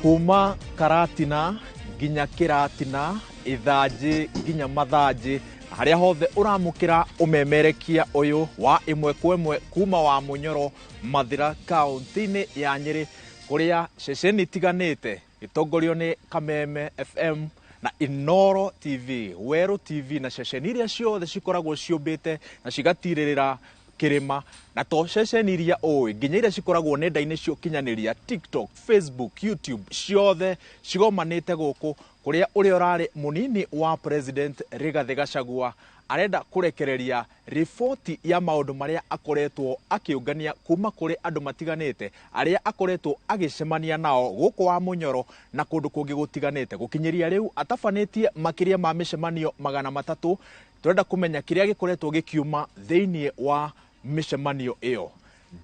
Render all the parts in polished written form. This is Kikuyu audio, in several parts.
Kuma Karatina nginya Kĩratina, Ithanjĩ nginya Mathanjĩ, harĩa hothe ũramũkĩra ũmemerekia ũyũ wa ĩmwe kwa ĩmwe kuma wa Mũnyoro, Mathĩra, kaũntĩ-inĩ ya Nyĩrĩ, kũrĩa ceceni itiganĩte gĩtongorio nĩ Kameme FM na Inoro TV, Werũ TV na ceceni iria ciothe cikoragwo ciũmbĩte na cigatirĩrĩra kĩrĩma, na to ceceni iria ũĩ, nginya iria cikoragwo nenda-inĩ cia ũkinyanĩria, TikTok, Facebook, YouTube, ciothe cigomanĩte gũkũ kũrĩa ũrĩa ũrarĩ mũnini wa President Rigathĩ Gachagua arenda kũrekereria riboti ya maũndũ marĩa akoretwo akĩũngania kuma kũrĩ andũ matiganĩte arĩa akoretwo agĩcemania nao gũkũ wa Mũnyoro na kũndũ kũngĩ gũtiganĩte. Gũkinyĩria rĩu atabanĩtie makĩria ma mĩcemanio 300. Tũrenda kũmenya kĩrĩa gĩkoretwo gĩkiuma thĩinĩ wa mĩcemanio ĩyo.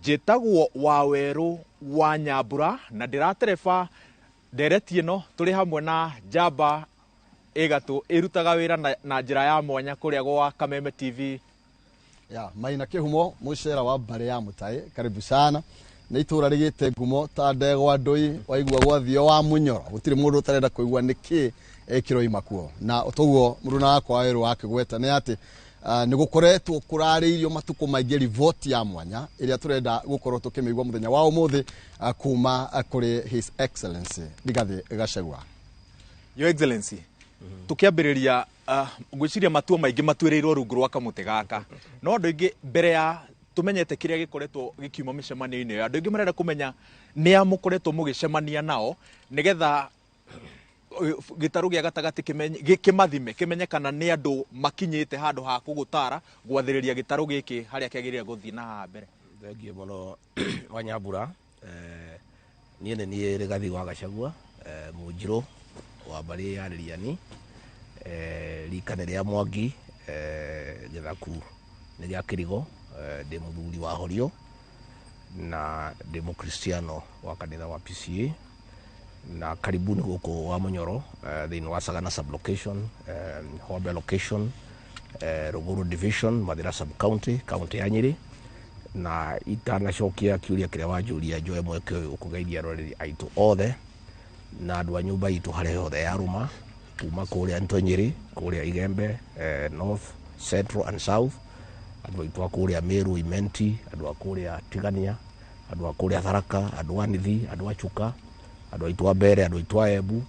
Njĩtagwo Wawerũ wa Nyambura na ndĩratereba ndereti ĩno tũrĩ hamwe na njamba ĩgatũ ĩrutaga wĩra na njĩra ya mwanya kũrĩa gwa Kameme TV. Ya Maina Kĩhumo, mũcera wa mbarĩ ya Mũtaĩ, karibu sana. Nĩ itũra rĩgĩte ngumo ta ndegwa ndũi, waigua gwathio wa Mũnyoro gũtirĩ mũndũ ũtarenda kũigua nĩkĩ kĩroima kuo. Na toguo mũruna wakwa werũ wakĩgweta nĩ atĩ nĩ gũkoretwo kũrarĩirio matukũ maingĩ riboti ya mwanya ĩrĩa tũrenda gũkorwo tũkĩmĩigua mũthenya wa ũmũthĩ kuma kũrĩ His Excellency Rigathĩ Gachagua. Your Excellency, tukiambĩrĩria, ngwĩciria matua maingĩ matuĩrĩirwo rungu rwa kamũtĩ gaka, no andũ aingĩ mbere ya tũmenyete kĩrĩa gĩkoretwo gĩkiuma mĩcemanio-inĩ ĩyo, andũ aingĩ marenda kũmenya nĩ a mũkoretwo mũgĩcemania nao nĩgetha gĩtarũ gĩa gatagatĩ kĩmathime, kĩmenye kana nĩ andũ makinyĩte handũ ha kũgũtara gwathĩrĩria gĩtarũ gĩkĩ harĩa kĩagĩrĩire gũthiĩ na haha mbere. Thengiũ mũno Wanyambura. Niĩ nĩ niĩ Rigathĩ wa Gachagua, mũnjirũ wa mbarĩ ya Rĩriani, rika nĩ rĩa Mwangi, gĩthaku nĩ gĩa Kĩrigo, ndĩ mũthuri wa Horio na ndĩ mũkristiano wa kanitha wa PCA, na karibuni gũkũ wa Mũnyoro, thĩinĩ wa Sagana sub-location, Hombe location, Rũgũrũ division, Mathĩra sub-county, county ya Nyĩrĩ. Na itanacokia kĩũria kĩrĩa wanjũria, njoe mweke ũyũ kũgeithia aroreri aitũ othe na andũ a nyũmba itũ harĩa hothe ya rũma, kuma kũrĩa Ntonyĩrĩ, kũrĩa Igembe, North, Central and South, andũ aitũ a kũrĩa Meru, Imenti, andũ a kũrĩa Tigania, andũ a kũrĩa Tharaka, andũ a Nithi, andũ a Chuka, andũ aitũ a Mbere, andũ aitũ a Embu,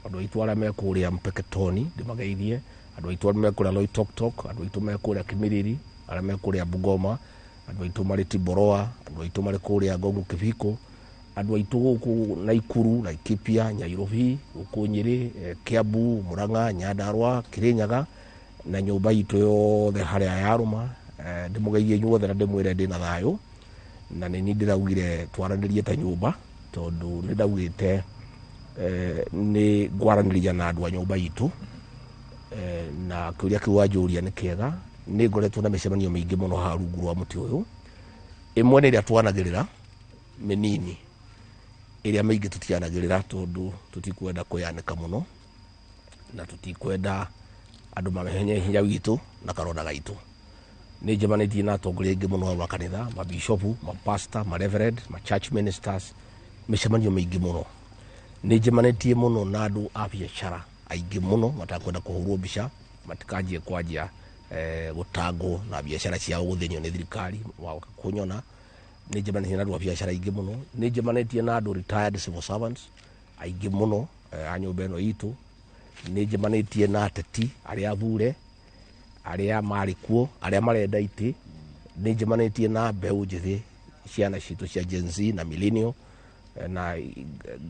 andũ aitũ arĩa me kũrĩa Mpeketoni, ndĩmageithie, andũ aitũ arĩa me kũrĩa Loitoktok, andũ aitũ me kũrĩa Kimilili, arĩa me kũrĩa Bungoma, andũ aitũ marĩ Tiboroa, andũ aitũ marĩ kũrĩa Ngongo Kibiko, andũ aitũ gũkũ Naikuru, Laikipia, Nyairobi, gũkũ Nyĩrĩ, Kiambu, Murang'a, Nyandarua, Kirinyaga na nyũmba itũ yothe harĩa ya rũma. Ndĩmũgeithie inyuothe na ndĩmwĩre ndĩna thayũ, na nĩ niĩ ndĩraugire twaranĩrie ta nyũmba, tondũ nĩ ndaugĩte nĩ ngwaranĩria na andũ a nyũmba itũ. Na kĩũria kĩu wanjũria nĩ kĩega. Nĩ ngoretwo na mĩcemanio mĩingĩ mũno haha rungu rwa mũtĩ ũyũ. Ĩmwe nĩ ĩrĩa twanagĩrĩra mĩnini, ĩrĩa mĩingĩ tũtianagĩrĩra tondũ tũtikwenda kwĩyanĩka mũno na tũtikwenda andũ mamenye hinya witũ na karonda gaitũ. Nĩ njemanĩtie na atongoria aingĩ mũno a makanitha, mabishopu, mapasta, mareverend, ma church ministers, mĩcemanio mĩingĩ mũno. Nĩ njemanĩtie mũno na andũ a biacara aingĩ mũno matakwenda kũhũrwo mbica, matikanjie kwanjia gũtangwo na biacara ciao gũthĩnio nĩ thirikari wagoka kũnyona. Nĩ njemanĩtie na andũ a biacara aingĩ mũno, nĩ njemanĩtie na andũ retired civil servants aingĩ mũno a nyũmba ĩno itũ, nĩ njemanĩtie na ateti arĩa athure, arĩa marĩ kuo, arĩa marenda itĩ, nĩ njemanĩtie na mbeũ njĩthĩ, ciana citũ cia Gen Z na millennial, na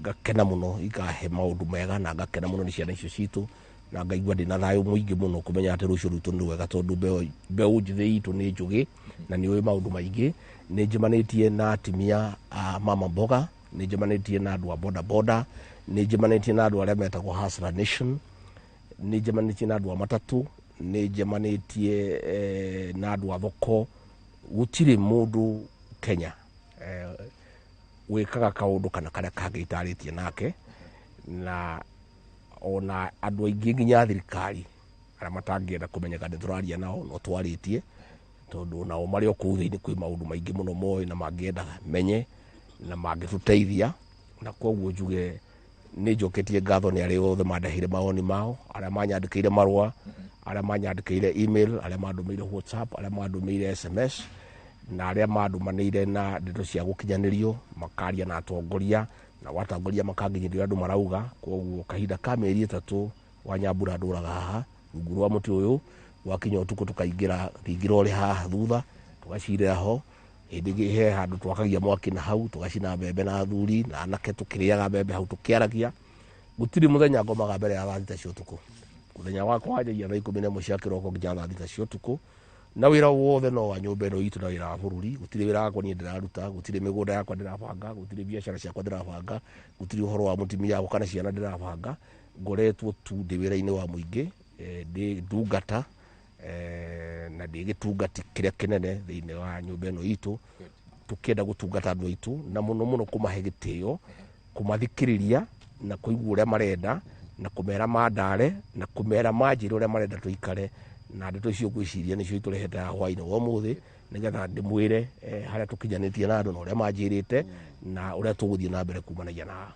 ngakena mũno, ikahe maũndũ mega na ngakena mũno nĩ ciana icio citũ, na ngaigua ndĩna thayũ mũingĩ mũno kũmenya atĩ rũciũ rwitũ nĩ rwega, tondũ mbeũ njĩthĩ itũ nĩ njũgĩ na nĩ ũĩ maũndũ maingĩ. Nĩ njemanĩtie na atimia a mama mboga, nĩ njemanĩtie na andũ a boda boda, nĩ njemanĩtie na andũ arĩa metagwo Hustler Nation, nĩ njemanĩtie na andũ a matatũ, nĩ njemanĩtie na andũ a thoko. Gũtirĩ mũndũ Kenya wĩkaga kaũndũ kana karĩa kangĩ itarĩtie nake, na ona andũ aingĩ nginya thirikari arĩa matangĩenda kũmenyeka nĩ tũraria nao no twarĩtie, tondũ nao marĩ o kũu thĩinĩ kwĩ maũndũ maingĩ mũno moĩ na mangĩenda menye na mangĩtũteithia. Na koguo njuge Nĩ njoketie ngatho nĩ arĩa othe mandeheire mawoni mao, arĩa manyandĩkĩire marũa, arĩa manyandĩkĩire email, arĩa mandũmĩire WhatsApp, arĩa mandũmĩire SMS, na arĩa mandũmanĩire na ndeto cia gũkinyanĩrio, makaria na atongoria, na watongoria makanginyĩria andũ marauga. Koguo kahinda ka mĩeri 3 wa Nyambura ndũraga haha rungu rwa mũtĩ ũyũ, gwakinya ũtukũ tũkaingĩra thingira ũrĩ haha thutha, tũgacirĩra ho. Hĩndĩ ĩngĩ he handũ twakagia mwaki na hau, tũgacina mbembe na athuri na anake, tũkĩrĩaga mbembe hau tũkĩaragia. Gũtirĩ mũthenya ngomaga mbere ya thaa 6 cia ũtukũ. Mũthenya wakwa wanjagia thaa 11 cia kĩroko nginya thaa 6 cia ũtukũ, na wĩra wothe no wa nyũmba ĩno itũ na wĩra wa bũrũri. Gũtirĩ wĩra wakwa niĩ ndĩraruta, gũtirĩ mĩgũnda yakwa ndĩrabanga, gũtirĩ biacara ciakwa ndĩrabanga, gũtirĩ ũhoro wa mũtumia wakwa kana ciana ndĩrabanga. Ngoretwo tu ndĩ wĩra-inĩ wa mũingĩ, ndĩ ndungata, na ndĩ gĩtungati kĩrĩa kĩnene thĩinĩ wa nyũmba ĩno itũ, tũkĩenda gũtungata andũ aitũ na mũno mũno kũmahe gĩtĩo, kũmathikĩrĩria na kũigua ũrĩa marenda, na kũmera mandare, na kũmera manjĩre ũrĩa marenda tũikare. Na ndeto icio ngwĩciria nĩcio itũrehete haha hwaĩ-inĩ wa ũmũthĩ, nĩgetha ndĩmwĩre harĩa tũkinyanĩtie na andũ na ũrĩa manjĩrĩte na ũrĩa tũgũthiĩ na mbere kumanagia na haha.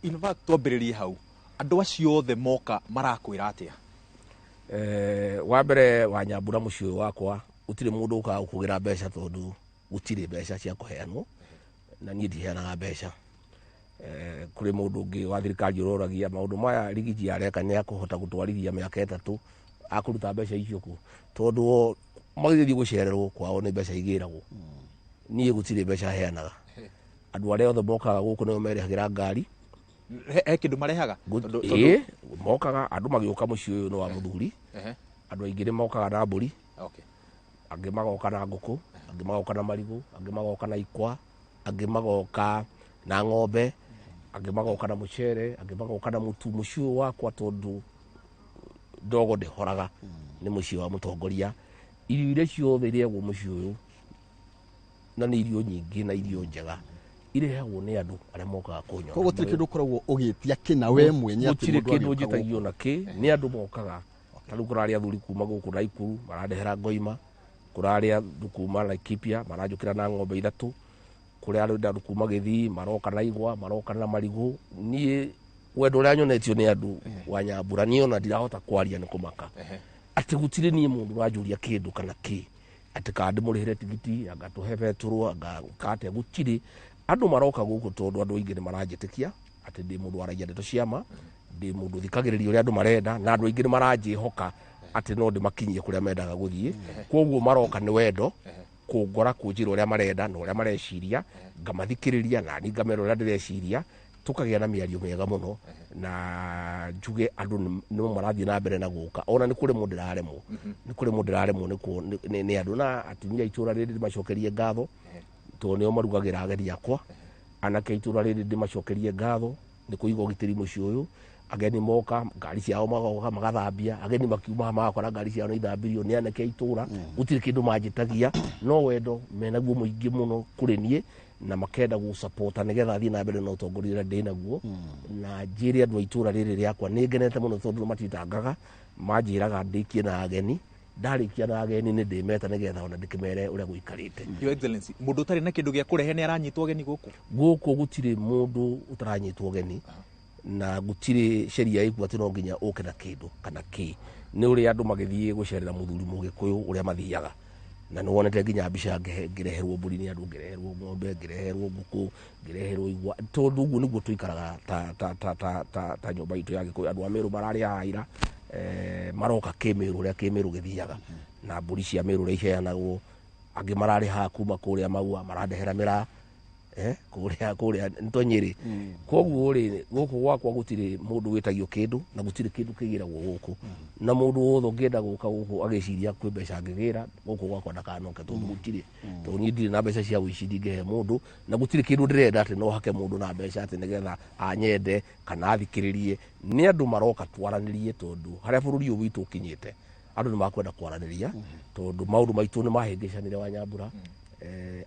In fact, twambĩrĩrie hau, andũ acio othe moka marakwĩra atĩa? Wa mbere wa Nyambura mũciĩ ũyũ wakwa gũtirĩ mũndũ ũkaga gũkũgĩra mbeca, tondũ gũtirĩ mbeca cia kũheanwo, na niĩ ndiheanaga mbeca. Kũrĩ mũndũ ũngĩ wa thirikari ũroragia maũndũ maya Rigiji areka nĩ akũhota gũtwarithia mĩaka 3 akũruta mbeca icio kũ, tondũ o magĩthiĩ gũcererwo kwao nĩ mbeca igĩragwo. Niĩ gũtirĩ mbeca heanaga. Andũ arĩa othe mokaga gũkũ nĩo merehagĩra ngari. He kĩndũ marehaga? Ĩĩ, mokaga andũ magĩũka mũciĩ ũyũ nĩ wa mũthuri. Andũ aingĩ nĩ mokaga na mbũri. Angĩ magoka na ngũkũ, angĩ magoka na marigũ, angĩ magoka na ikwa, angĩ magoka na ng'ombe, angĩ magoka na mũcere, angĩ magoka na mũtu. Mũciĩ ũyũ wakwa tondũ ndogo ndĩhoraga, nĩ mũciĩ wa mũtongoria. Irio iria ciothe irĩagwo mũciĩ ũyũ, na nĩ irio nyingĩ na irio njega, irehagwo nĩ andũ arĩa mokaga kũnyona. Koguo gũtirĩ kĩndũ ũkoragwo ũgĩtia kĩna we mwenye atĩ Gũtirĩ mũndũ kĩndũ agĩũka njĩtagio gũkũ. na kĩ, nĩ andũ mokaga. Ta rĩu kũrarĩ athuri kuma gũkũ Naikuru marandehera ngoima, kũrarĩ andũ kuma Laikipia maranjũkĩra na ng'ombe 3, kũrĩ andũ kuma Gĩthii maroka na igwa, maroka na marigũ. Niĩ wendo ũrĩa nyonetio nĩ andũ wa Nyambura, niĩ ona ndirahota kwaria nĩ kũmaka. Atĩ gũtirĩ niĩ mũndũ ũranjũria kĩndũ kana kĩ, atĩ kana ndĩmũrĩhĩre tigiti, anga tũhe betũrũ, anga kate, gũtirĩ. Andũ maroka gũkũ tondũ andũ aingĩ nĩ maranjĩtĩkia atĩ ndĩ mũndũ waragia ndeto cia ma, ndĩ mũndũ ũthikagĩrĩria ũrĩa andũ marenda, na andũ aingĩ nĩ maranjĩhoka atĩ no ndĩmakinyie kũrĩa mendaga gũthiĩ. Koguo maroka nĩ wendo, kũngora kũnjĩra ũrĩa marenda na ũrĩa mareciria, ngamathikĩrĩria na niĩ ngamera ũrĩa ndĩreciria, tũkagĩa na mĩario mĩega mũno. Na njuge andũ nĩ marathiĩ na mbere na gũka. Ona nĩ kũrĩ mũndũ ndĩraremwo. Nĩ kũrĩ mũndũ ndĩraremwo nĩ andũ. Na atumia a itũũra rĩrĩ ndĩmacokerie ngatho, tondũ nĩo marugagĩra ageni akwa. Anake a itũũra rĩrĩ ndĩmacokerie ngatho nĩ kũiga ũgitĩri mũciĩ ũyũ. Ageni moka, ngari ciao magoka magathambia, ageni makiuma magakora ngari ciao nĩ ithambirio nĩ anake a itũũra. Gũtirĩ kĩndũ manjĩtagia, no wendo menaguo mũingĩ mũno kũrĩ niĩ, na makenda gũsapota nĩgetha thiĩ na mbere na ũtongoria ũrĩa ndĩ naguo. Na njĩre andũ a itũũra rĩrĩ rĩakwa nĩ ngenete mũno tondũ matitangaga, manjĩraga ndĩkie na ageni, ndarĩkia na ageni nĩ ndĩmeta nĩgetha ona ndĩkĩmere ũrĩa gũikarĩte. Your Excellency, mũndũ ũtarĩ na kĩndũ gĩa kũrehe nĩ aranyitwo ũgeni gũkũ? Gũkũ gũtirĩ mũndũ ũtaranyitwo ũgeni, na gũtirĩ sheria ĩkuo atĩ no nginya ũke na kĩndũ kana kĩ. Nĩ ũrĩa andũ magĩthiĩ gũcerera mũthuri mũgĩkũyũ ũrĩa mathiaga, na nĩ wonete nginya mbica ngĩreherwo mbũri nĩ andũ, ngĩreherwo ng'ombe, ngĩreherwo ngũkũ, ngĩreherwo igwa, tondũ ũguo nĩguo tũikaraga ta nyũmba itũ ya Gĩkũyũ. Andũ a Mĩrũ mararĩ haha ira, maroka kĩmĩrũ ũrĩa kĩmĩrũ gĩthiaga, na mbũri cia Mĩrũ ũrĩa iheanagwo. Angĩ mararĩ haha kuma kũrĩa Maua marandehera mĩraa, kũrĩa nĩtwa Nyĩrĩ. Koguo rĩ, gũkũ gwakwa gũtirĩ mũndũ wĩtagio kĩndũ na gũtirĩ kĩndũ kĩgĩragwo gũkũ. Na mũndũ wothe ũngĩenda gũka gũkũ agĩciria kwĩ mbeca angĩgĩra, gũkũ gwakwa ndakanoke, tondũ gũtirĩ. Tondũ niĩ ndirĩ na mbeca cia ũici ndingĩhe mũndũ, na gũtirĩ kĩndũ ndĩrenda atĩ no hake mũndũ na mbeca atĩ nĩgetha anyende kana athikĩrĩrie. Nĩ andũ maroka twaranĩrie, tondũ harĩa bũrũri ũyũ witũ ũkinyĩte andũ nĩ makwenda kwaranĩria, tondũ maũndũ maitũ nĩ mahĩngĩcanire wa Nyambura.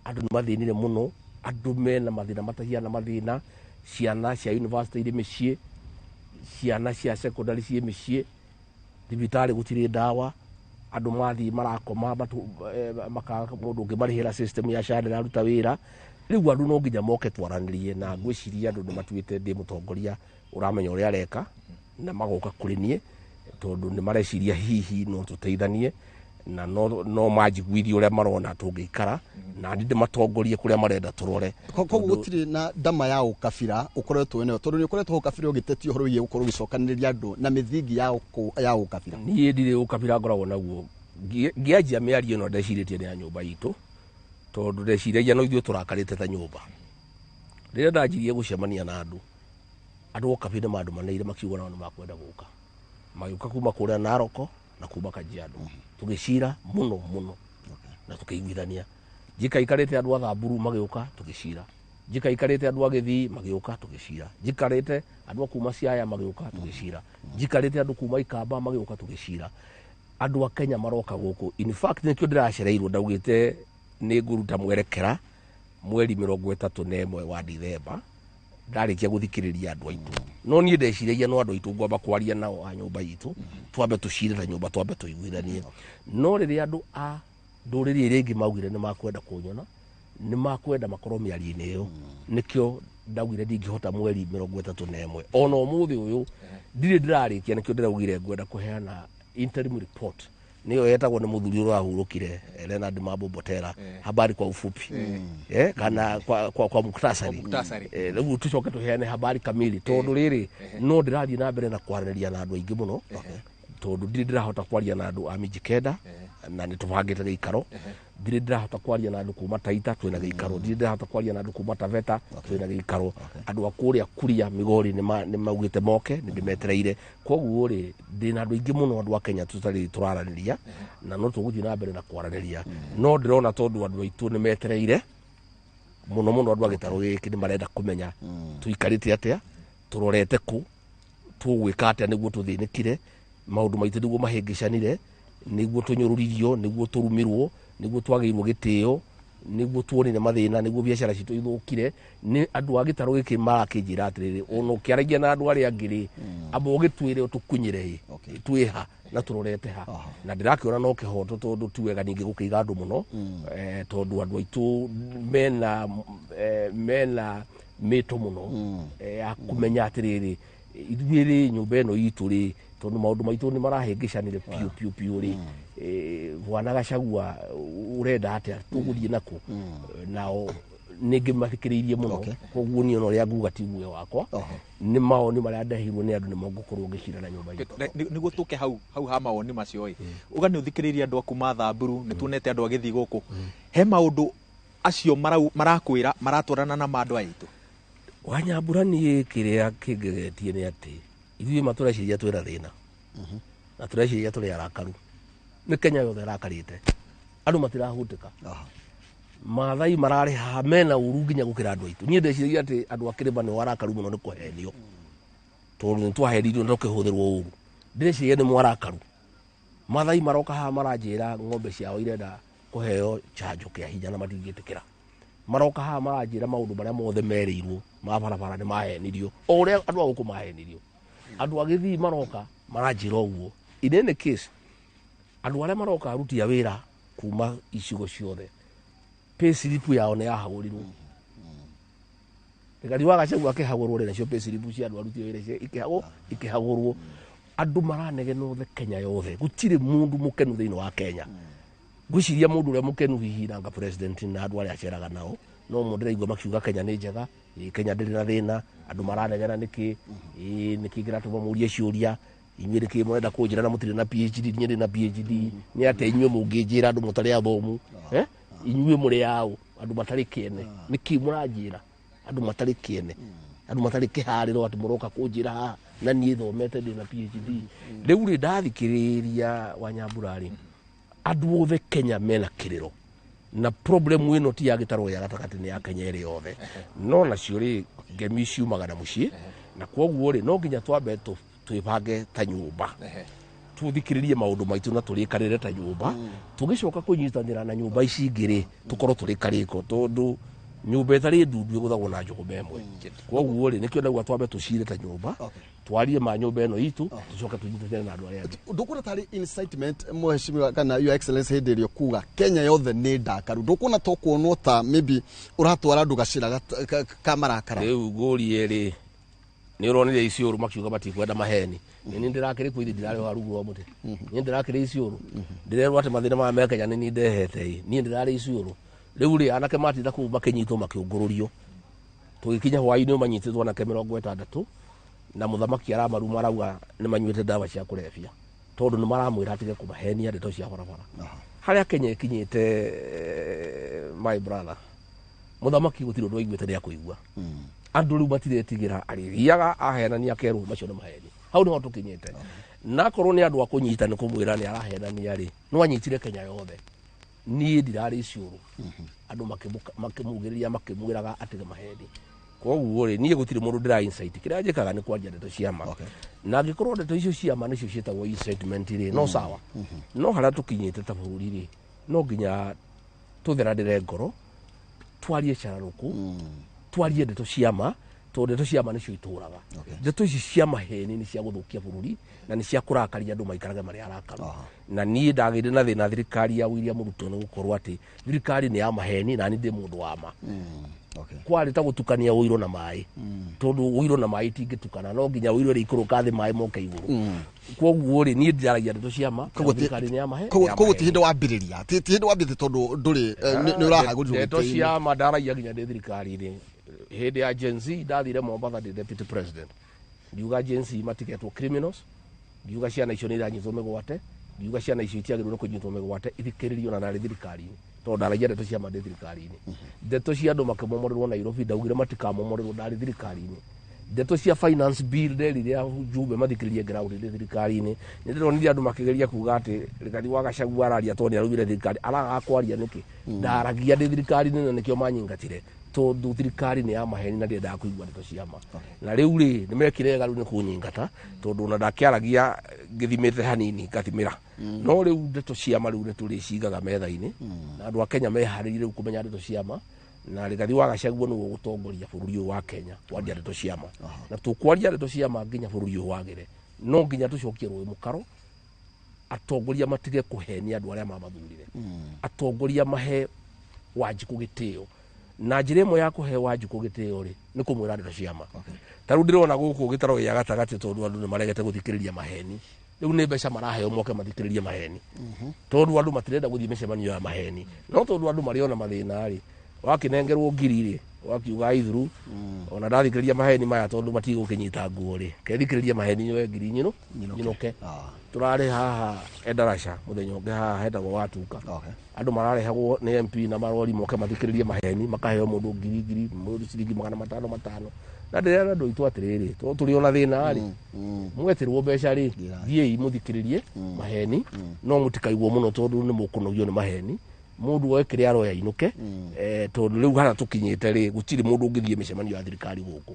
Andũ nĩ mathĩnire mũno, andũ mena mathĩna matahiana mathĩna, ciana cia university irĩ mĩciĩ, ciana cia secondary ciĩ mĩciĩ, thibitarĩ gũtirĩ ndawa, Andũ mathiĩ marakoma makaga mũndũ ũngĩmarĩhĩra, system ya SHA ndĩraruta wĩra. Rĩu andũ no nginya moke twaranĩrie, na ngwĩciria andũ nĩ matuĩte ndĩ mũtongoria ũramenya ũrĩa areka, na magoka kũrĩ niĩ tondũ nĩ mareciria hihi no tũteithanie na no manjiguithie ũrĩa marona tũngĩikara, na niĩ ndĩmatongorie kũrĩa marenda tũrore. Koguo gũtirĩ na ndama ya ũkabira ũkoretwo wĩnayo, tondũ nĩ ũkoretwo hau kabira ũgĩtetia ũhoro wĩgiĩ gũkorwo ũgĩcokanĩrĩria andũ na mĩthingi ya ũkabira. Niĩ ndirĩ ũkabira ngoragwo naguo. Ngĩanjia mĩario ĩno ndecirĩtie nĩ ya nyũmba itũ, tondũ ndeciragia no ithuĩ tũrakarĩte ta nyũmba. Rĩrĩa ndanjirie gũcemania na andũ, andũ a ũkabira nĩ mandũmanĩire makiuga nao nĩ makwenda gũka. Magĩũka kuma kũrĩa Naroko na kuma Kajiado. Tũgĩcira mũno mũno na tũkĩiguithania. Njikaikarĩte andũ a Thamburu magĩũka tũgĩcira, njikaikarĩte andũ a Gĩthii magĩũka tũgĩcira, njikarĩte andũ a kuma Siaya magĩũka tũgĩcira, njikarĩte andũ kuma Ikamba magĩũka tũgĩcira. Andũ a Kenya maroka gũkũ. In fact, nĩkĩo ndĩracereirwo, ndaugĩte nĩ ngũruta mwerekera mweri 31 wa Dithemba ndarĩkia gũthikĩrĩria andũ aitũ. No niĩ ndeciragia no andũ aitũ ngwamba kwaria nao a nyũmba itũ, twambe tũcire ta nyũmba, twambe tũiguithanie. No rĩrĩa andũ a ndũrĩrĩ iria ingĩ maugire nĩ makwenda kũnyona, nĩ makwenda makorwo mĩario-inĩ ĩyo, nĩkĩo ndaugire ndingĩhota mweri 31. Ona ũmũthĩ ũyũ ndirĩ ndĩrarĩkia, nĩkĩo ndĩraugire ngwenda kũheana interim report, nĩyo yetagwo nĩ mũthuri ũrĩa ũrahurũkire, Leonard Mambo Mbotela, habari kwa ufupi, kana kwa muktasari. Kwa muktasari. Rĩu tũcoke tũheane habari kamili, tondũ rĩrĩ no ndĩrathiĩ na mbere na kwaranĩria na andũ aingĩ mũno, tondũ ndirĩ ndĩrahota kwaria na andũ a Mijikenda na nĩ tũbangĩte gĩikaro. Ndirĩ ndĩrahota kwaria na andũ kuma Taita, twĩna gĩikaro. Ndirĩ ndĩrahota kwaria na andũ kuma Taveta, twĩna gĩikaro. Andũ a kũrĩa Kuria Migori nĩ maugĩte moke, nĩ ndĩmetereire. Koguo rĩ, ndĩna andũ aingĩ mũno, andũ a Kenya tũtarĩ tũraranĩria, na no tũgũthiĩ na mbere na kwaranĩria. No ndĩrona tondũ andũ aitũ nĩ metereire mũno mũno, andũ a gĩtarũ gĩkĩ nĩ marenda kũmenya tũikarĩte atĩa, tũrorete kũ, tũgwĩka atĩa nĩguo tũthĩnĩkire maũndũ maitũ, nĩguo mahĩngĩcanire, nĩguo tũnyũrũririo, nĩguo tũrumirwo, nĩguo twagĩirwo gĩtĩo, nĩguo tuonire mathĩna, nĩguo biacara citũ ithũkire. Nĩ andũ a gĩtarũ gĩkĩ marakĩnjĩra atĩrĩrĩ, ona ũkĩaragia na andũ arĩa angĩ rĩ, amba ũgĩtwĩre ũtũkunyĩre ĩ, twĩha na tũrorete ha. Na ndĩrakĩona no kĩhoto, tondũ ti wega ningĩ gũkĩiga andũ mũno, tondũ andũ aitũ mena mĩto mũno ya kũmenya atĩrĩrĩ, ithuĩ rĩ, nyũmba ĩno itũ rĩ, tondũ maũndũ maitũ nĩ marahĩngĩcanire piũ piũ piũ rĩ, bwana Gachagua ũrenda atĩa, tũgũthiĩ nakũ? Nao nĩ ngĩmathikĩrĩirie mũno. Koguo niĩ ona ũrĩa nguga ti guoya wakwa, nĩ mawoni marĩa ndeheirwo nĩ andũ nĩmo ngũkorwo ngĩcira na nyũmba itũ. Nĩguo tũke hau ha mawoni macio ĩ, uga nĩ ũthikĩrĩirie andũ aku ma Thamburu, nĩ tuonete andũ agĩthiĩ gũkũ, he maũndũ acio marakwĩra maratwarana na ma andũ aya aitũ? Wanyambura, niĩ kĩrĩa kĩngegetie nĩ atĩ ithuĩ ma tũreciria twĩna thĩna na tũreciria tũrĩ arakaru. Nĩ Kenya yothe ĩrakarĩte, andũ matirahutĩka. Mathai mararĩ haha mena ũru nginya gũkĩra andũ aitũ. Niĩ ndeciragia atĩ andũ a kĩrĩma nĩo arakaru mũno nĩ kũhenio, tondũ nĩ twahenirio na tũkĩhũthĩrwo ũru. Ndĩreciria nĩ mwarakaru. Mathai maroka haha maranjĩra ng'ombe ciao irenda kũheo chanjo kĩa hinya na matingĩtĩkĩra. Maroka haha maranjĩra maũndũ marĩa mothe merĩirwo ma barabara nĩ mahenirio, o ũrĩa andũ a gũkũ mahenirio. Andũ a Gĩthii maroka maranjĩra ũguo. In any case, andũ arĩa maroka aruti a wĩra kuma icigo ciothe, pay slip yao nĩ yahagũrirwo. Rigathi wa Gachagua akĩhagũrwo rĩ, nacio pay slip cia andũ aruti a wĩra ikĩhagũrwo. Andũ maranegena othe Kenya yothe, gũtirĩ mũndũ mũkenu thĩinĩ wa Kenya. Ngwĩciria mũndũ ũrĩa mũkenu hihi nanga president na andũ arĩa aceraga nao, no mo ndĩraigua makiuga Kenya nĩ njega, ĩ, Kenya ndĩrĩ na thĩna. Andũ maranegena nĩkĩ? Ĩ, nĩkĩ kĩratũma mũrie ciũria inyuĩ? Nĩkĩ mũrenda kũnjĩra na mũtirĩ na PhD? Niĩ ndĩ na PhD. Nĩ atĩa inyuĩ mũngĩnjĩra, andũ mũtarĩ athomu? Inyuĩ mũrĩ aũ, andũ matarĩ kĩene? Nĩkĩ mũranjĩra, andũ matarĩ kĩene, andũ matarĩ kĩharĩro, atĩ mũroka kũnjĩra haha na niĩ thomete, ndĩ na PhD? Rĩu rĩ, ndathikĩrĩria Wanyambura rĩ, andũ othe Kenya mena kĩrĩro, na problem ĩno ti ya gĩtarũ gĩa gatagatĩ, nĩ ya Kenya ĩrĩ yothe. No nacio rĩ, ngemi ciumaga na mũciĩ, na koguo rĩ, no nginya twambe twĩbange ta nyũmba, tũthikĩrĩrie maũndũ maitũ na tũrĩkanĩre ta nyũmba, tũgĩcoka kũnyitanĩra na nyũmba ici ingĩ rĩ, tũkorwo tũrĩ karĩko, tondũ Nyũmba ĩtarĩ ndundu ĩgũthagwo na njũgũma ĩmwe. Koguo rĩ, nĩkĩo ndauga twambe tũcire ta nyũmba, twarie ma nyũmba ĩno itũ, tũcoke tũnyitanĩre na andũ arĩa angĩ. Ndukuona tarĩ incitement, mheshimiwa kana Your Excellency, hĩndĩ ĩrĩa kuga Kenya yothe nĩ ndakaru? Ndukuona to kuonwo ta maybe ũratwara andũ gacĩra ka marakara? Rĩu ngũrie rĩ, nĩ ũronire Isiũrũ makiuga matikwenda maheni. Nĩ niĩ ndĩrakĩrĩ kuo, ithi ndirarĩ ho rungu rwa mũtĩ. Niĩ ndĩrakĩrĩ Isiũrũ, ndĩrerwo atĩ mathĩna maya me Kenya nĩ niĩ ndehete. Ĩ niĩ ndĩrarĩ Isiũrũ. Rĩu rĩ, anake matinda kũu makĩnyitwo, makĩũngũrũrio, tũgĩkinya hwaĩ-inĩ manyitĩtwo anake 60, na mũthamaki aramaruma, arauga nĩ manyuĩte ndawa cia kũrebia, tondũ nĩ maramwĩra atige kũmahenia ndeto cia barabara. Harĩa Kenya ĩkinyĩte, my brother, mũthamaki gũtirĩ ũndũ aiguĩte nĩ akũigua. Andũ rĩu matiretigĩra, arĩthiaga ahenania akerwo macio nĩ maheni. Hau nĩho tũkinyĩte. Na akorwo nĩ andũ a kũnyita, nĩ kũmwĩra nĩ arahenania rĩ, no anyitire Kenya yothe. Niĩ ndirarĩ Isiũrũ, andũ makĩmugĩrĩria, makĩmwĩraga atige maheni. Koguo rĩ, niĩ gũtirĩ mũndũ ndĩra insight. Kĩrĩa njĩkaga nĩ kwaria ndeto cia ma, na angĩkorwo ndeto icio cia ma nĩcio ciĩtagwo incitement rĩ, no sawa. No harĩa tũkinyĩte ta bũrũri rĩ, no nginya tũtheranĩre ngoro, twarie cararũkũ, twarie ndeto cia ma, tondũ ndeto cia ma nĩcio itũraga. Ndeto ici cia maheni nĩ cia gũthũkia bũrũri na nĩ cia kũrakaria andũ maikarage marĩ arakaru. Na niĩ ndagĩire na thĩna thirikari ya William Ruto nĩ gũkorwo atĩ thirikari nĩ ya maheni na niĩ ndĩ mũndũ wa ma. Kwarĩ ta gũtukania ũiro na maĩ, tondũ ũiro na maĩ itingĩtukana. No nginya ũiro ĩrĩa ikũrũka thĩ, maĩ moke igũrũ. Koguo rĩ, niĩ ndĩaragia ndeto cia ma. Koguo thirikari nĩ ya mahe Koguo ya koguo ti maheni. hĩndĩ wambĩrĩria, ti hĩndĩ wambĩrĩria, tondũ ndũrĩ nĩ ũrahagũrirwo Ndeto gĩtĩ-inĩ. cia ma ndaragia nginya ndĩ thirikari-inĩ. Hĩndĩ ya Gen Z ndathire Mombatha ndĩ deputy president, ngiuga Gen Z matigetwo criminals, ngiuga ciana icio nĩ iranyitwo mĩgwate, ngiuga ciana icio itiagĩrĩirwo nĩ kũnyitwo mĩgwate, ithikĩrĩrio, na ndarĩ thirikari-inĩ, tondũ ndaragia ndeto cia ma ndĩ thirikari-inĩ. Ndeto cia andũ makĩmomorerwo Nairobi, ndaugire matikamomorerwo, ndarĩ thirikari-inĩ. Ndeto cia finance bill, nderire ajumbe mathikĩrĩrie ground, ndĩ thirikari-inĩ. Nĩ ndĩronire andũ makĩgeria kuga atĩ Rigathi wa Gachagua araria tondũ nĩ araumire thirikari. Aragaga kwaria nĩkĩ? Ndaragia ndĩ thirikari-inĩ, na nĩkĩo manyingatire, tondũ thirikari nĩ ya maheni na ndĩendaga kũigua ndeto cia ma. Na rĩu rĩ, nĩ mekire wega rĩu nĩ kũnyingata, tondũ ona ndakĩaragia ngĩthimĩte hanini ngathimĩra. No rĩu ndeto cia ma rĩu nĩ tũrĩcigaga metha-inĩ, na andũ a Kenya meharĩrie rĩu kũmenya ndeto cia ma. Na Rigathi wa Gachagua nĩwe ũgũtongoria bũrũri ũyũ wa Kenya kwaria ndeto cia ma, na tũkwaria ndeto cia ma nginya bũrũri ũyũ wagĩre. No nginya tũcokie rũĩ mũkaro, atongoria matige kũhenia andũ arĩa mamathurire, atongoria mahe Wanjikũ gĩtĩo. Na njĩra ĩmwe ya kũhe Wanjikũ gĩtĩo rĩ, nĩ kũmwĩra ndeto cia ma. Ta rĩu ndĩrona gũkũ gĩtaro gĩa gatagatĩ, tondũ andũ nĩ maregete gũthikĩrĩria maheni, rĩu nĩ mbeca maraheo moke mathikĩrĩrie maheni, tondũ andũ matirenda gũthiĩ mĩcemanio ya maheni. No tondũ andũ marĩ ona mathĩna rĩ, wakĩnengerwo ngiri rĩ, wakiuga ithuru ona ndathikĩrĩria maheni maya, tondũ matigũkĩnyita nguo rĩ, kethikĩrĩria maheni nyoe ngiri nyino nyinũke. Tũrarĩ haha Endarasha mũthenya ũngĩ, haha hetagwo Watuka. Andũ mararehagwo nĩ MP na marori moke mathikĩrĩrie maheni, makaheo mũndũ ngiri ngiri, mũndũ ciringi magana matano matano. Na ndĩrera andũ aitũ atĩrĩrĩ, tondũ tũrĩ ona thĩna rĩ, mwetĩrwo mbeca rĩ, thiĩi mũthikĩrĩrie maheni, no mũtikaigwo mũno, tondũ nĩ mũkũnogio nĩ maheni. Mũndũ oe kĩrĩa aroya ainũke. Tondũ rĩu harĩa tũkinyĩte rĩ, gũtirĩ mũndũ ũngĩthiĩ mĩcemanio ya thirikari gũkũ,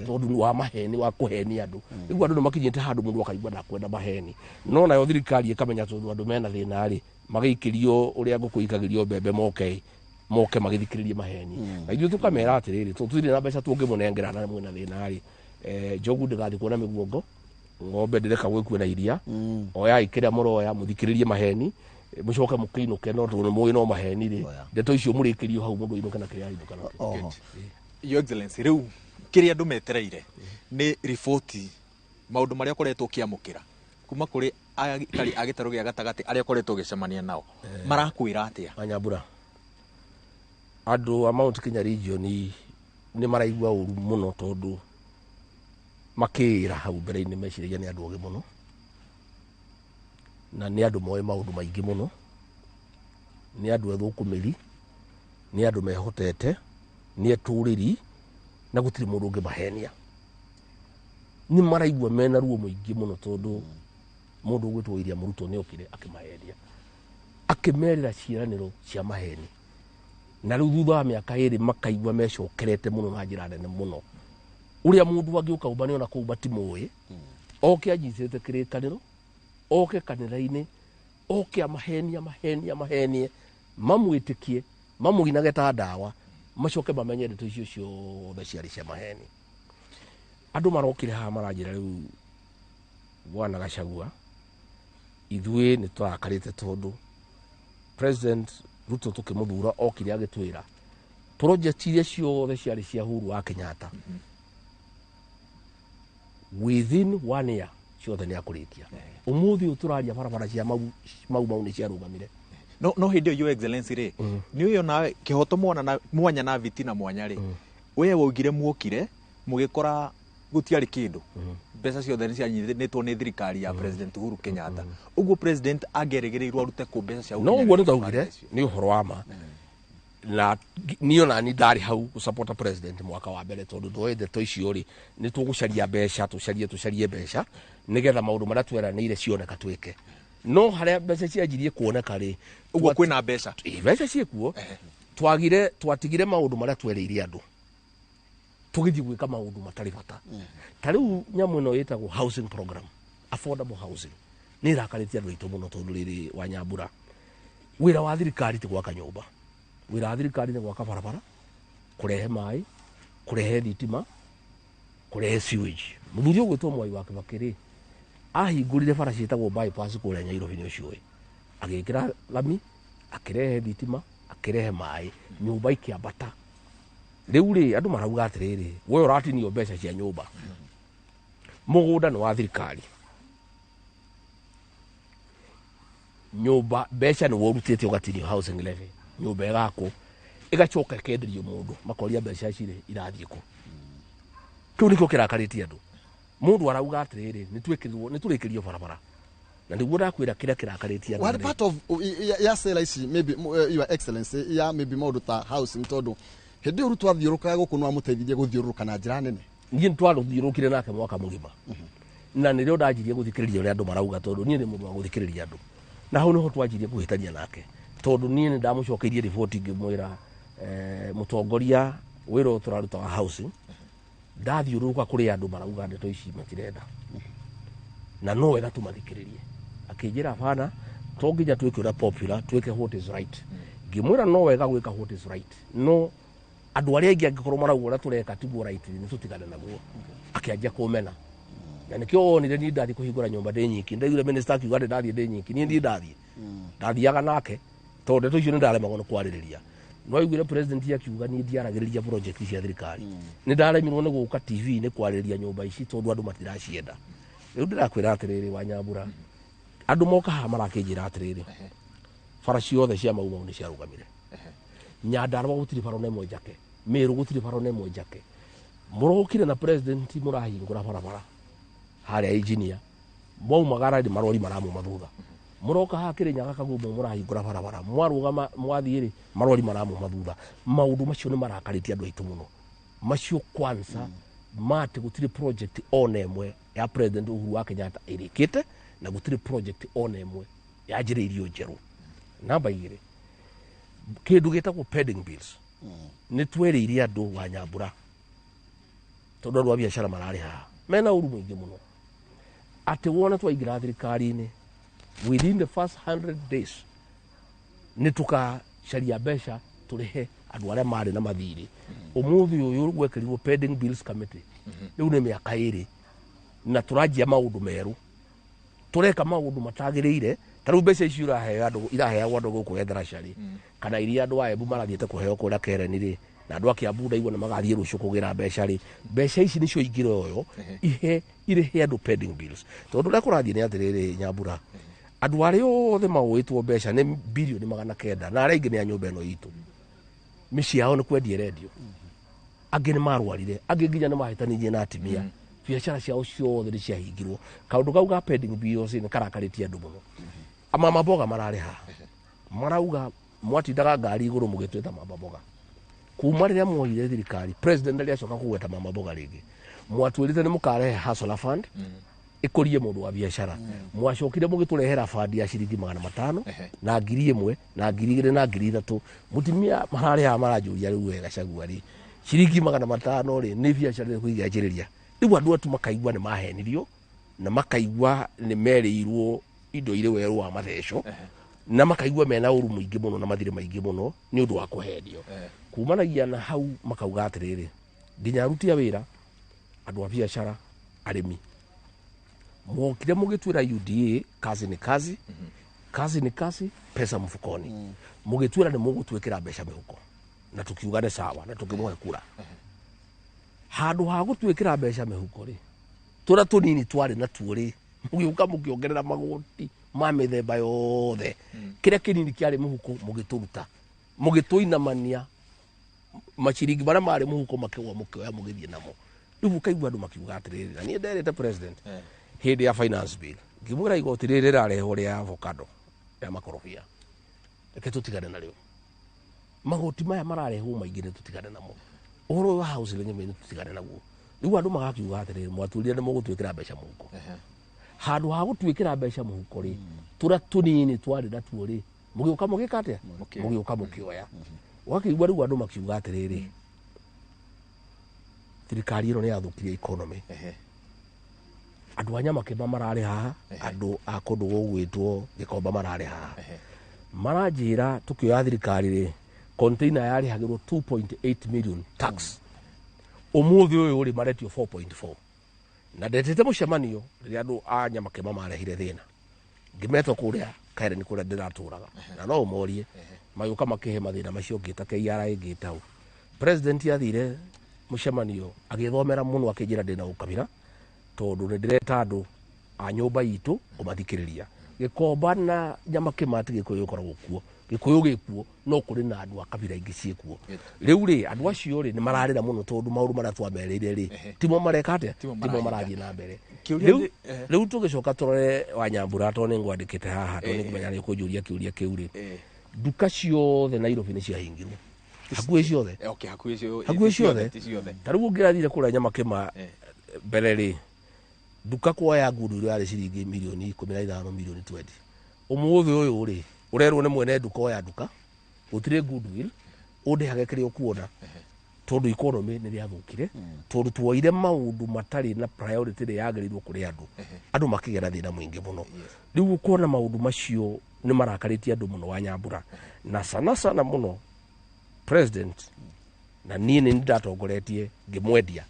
tondũ nĩ wa maheni, wa kũhenia andũ. Rĩu andũ nĩ makinyĩte handũ mũndũ akaigua ndakwenda maheni. No nayo thirikari ĩkamenya tondũ andũ mena thĩna rĩ, magĩikĩrio ũrĩa ngũkũ ikagĩrio mbembe, moke moke magĩthikĩrĩrie maheni. Na ithuĩ tũkamera atĩrĩrĩ, tondũ tũtirĩ na mbeca tũngĩmũnengera na mwĩna thĩna rĩ, njogu ndĩgathiĩ kuona mĩguongo, ng'ombe ndĩrekagwo ĩkue na iria. Oyai kĩrĩa mũroya, mũthikĩrĩrie maheni, mũcoke mũkĩinũke. No tondũ nĩ mũĩ no maheni rĩ, ndeto icio mũrĩkĩrio hau, mũndũ ainũke na kĩrĩa ainũka nakĩo. Your Excellency, rĩu kĩrĩa andũ metereire nĩ riboti, maũndũ marĩa ũkoretwo ũkĩamũkĩra kuma kũrĩ aikari a gĩtarũ gĩa gatagatĩ arĩa ũkoretwo ũgĩcemania nao, marakwĩra atĩa? Anyambura, andũ a Mount Kenya region nĩ maraigua ũru mũno, tondũ makĩĩra hau mbere-inĩ meciragia nĩ andũ ogĩ mũno na nĩ andũ moĩ maũndũ maingĩ mũno, nĩ andũ ethũkũmĩri, nĩ andũ mehotete, nĩ etũrĩri, na gũtirĩ mũndũ ũngĩmahenia. Nĩ maraigua mena ruo mũingĩ mũno, tondũ mũndũ ũgwĩtwo William Ruto nĩ okire akĩmahenia, akĩmerĩra ciĩranĩro cia maheni, na rĩu thutha wa mĩaka 2 makaigua mecokerete mũno na njĩra nene mũno. Ũrĩa mũndũ angĩũka ũmbane ona kũu matimũĩ, oke anyitĩte kĩrĩkanĩro, oke kanitha-inĩ, oke amahenie, amahenie, amahenie, mamwĩtĩkie, mamũinage ta ndawa. Macoke mamenye ndeto icio ciothe ciarĩ cia maheni. Andũ marokire haha maranjĩra rĩu bwana Gachagua, ithuĩ nĩ tũrakarĩte tondũ President Ruto tũkĩmũthura okire agĩtwĩra project iria ciothe ciarĩ cia Uhuru wa Kenyatta within one year ciothe nĩ akũrĩkia. Ũmũthĩ ũyũ tũraria barabara cia Mau Mau Mau nĩ ciarũgamire. No hĩndĩ ĩyo, Your Excellency rĩ, nĩ ũyũ nawe kĩhoto mwana na mwanya na vitina mwanya rĩ, we waugire muokire mũgĩkora gũtiarĩ kĩndũ, mbeca ciothe nĩ cianyitĩtwo nĩ thirikari ya President Uhuru Kenyatta. Ũguo president angĩerĩgĩrĩirwo arute kũ mbeca cia No gũkinyanĩria ũguo nĩ twaugire mĩbango icio? Nĩ ũhoro wa ma na niĩ ona ni ndarĩ hau gũsapota president mwaka wa mbere, tondũ ndoĩ ndeto icio rĩ, nĩ tũgũcaria mbeca, tũcarie tũcarie mbeca nĩgetha maũndũ marĩa tweranĩire cioneka twĩke. No harĩa mbeca cianjirie kuoneka rĩ, Ũguo kwĩna mbeca? Ĩ, mbeca ciĩkuo. Twagire, twatigire maũndũ marĩa twerĩire andũ, tũgĩthiĩ gwĩka maũndũ matarĩ bata. Ta rĩu nyamũ ĩno ĩtagwo housing program, affordable housing, nĩ ĩrakarĩtie andũ aitũ mũno, tondũ rĩrĩ, wa Nyambura, wĩra wa thirikari ti gwaka nyũmba. Wĩra wa thirikari nĩ gwaka barabara, kũrehe maĩ, kũrehe thitima, kũrehe sewage. Mũthuri ũgwĩtwo Mwai wa Kĩbakĩ rĩ, ahingũrire bara ciĩtagwo bypass kũrĩa Nyairobi, nĩ ũciũĩ, agĩkĩra lami, akĩrehe thitima, akĩrehe maĩ, nyũmba ikĩambata. Rĩu rĩ, andũ marauga atĩrĩrĩ, we ũratinio mbeca cia nyũmba, mũgũnda nĩ wa thirikari, nyũmba mbeca nĩ worutĩte, ũgatinio housing levy, nyũmba ĩgakwo, ĩgacoka ĩkenderio mũndũ, makoria mbeca ici rĩ irathiĩ kũ? Kĩu nĩkĩo kĩrakarĩtie andũ. Mũndũ arauga atĩrĩrĩ, nĩ twĩkĩrirwo, nĩ tũrĩkĩrio barabara, na nĩguo ndakwĩra kĩrĩa kĩrakarĩtie andũ What rĩ. Part of ya sera ici, maybe Your Excellency, ya maybe maũndũ ta housing, tondũ hĩndĩ ĩyo Ruto athiũrũrũkaga gũkũ, nĩ wamũteithirie gũthiũrũrũka na njĩra nene. Niĩ nĩ twarũthiũrũkire nake mwaka mũgima, na nĩrĩo ndanjirie gũthikĩrĩria ũrĩa andũ marauga, tondũ niĩ nĩ mũndũ wa gũthikĩrĩria andũ. Na hau nĩho twanjirie kũhĩtania nake, tondũ niĩ nĩ ndamũcokeirie riboti ngĩmwĩra, mũtongoria, wĩra ũyũ tũraruta wa housing, ndathiũrũrũka kũrĩ andũ marauga ndeto ici matirenda, na no wega tũmathikĩrĩrie. Akĩnjĩra, bana, to nginya twĩke ũrĩa popular, twĩke what is right. Ngĩmwĩra no wega gwĩka what is right, no andũ arĩa aingĩ angĩkorwo marauga ũrĩa tũreka tiguo right, nĩ tũtigane naguo. Akĩanjia kũmena, na nĩkĩo wonire niĩ ndathiĩ kũhingũra nyũmba ndĩ nyiki. Ndaiguire minister akiuga ndĩ ndathiĩ ndĩ nyiki. Niĩ ndiĩ ndathiĩ, ndathiaga nake, tondũ ndeto icio nĩ ndaremagwo nĩ kwarĩrĩria. No aiguire president akiuga niĩ ndiaragĩrĩria project cia thirikari, nĩ ndaremirwo nĩ gũka TV nĩ kwarĩrĩria nyũmba ici tondũ andũ matiracienda. Rĩu ndĩrakwĩra atĩrĩrĩ, wa Nyambura, andũ moka haha marakĩnjĩra atĩrĩrĩ, bara ciothe cia Mau Mau nĩ ciarũgamire, Nyandarũa gũtirĩ bara ona ĩmwe njake, Mĩrũ gũtirĩ bara ona ĩmwe njake. Mũrokire na president mũrahingũra barabara harĩa engineer, mwaumagara rĩ, marori maramuma thutha. Mũroka haha Kĩrĩnyaga Kagumo, mũrahingũra barabara, mwarũgama mwathiĩ rĩ, marori maramuma thutha. Maũndũ macio nĩ marakarĩtie andũ aitũ mũno. Macio kwanza mati gũtirĩ project ona ĩmwe ya President Uhuru wa Kenyatta ĩrĩkĩte, na gũtirĩ project ona ĩmwe yanjĩrĩirio njerũ. Namba igĩrĩ, kĩndũ gĩtagwo pending bills, nĩ twerĩire andũ wa Nyambura, tondũ andũ a biacara mararĩ haha mena ũru mũingĩ mũno, atĩ wona twaingĩra thirikari-inĩ, within the first 100 days nĩ tũkacaria mbeca tũrĩhe andũ arĩa marĩ na mathirĩ. Ũmũthĩ ũyũ gwekĩrirwo pending bills committee, rĩu nĩ mĩaka 2, na tũranjia maũndũ merũ, tũreka maũndũ matagĩrĩire. Ta rĩu mbeca icio iraheo andũ, iraheagwo andũ gũkũ Etharaca rĩ, kana iria andũ a Embu marathiĩte kũheo kũrĩa Kereni rĩ, na andũ a Kiambu ndaigua nĩ magathiĩ rũciũ kũgĩra mbeca rĩ, mbeca ici nĩcio ingĩroywo ihe irĩhe andũ pending bills. Tondũ ũrĩa kũrathiĩ nĩ atĩrĩrĩ, Nyambura, andũ arĩa othe maũĩtwo mbeca nĩ birioni 900, na arĩa aingĩ nĩ a nyũmba ĩno itũ, mĩciĩ yao nĩ kwendia ĩrendio, angĩ nĩ marwarire, angĩ nginya nĩ mahĩtanirie na atimia, biacara ciao ciothe nĩ ciahingirwo. Kaũndũ kau ka pending bills nĩ karakarĩtie andũ mũno. Mama mboga mararĩ haha marauga mwatindaga ngari igũrũ mũgĩtwĩta mama mboga. Kuma rĩrĩa mwoire thirikari, president ndarĩ acoka kũgweta mama mboga rĩngĩ. Mwatwĩrĩte nĩ mũkarehe hustler fund ĩkũrie mũndũ wa biacara. Mwacokire mũgĩtũrehera bandi ya ciringi 500 na 1000 na 2000 na 3000. Mũtumia mararĩ haha maranjũria, rĩu we Gachagua rĩ, ciringi 500 rĩ, nĩ biacara ĩrĩkũ ingĩanjĩrĩria? Rĩu andũ atu makaigua nĩ mahenirio, na makaigua nĩ merĩirwo indo irĩ werũ wa matheco. Na makaigua mena ũru mũingĩ mũno na mathirĩ maingĩ mũno nĩ ũndũ wa kũhenio. Kumanagia na hau makauga atĩrĩrĩ, nginya aruti a wĩra, andũ a biacara, arĩmi, mwokire mũgĩtwĩra UDA kazi ni kazi, kazi ni kazi, pesa mfukoni. Mũgĩtwĩra nĩ mũgũtwĩkĩra mbeca mĩhuko, na tukiuga nĩ sawa na tũkĩmũhe kura. Handũ ha gũtwĩkĩra mbeca mĩhuko rĩ, tũrĩa tũnini twarĩ natuo rĩ, mũgĩũka mũkĩongerera magoti ma mĩthemba yothe. Kĩrĩa kĩnini kĩarĩ mũhuko mũgĩtũruta, mũgĩtũinamania, maciringi marĩa marĩ mũhuko makĩgwa, mũkĩoya mũgĩthiĩ namo. Rĩu ũkaigua andũ makiuga atĩrĩrĩ, na niĩ nderĩte president hĩndĩ ya finance bill, ngĩmwĩra igoti rĩrĩ rĩrarehwo rĩa avocado, rĩa makorobia, reke tũtigane narĩo. Magoti maya mararehwo maingĩ nĩ tũtigane namo. Ũhoro ũyũ wa housing levy nĩ tũtigane naguo. Rĩu andũ magakiuga atĩrĩrĩ, mwatwĩrire nĩ mũgũtwĩkĩra mbeca mũhuko. Handũ ha gũtwĩkĩra mbeca mũhuko rĩ, tũrĩa tũnini twarĩ natuo rĩ, mũgĩũka mũgĩka atĩa? Mũgĩũka mũkĩoya. Ũgakĩigua rĩu andũ makiuga atĩrĩrĩ, thirikari ĩno nĩ yathũkirie economy. Andũ a Nyamakĩma mararĩ haha, andũ a kũndũ gũgwĩtwo Gĩkomba mararĩ haha, maranjĩra tũkĩoya thirikari rĩ, container yarĩhagĩrwo 2.8 million tax, ũmũthĩ ũyũ rĩ maretio 4.4. Na ndetĩte mũcemanio rĩrĩa andũ a Nyamakĩma marehire thĩna, ngĩmetwo kũrĩa Karen kũrĩa ndĩratũraga, na no ũmorie, magĩũka makĩhe mathĩna macio. Ngĩta KRA, ngĩta hau president athire mũcemanio, agĩthomera mũno, akĩnjĩra ndĩna ũkabira tondũ nĩ ndĩreta andũ a nyũmba itũ kũmathikĩrĩria. Gĩkomba na Nyamakĩma ti Gĩkũyũ gĩkoragwo kuo, Gĩkũyũ gĩkuo, no kũrĩ na andũ a kabira ingĩ ciĩkuo. Rĩu rĩ, andũ acio rĩ nĩ mararĩra mũno tondũ maũndũ marĩa twamerĩire rĩ, timo mareka atĩa? Timo timo marahinga. Marathiĩ na mbere. Kĩũria Rĩu rĩu tũgĩcoka tũrore Wanyambura, tondũ nĩ ngwandĩkĩte haha, tondũ nĩ ngũmenya nĩ ũkũnjũria kĩũria kĩu rĩ, nduka ciothe Nairobi nĩ ciahingirwo, hakuhĩ ciothe. Okay, hakuhĩ hakuhĩ ciothe. Ti ciothe. Ta rĩu ũngĩrathire kũrĩa Nyamakĩma mbere rĩ, nduka kuoya ngundu ĩrĩa yarĩ ciringi mirioni 15, mirioni 20, ũmũthĩ ũyũ rĩ, ũrerwo nĩ mwene nduka, oya nduka, gũtirĩ goodwill, ũndĩhage kĩrĩa ũkuona, tondũ economy nĩ rĩathũkire, tondũ tuoire maũndũ matarĩ na priority ĩrĩa yagĩrĩirwo kũrĩ andũ. Andũ makĩgĩa na thĩna mũingĩ mũno. Rĩu ũkona maũndũ macio nĩ marakarĩtie andũ mũno, wa Nyambura, na sana sana mũno president. Na niĩ nĩ ndatongoretie ngĩmwendia,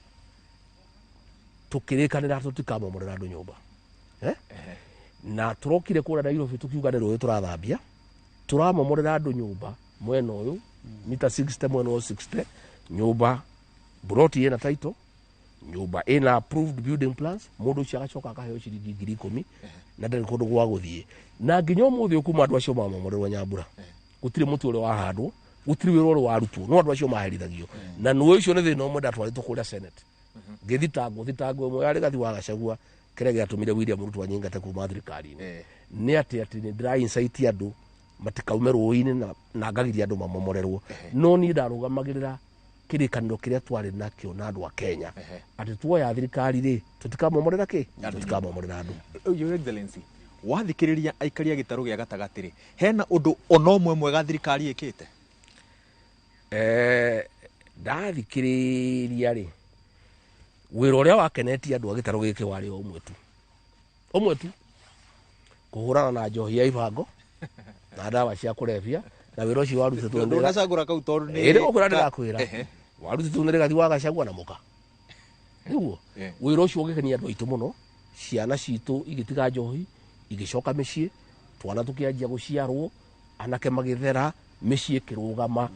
tũkĩrĩkanĩra tũtikamomorera andũ nyũmba, eh? Na tũrokire kũrĩa Nairobi tũkiuga nĩ rũĩ tũrathambia, tũramomorera andũ nyũmba mwena ũyũ mita 60, mwena ũyũ 60, nyũmba buroti ĩna title, nyũmba ĩna approved building plans. Mũndũ ũcio agacoka akaheo ciringi 10,000 na ndarĩ kũndũ gwa gũthiĩ. Na nginya ũmũthĩ ũyũ kuma andũ acio mamomorerwo Nyambura, gũtirĩ mũtĩ ũrĩa wahandwo, gũtirĩ wĩra ũrĩa warutwo, no andũ acio maherithagio. Na nĩ ũcio nĩ thĩna ũmwe ndatwarĩtwo kũrĩa Senate ngĩthitangwo. Thitango ĩmwe yarĩ Gathi wa Gachagua, kĩrĩa gĩatũmire William Ruto anyingate kuma thirikari-inĩ, nĩ atĩ nĩ ndĩra incite andũ matikaume rũĩ-inĩ na ngagiria andũ mamomorerwo. No niĩ ndarũgamagĩrĩra kĩrĩkanĩro kĩrĩa twarĩ nakĩo na andũ a Kenya, atĩ tuoya thirikari rĩ, tũtikamomorera kĩ, tũtikamomorera andũ. Your Excellency, wathikĩrĩria aikari a gĩtarũ gĩa gatagatĩ rĩ, hena ũndũ ona ũmwe mwega thirikari ĩkĩte? Ndathikĩrĩria rĩ, wĩra ũrĩa wakenetie andũ a gĩtarũ gĩkĩ warĩ o ũmwe tu, ũmwe tu, kũhũrana na njohi ya ibango na ndawa cia kũrebia. Na wĩra ũcio warutĩtwo nĩ Ndũnacagũra kau tondũ nĩ ĩrĩ gũkwĩra, ndĩrakwĩra, warutĩtwo nĩ Rigathi wa Gachagua na mũka nĩguo. Wĩra ũcio ũgĩkenia andũ aitũ mũno. Ciana citũ igĩtiga njohi, igĩcoka mĩciĩ, twana tũkĩanjia gũciarwo, anake magĩthera, mĩciĩ ĩkĩrũgama,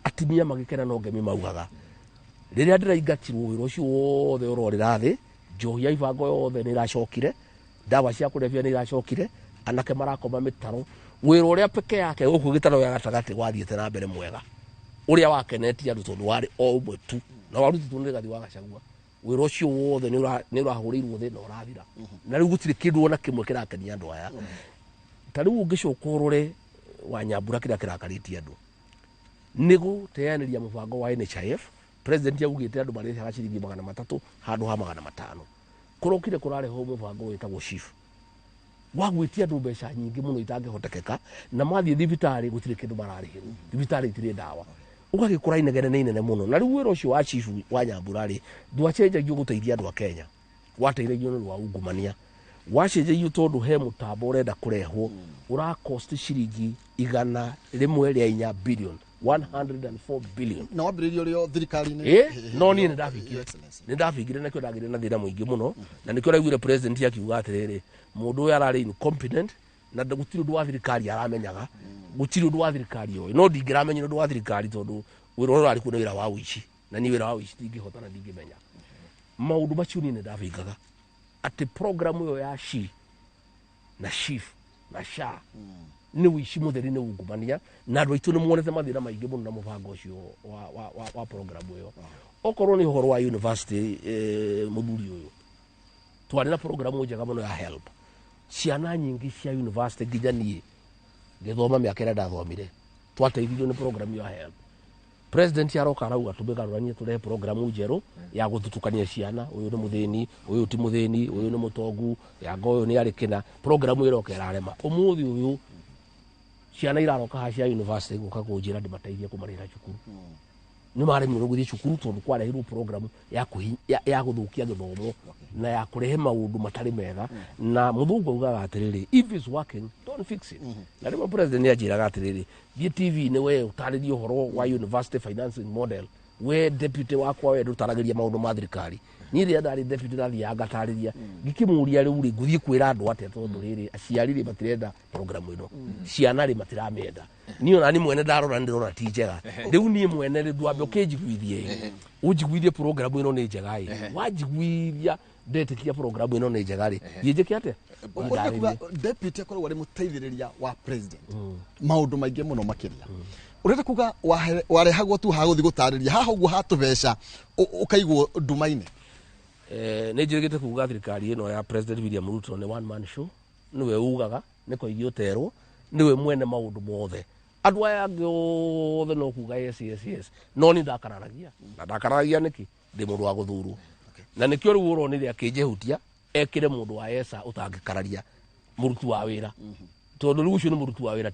atumia magĩkena. No ngemi maugaga rĩrĩa ndĩraingatirwo, wĩra ũcio wothe ũrorĩra thĩ. Njohi ya ibango yothe nĩ ĩracokire, ndawa cia kũrebia nĩ iracokire, anake marakoma mĩtaro. Wĩra ũrĩa peke yake gũkũ gĩtarũ gĩa gatagatĩ wathiĩte na mbere mwega, ũrĩa wakenetie andũ, tondũ warĩ o ũmwe tu na warutĩtwo nĩ Rigathi wa Gachagua, wĩra ũcio wothe nĩ ũrahũrĩirwo thĩ na ũrathira. Na rĩu gũtirĩ kĩndũ ona kĩmwe kĩrakenia andũ aya. Ta rĩu ũngĩcoka ũrore wa Nyambura, kĩrĩa kĩrakarĩtie andũ nĩ gũteanĩria mũbango wa NHIF. President augĩte andũ marĩhaga ciringi 300 handũ ha 500. Kũrokire kũrarehwo mũbango wĩtagwo SHIF wa gwĩtia andũ mbeca nyingĩ mũno itangĩhotekeka, na mathiĩ thibitarĩ gũtirĩ kĩndũ mararĩhĩrwo, thibitarĩ itirĩ ndawa, ũgagĩkora inegene nĩ inene mũno. Na rĩu wĩra ũcio wa SHIF wa Nyambura rĩ, ndwacenjagio gũteithia andũ a Kenya, wateithagio nĩ ũndũ wa ungumania. Wacenjagio tondũ he mũtambo ũrenda kũrehwo ũra cost ciringi 104 billion, 104 billion. Na wambĩrĩirie ũrĩ o thirikari-inĩ? Ĩ, no niĩ nĩ ndabingire. Your Excellency. Nĩ ndabingire, nakĩo ndagĩire na thĩna mũingĩ mũno, na nĩkĩo raiguire president akiuga atĩrĩrĩ, mũndũ ũyũ ararĩ incompetent na gũtirĩ ũndũ wa thirikari aramenyaga, gũtirĩ ũndũ wa thirikari oĩ. No ndingĩramenyire ũndũ wa thirikari tondũ wĩra ũrĩa ũrarĩ kuo nĩ wĩra wa ũici, na niĩ wĩra wa ũici ndingĩhota na ndingĩmenya maũndũ macio. Niĩ nĩ ndabingaga atĩ program ĩyo ya SHI na SHIF na SHA nĩ ũici mũtheri, nĩ ungumania, na andũ aitũ nĩ monete mathĩna maingĩ mũno na mũbango ũcio wa program ĩyo. Okorwo nĩ ũhoro wa university, mũthuri ũyũ, twarĩ na program njega mũno ya HELB. Ciana nyingĩ cia university, nginya niĩ ngĩthoma mĩaka ĩrĩa ndathomire, twateithirio nĩ program ya HELB. President aroka arauga tũmĩgarũranie, tũrehe programu njerũ ya gũthutũkania ciana, ũyũ nĩ mũthĩni, ũyũ ti mũthĩni, ũyũ nĩ mũtongu, yanga ũyũ nĩ arĩ kĩna. Programu ĩroka ĩrarema. Ũmũthĩ ũyũ ciana iraroka haha cia university gũka kũnjĩra ndĩmateithie kũmarĩhĩra cukuru. Nĩ maremirwo gũthiĩ cukuru tondũ kwarehirwo programu ya gũthũkia gĩthomo na ya kũrehe maũndũ matarĩ mega. Na mũthũngũ augaga atĩrĩrĩ, "If it's working, don't fix it." Na rĩmwe president nĩ anjĩraga atĩrĩrĩ, "Thiĩ TV-inĩ we ũtarĩrie ũhoro wa university financing model, we deputy wakwa, we ndũtaragĩria maũndũ ma thirikari." Niĩ rĩrĩa ndarĩ deputy ndathiaga ngatarĩria, ngĩkĩmũria, "Rĩu rĩ, ngũthiĩ kwĩra andũ atĩa? Tondũ rĩrĩ, aciari rĩ matirenda programu ĩno, ciana rĩ matiramĩenda. Niĩ ona ni mwene ndarora ndĩrona ti njega. Rĩu niĩ mwene rĩ, ndwambe ũkĩnjiguithie ĩ, ũnjiguithie programu ĩno nĩ njega ĩ. Wanjiguithia ndetĩkia programu ĩno nĩ njega rĩ, thiĩ njĩke atĩa?" Ũrenda kuga deputy akoragwo arĩ mũteithĩrĩria wa president maũndũ maingĩ mũno makĩria. Ũrenda kuga warehagwo tu haha gũthiĩ gũtarĩria haha ũguo hatũbeca, ũkaigwo nduma-inĩ? Nĩ njĩrĩgĩte kuga thirikari ĩno ya President William Ruto nĩ one man show. Nĩwe ugaga, nĩ koigi ũterwo, nĩwe mwene maũndũ mothe. Andũ aya angĩ othe no kuga yes, no niĩ ndakararagia. Na ndakararagia nĩkĩ? Ndĩ mũndũ wa gũthurwo, na nĩkĩo rĩu ũronire akĩnjehutia ekĩre mũndũ wa esa ũtangĩkararia, mũruti wa wĩra, tondũ rĩu ũcio nĩ mũruti wa wĩra,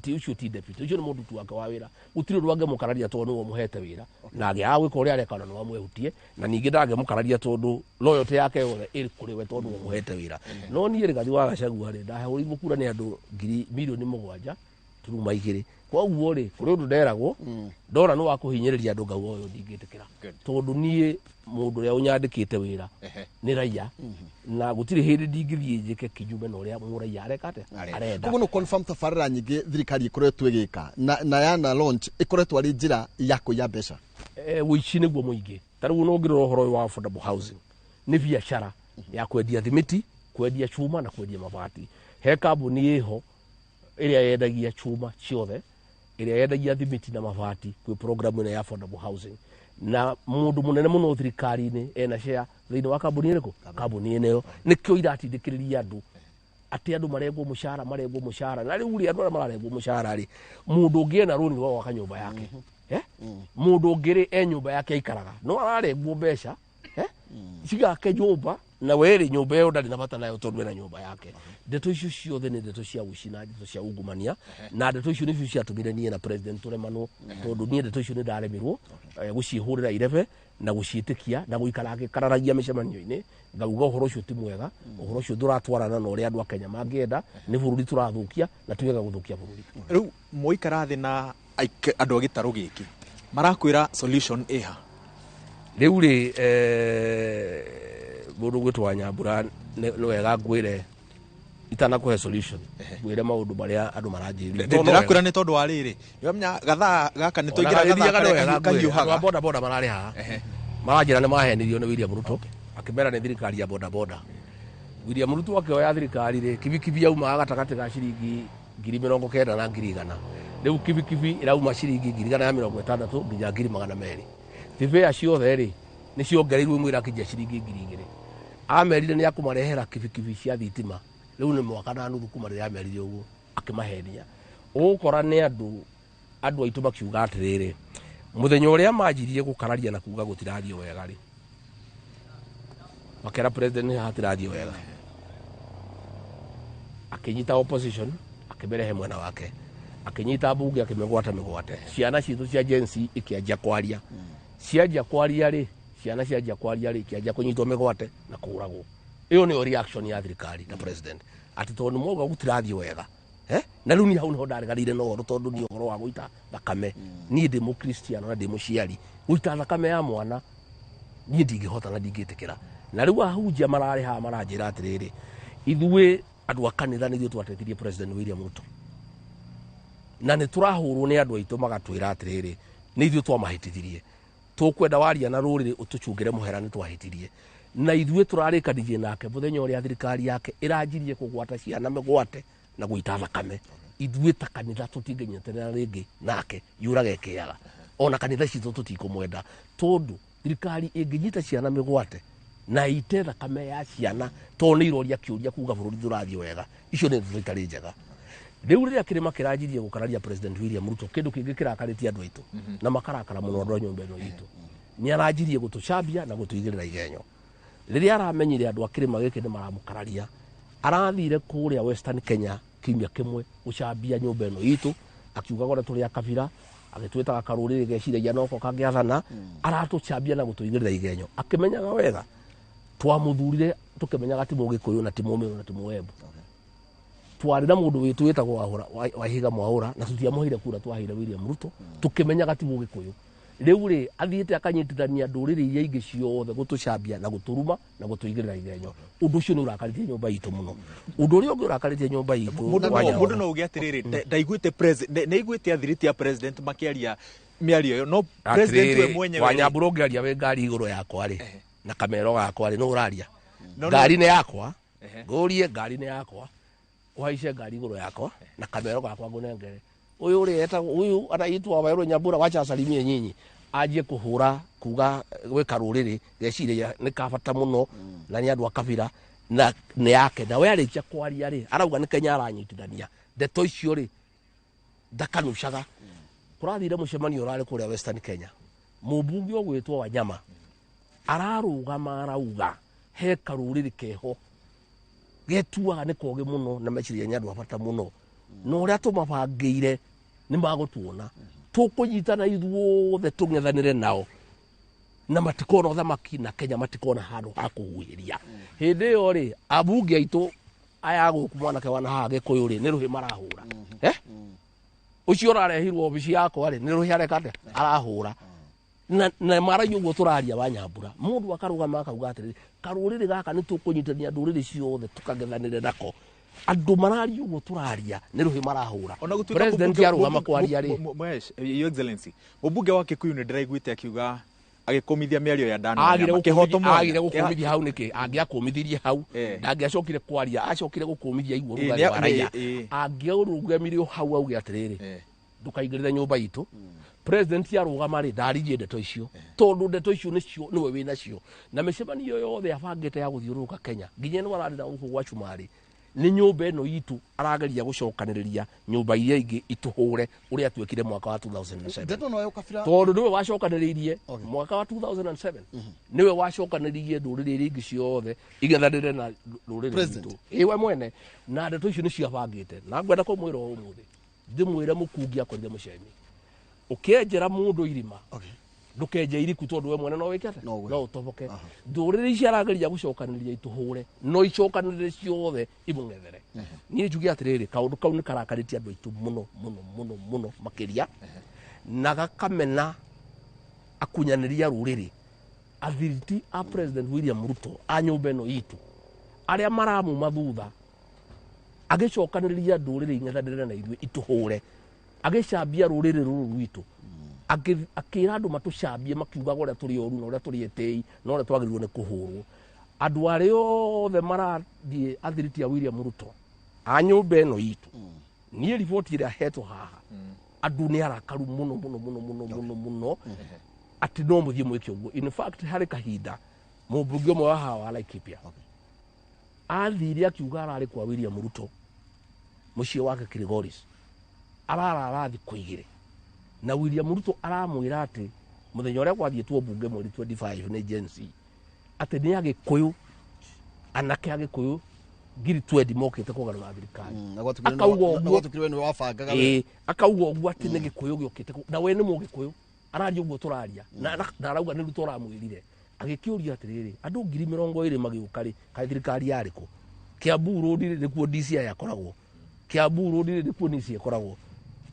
ti ũcio ti deputy, ũcio nĩ mũruti wake wa wĩra. Gũtirĩ ũndũ angĩmũkararia tondũ nĩwe ũmũhete wĩra, na angĩaga gwĩka ũrĩa areka ona nĩwamwehutie. Na ningĩ ndangĩmũkararia tondũ loyalty yake yothe ĩrĩ kũrĩ we, tondũ nĩwe ũmũhete wĩra. No niĩ Rigathi wa Gachagua rĩ, ndahũrĩirwo kura nĩ andũ 7.2 milioni. Koguo rĩ, kũrĩ ũndũ nderagwo ndona nĩ wa kũhinyĩrĩria andũ, ngauga ũyũ ndingĩtĩkĩra, tondũ niĩ mũndũ ũrĩa ũnyandĩkĩte wĩra nĩ raia, na gũtirĩ hĩndĩ ndingĩthiĩ njĩke kinyume na ũrĩa mũraia areka atĩa, arenda. Koguo no confirm tabarĩra nyingĩ thirikari ĩkoretwo ĩgĩka na yana launch ĩkoretwo arĩ njĩra ya kũiya mbeca? Ũici nĩguo mũingĩ. Ta rĩu no ngĩrora ũhoro ũyũ wa affordable housing, nĩ biacara ya kwendia thimiti, kwendia cuma na kwendia mabati. He kambuni ĩho ĩrĩa yendagia cuma ciothe, ĩrĩa yendagia thimiti na mabati kwĩ program ĩno ya affordable housing, na mũndũ mũnene mũno thirikari-inĩ ena share thĩinĩ wa kambuni ĩrĩkũ? Kambuni ĩno. Nĩkĩo iratindĩkĩrĩria andũ atĩ andũ marengwo mũcara, marengwo mũcara. Na rĩu rĩ, andũ arĩa mararengwo mũcara rĩ, mũndũ ũngĩ ena rũni rwa gwaka nyũmba yake, eh? Mũndũ ũngĩ rĩ, e nyũmba yake aikaraga, no ararengwo mbeca, eh? Cigake nyũmba, na werĩ nyũmba ĩyo ndarĩ na bata nayo tondũ ena nyũmba yake. Ndeto icio ciothe nĩ ndeto cia ũici na ndeto cia ungumania, na ndeto icio nĩcio ciatũmire niĩ na president tũremanwo, tondũ niĩ ndeto icio nĩ ndaremirwo gũciĩhũrĩra irebe na gũciĩtĩkia na gũikara ngĩkararagia mĩcemanio-inĩ, ngauga ũhoro ũcio ti mwega, ũhoro ũcio ndũratwarana na ũrĩa andũ a Kenya mangĩenda. Nĩ bũrũri tũrathũkia, na ti wega gũthũkia bũrũri. Rĩu mwaikara thĩ na andũ a gĩtarũ gĩkĩ, marakwĩra solution ĩha? Rĩu rĩ, mũndũ gwĩtwo wa Nyambura, nĩ wega ngwĩre, itanakũhe solution, ngwĩre maũndũ marĩa andũ maranjĩrire. Ndĩrakwĩra nĩ tondũ wa rĩrĩ, nĩwamenya gathaa gaka nĩ tũingĩra gathaa karĩa kahiũhaga. A boda boda mararĩ haha maranjĩra nĩ mahenirio nĩ William Ruto, akĩmera nĩ thirikari ya boda boda. William Ruto akĩoya thirikari rĩ, kibikibi yaumaga gatagatĩ ga ciringi 90,000 na 100,000. Rĩu kibikibi ĩrauma ciringi 160,000 nginya 200,000. Thibĩa ciothe rĩ, nĩ ciongereirwo, imwe irakinyia ciringi 2,000. Amerire nĩ akũmarehera kibikibi cia thitima. Rĩu nĩ mwaka na nuthu kuma rĩrĩa amerire ũguo, akĩmahenia. Ũgũkora nĩ andũ aitũ makiuga atĩrĩrĩ, mũthenya ũrĩa manjirie gũkararia na kuga gũtirathiĩ wega rĩ, makera president nĩ hatirathiĩ wega, akĩnyita opposition, akĩmĩrehe mwena wake, akĩnyita mbunge, akĩmĩgwata mĩgwate. Ciana citũ cia Gen Z ikĩanjia kwaria, cianjia kwaria rĩ, ciana cianjia kwaria rĩ, ikĩanjia kũnyitwo mĩgwate na kũragwo. Ĩyo nĩyo reaction ya thirikari na president, atĩ tondũ nĩ mwauga gũtirathiĩ wega. Na rĩu niĩ hau nĩho ndareganire na ũhoro, tondũ niĩ ũhoro wa gũita thakame, niĩ ndĩ mũkristiano na ndĩ mũciari, gũita thakame ya mwana niĩ ndingĩhota na ndingĩtĩkĩra. Na rĩu ahunjia mararĩ haha maranjĩra atĩrĩrĩ, ithuĩ andũ a kanitha nĩ ithuĩ twatethirie President William Ruto, na nĩ tũrahũrwo nĩ andũ aitũ magatwĩra atĩrĩrĩ, nĩ ithuĩ twamahĩtithirie, tũkwenda waria na rũrĩrĩ ũtũcungĩre mũhera nĩ twahĩtirie. Na ithuĩ tũrarĩkanirie nake mũthenya ũrĩa thirikari yake ĩranjirie kũgwata ciana mĩgwate na gũita thakame. Ithuĩ ta kanitha tũtingĩnyitanĩra rĩngĩ nake, yũrage kĩaga, ona kanitha citũ tũtikũmwenda, tondũ thirikari ĩngĩnyita ciana mĩgwate na ite thakame ya ciana tondũ nĩ iroria kĩũria kuga bũrũri ndũrathiĩ wega, icio nĩ ndeto itarĩ njega. Rĩu rĩrĩa kĩrĩma kĩranjirie gũkararia President William Ruto, kĩndũ kĩngĩ kĩrakarĩtie andũ aitũ na makarakara mũno andũ a nyũmba ĩno itũ, nĩ aranjirie gũtũcambia na gũtũigĩrĩra igenyo. Rĩrĩa aramenyire andũ a kĩrĩma gĩkĩ nĩ maramũkararia, arathire kũrĩa Western Kenya kiumia kĩmwe gũcambia nyũmba ĩno itũ, akiugaga ũrĩa tũrĩ a kabira, agĩtwĩtaga karũrĩrĩ geciragia noko kangĩathana. Aratũcambia na gũtũigĩrĩra igenyo akĩmenyaga wega twamũthurire tũkĩmenyaga ti Mũgĩkũyũ na ti Mũmĩrũ na ti Mũembu. Twarĩ na mũndũ witũ wĩtagwo Wahiga Mwaũra, na tũtiamũheire kura, twaheire William Ruto tũkĩmenyaga ti Mũgĩkũyũ. Rĩu rĩ, athiĩte akanyitithania ndũrĩrĩ iria ingĩ ciothe gũtũcambia na gũtũruma na gũtũigĩrĩra igenyo. Ũndũ ũcio nĩ ũrakarĩtie nyũmba itũ mũno. Ũndũ ũrĩa ũngĩ ũrakarĩtie nyũmba itũ, Mũndũ no uge atĩrĩrĩ, ndaiguĩte president, nĩaiguĩte athiriti a president makĩaria mĩario ĩyo, no president we mwenyewe. Wanyambura, ũngĩaria wĩ ngari igũrũ yakwa rĩ, na kamero gakwa rĩ, no ũraria ngari nĩ yakwa, ngũrie ngari nĩ yakwa, ũhaice ngari igũrũ yakwa na kamero gakwa ngũnengere ũyũ ũrĩa etagwo ũyũ anaitwa Wawerũ Nyambura, wacha asalimie nyinyi, anjie kũhũra kuga gwĩka rũrĩrĩ geciria nĩ kabata mũno na nĩ andũ a kabira na nĩ yake. Na we arĩkia kwaria rĩ, arauga nĩ Kenya aranyitithania. Ndeto icio rĩ, ndakanucaga. Kũrathire mũcemanio ũrarĩ kũrĩa Western Kenya, mũmbunge ũgwĩtwo Wanyama ararũgama arauga he karũrĩrĩ keho getuaga nĩ kogĩ mũno na meciria nĩ andũ a bata mũno, na ũrĩa tũmabangĩire nĩ magũtuona tũkũnyitana ithuothe tũng'ethanĩre nao na matikona ũthamaki na Kenya matikona handũ ha kũhuhĩria. Hĩndĩ ĩyo rĩ, ambunge aitũ aya gũkũ mwanake wana haha Gĩkũyũ rĩ, nĩ rũhĩ marahũra. Ũcio ũrarehirwo obici yakwa rĩ, nĩ rũhĩ areka atĩa, arahũra na maragia ũguo tũraria. Wa Nyambura, mũndũ akarũgama akauga atĩrĩrĩ, karũrĩrĩ gaka nĩ tũkũnyitania ndũrĩrĩ ciothe tũkang'ethanĩre nako. Andũ mararia ũguo tũraria nĩ rũhĩ marahũra. Ona gũtuĩka President arũgama kwaria rĩ, Mhesh, Your Excellency, mũmbunge wa Kikuyu nĩ ndĩraiguĩte akiuga agĩkũmithia mĩario ya Dan agire Wanyama. Kĩhoto mwanya. Agire gũkũmithia hau nĩkĩ? Angĩakũmithirie hau, ndangĩacokire kwaria, acokire gũkũmithia aigua ũrugarĩ wa raia. Angĩarũgamire o hau auge atĩrĩrĩ, ndũkaingĩrĩre nyũmba itũ. President arũgama rĩ, ndaririe ndeto icio, tondũ ndeto icio nĩcio nĩwe wĩnacio na mĩcemanio yothe abangĩte ya gũthiũrũrũka Kenya, nginya ĩno ararĩ na gũkũ gwa Cumarĩ, nĩ nyũmba ĩno itũ arageria gũcokanĩrĩria nyũmba iria ingĩ itũhũre ũrĩa twekire mwaka wa 2007. Ndeto no yo kabira. Tondũ nĩwe wacokanĩrĩirie mwaka wa 2007, nĩwe wacokanĩrĩirie ndũrĩrĩ iria ingĩ ciothe igethanĩre na rũrĩrĩ President. rwitũ, ĩ we mwene, na ndeto icio nĩcio abangĩte. Na ngwenda kũmwĩra o ũmũthĩ, ndĩmwĩre mũkungi akorire mũcemi ũkĩenjera mũndũ irima, ndũkenje iriku, tondũ we mwene no wĩke atĩa? No ũgwe. No ũtoboke. Ndũrĩrĩ ici arageria gũcokanĩrĩria itũhũre, no icokanĩrĩre ciothe imũng'ethere. Niĩ njuge atĩrĩrĩ, kaũndũ kau nĩ karakarĩtie andũ aitũ mũno mũno mũno mũno makĩria, na gakamena akunyanĩria rũrĩrĩ, athiriti a President William Ruto a nyũmba ĩno itũ arĩa maramuma thutha agĩcokanĩrĩria ndũrĩrĩ ing'ethanĩre na ithuĩ itũhũre, agĩcambia rũrĩrĩ rũrũ rwitũ, akĩra andũ matũcambie makiugaga ũrĩa tũrĩ oru na ũrĩa tũrĩ etĩi na ũrĩa twagĩrĩirwo nĩ kũhũrwo. Andũ arĩa othe marathiĩ athiriti a William Ruto a nyũmba ĩno itũ, niĩ riboti ĩrĩa hetwo haha, andũ nĩ arakaru mũno mũno mũno mũno mũno mũno atĩ no mũthiĩ mwĩke ũguo. In fact, harĩ kahinda mũmbunge ũmwe wa haha wa Laikipia athire akiuga ararĩ kwa William Ruto mũciĩ wake Kilgoris, ararara thikũ igĩrĩ na William Ruto aramwĩra atĩ mũthenya ũrĩa gwathiĩtwo mbunge mweri 25 nĩ Gen Z, atĩ nĩ agĩkũyũ, anake agĩkũyũ 20,000 mokĩte kũgarũra thirikari. Akauga ũguo. Gwatuĩkire nĩwe wabangaga we. Ĩĩ, akauga ũguo atĩ nĩ gĩkũyũ gĩũkĩte na we nĩ mũgĩkũyũ, araria ũguo tũraria na arauga nĩ Ruto ũramwĩrire. Agĩkĩũria atĩrĩrĩ, andũ 20,000 magĩũka rĩ, kaĩ thirikari yarĩ kũ? Kiambu Road rĩ, nĩkuo DCI akoragwo. Kiambu Road rĩ, nĩkuo NIS ĩkoragwo.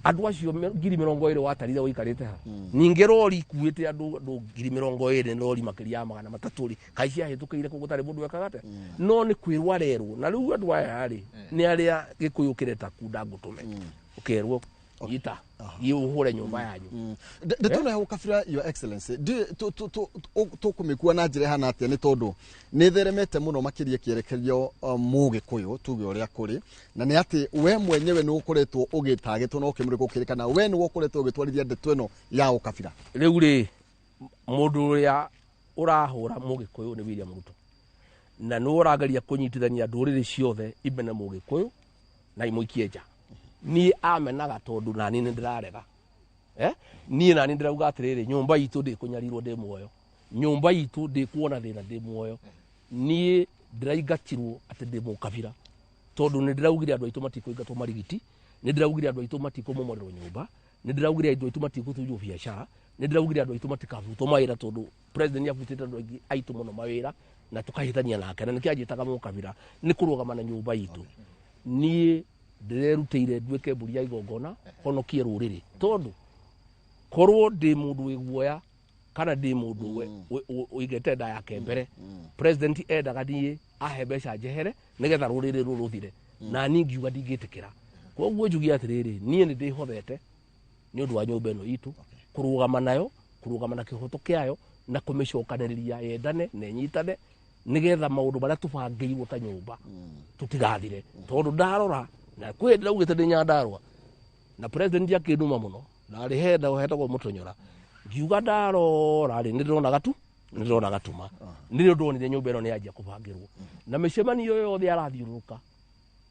Andũ acio 20,000 watarire ũikarĩte ha? Ningĩ rori ikuĩte andũ 20,000, rori makĩria ya 300 rĩ, kaĩ ciahĩtũkĩire kũ gũtarĩ mũndũ wekaga atĩa? No nĩ kwĩrwo arerwo. Na rĩu andũ aya rĩ, nĩ arĩa Gĩkũyũ kĩreta kunda ngũtũme. Ũkerwo, nyita, thiĩ ũhũre nyũmba yanyu. Ndeto ĩno ya ũkabira, Your Excellency, tũkũmĩkua na njĩra ĩhana atĩa? Nĩ tondũ nĩ ĩtheremete mũno makĩria kĩerekerio mũgĩkũyũ tuge ũrĩa kũrĩ, na nĩ atĩ we mwenyewe nĩ ũkoretwo ũgĩtagĩtwo na ũkĩmũrĩkwo ũkĩrĩkana we nĩ ũkoretwo ũgĩtwarithia ndeto ĩno ya ũkabira. Rĩu rĩ, mũndũ ũrĩa ũrahũra mũgĩkũyũ nĩ William Ruto, na nĩ ũrageria kũnyitithania ndũrĩrĩ ciothe imene mũgĩkũyũ na imũikie nja. Niĩ amenaga tondũ nani nĩ ndĩrarega. Niĩ nani ndĩrauga atĩrĩrĩ, nyũmba itũ ndĩkũnyarirwo ndĩ muoyo, nyũmba itũ ndĩkuona thĩna ndĩ muoyo. Niĩ ndĩraingatirwo atĩ ndĩ mũkabira, tondũ nĩ ndĩraugire andũ aitũ matikũingatwo marigiti, nĩ ndĩraugire andũ aitũ matikũmomorerwo nyũmba, nĩ ndĩraugire andũ aitũ matikũtunywo biacara, nĩ ndĩraugire andũ aitũ matikabutwo mawĩra, tondũ president nĩ abutĩte andũ aingĩ aitũ mũno mawĩra na tũkahĩtania nake, na nĩkĩo anjĩtaga mũkabira, nĩ kũrũgama na nyũmba itũ. Niĩ ndĩrerutĩire nduĩke mbũri ya igongona honokie rũrĩrĩ, tondũ korwo ndĩ mũndũ wĩ guoya kana ndĩ mũndũ ũigĩte nda yake mbere, president endaga niĩ ahe mbeca njehere nĩgetha rũrĩrĩ rũrũ rũthire, na niĩ ngiuga ndingĩtĩkĩra. Koguo njuge atĩrĩrĩ, niĩ nĩ ndĩhothete nĩ ũndũ wa nyũmba ĩno itũ, kũrũgama nayo, kũrũgama na kĩhoto kĩayo, na kũmĩcokanĩrĩria yendane na ĩnyitane, nĩgetha maũndũ marĩa tũbangĩirwo ta nyũmba tũtigathire. Tondũ ndarora na kwĩ hĩndĩ ndaugĩte ndĩ Nyandarũa na president akĩnduma mũno, ndarĩ henda hetagwo Mũtonyora, ngiuga ndarora rĩ, nĩ ndĩrona gatuma, nĩrĩo ndonire nyũmba ĩno nĩ yanjia kũbangĩrwo, na mĩcemanio yothe arathiũrũrũka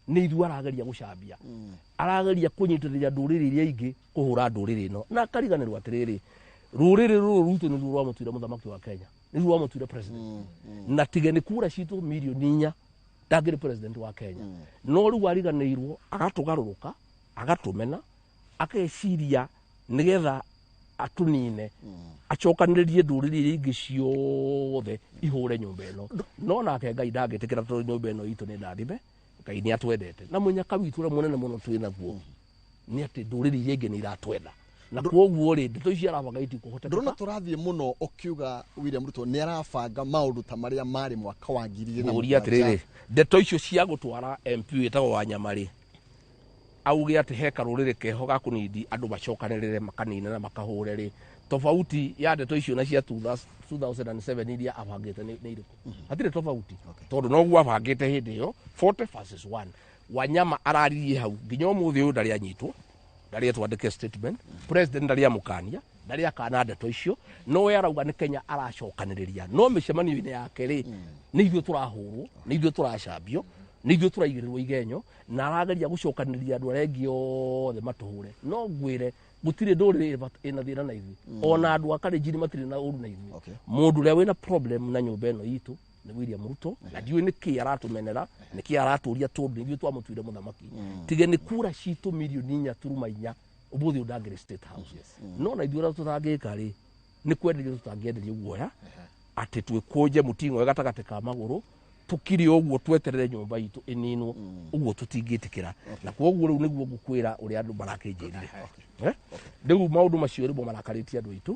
nĩ ithuĩ arageria gũcambia, arageria kũnyitĩrĩria ndũrĩrĩ iria ingĩ kũhũra ndũrĩrĩ ĩno, na akariganĩrwo atĩrĩrĩ, rũrĩrĩ rũrũ rwitũ nĩruo rwamũtuire mũthamaki wa Kenya, nĩruo rwamũtuire president, na tige nĩ kura citũ 4 million ndangĩrĩ president wa Kenya. No rĩu ariganĩirwo, agatũgarũrũka, agatũmena, akeciria nĩgetha atũnine, acokanĩrĩrie ndũrĩrĩ iria ingĩ ciothe ihũre nyũmba ĩno. No nake Ngai ndangĩtĩkĩra, tondũ nyũmba ĩno itũ nĩ ndathime, Ngai nĩ atwendete, na mũnyaka witũ ũrĩa mũnene mũno twĩ naguo nĩ atĩ ndũrĩrĩ iria ingĩ nĩ iratwenda, na koguo rĩ, ndeto ici arabanga itikũhotekeka. Ndũrona tũrathiĩ mũno ũkiuga William Ruto nĩ arabanga maũndũ ta marĩa marĩ mwaka wa ngiri igĩrĩ na Ngũria mũgwanja. atĩrĩrĩ, ndeto icio cia gũtwara MP wĩtagwo Wanyama rĩ, auge atĩ he karũrĩrĩ keho ga kũnindi andũ macokanĩrĩre makanine na makahũre rĩ, tofauti ya ndeto icio na cia 2007 iria abangĩte nĩ irĩkũ? Hatirĩ tofauti, tondũ noguo abangĩte hĩndĩ ĩyo, 40 versus 1. Wanyama araririe hau nginya ũmũthĩ ũyũ ndarĩ anyitwo, ndarĩ etwandĩke statement, president ndarĩ amũkania, ndarĩ akana ndeto icio, no we arauga nĩ Kenya aracokanĩrĩria. No mĩcemanio-inĩ yake rĩ, nĩ ithuĩ tũrahũrwo, nĩ ithuĩ tũracambio, nĩ ithuĩ tũraigĩrĩrwo igenyo, na arageria gũcokanĩrĩria andũ arĩa angĩ othe matũhũre. No ngwĩre gũtirĩ ndũrĩrĩ ĩna thĩna na ithuĩ, ona andũ a Kalenjin matirĩ na ũru na ithuĩ. Mũndũ ũrĩa wĩna problem na nyũmba ĩno itũ nĩ William Ruto, na ndiũĩ nĩ kĩ aratũmenera, nĩ kĩ aratũria, tondũ nĩ ithuĩ twamũtuire mũthamaki. Tige nĩ kura citũ 4.4 million, ũmũthĩ ũyũ ndangĩrĩ State House. No na ithuĩ ũrĩa tũtangĩka rĩ, nĩ kwenderio tũtangĩenderio guoya atĩ twĩkũnje mũting'oe gatagatĩ ka magũrũ, tũkire ũguo tweterere nyũmba itũ ĩninwo, ũguo tũtingĩtĩkĩra. Na koguo rĩu nĩguo ngũkwĩra ũrĩa andũ marakĩnjĩrire. Rĩu maũndũ macio nĩmo marakarĩtie andũ aitũ,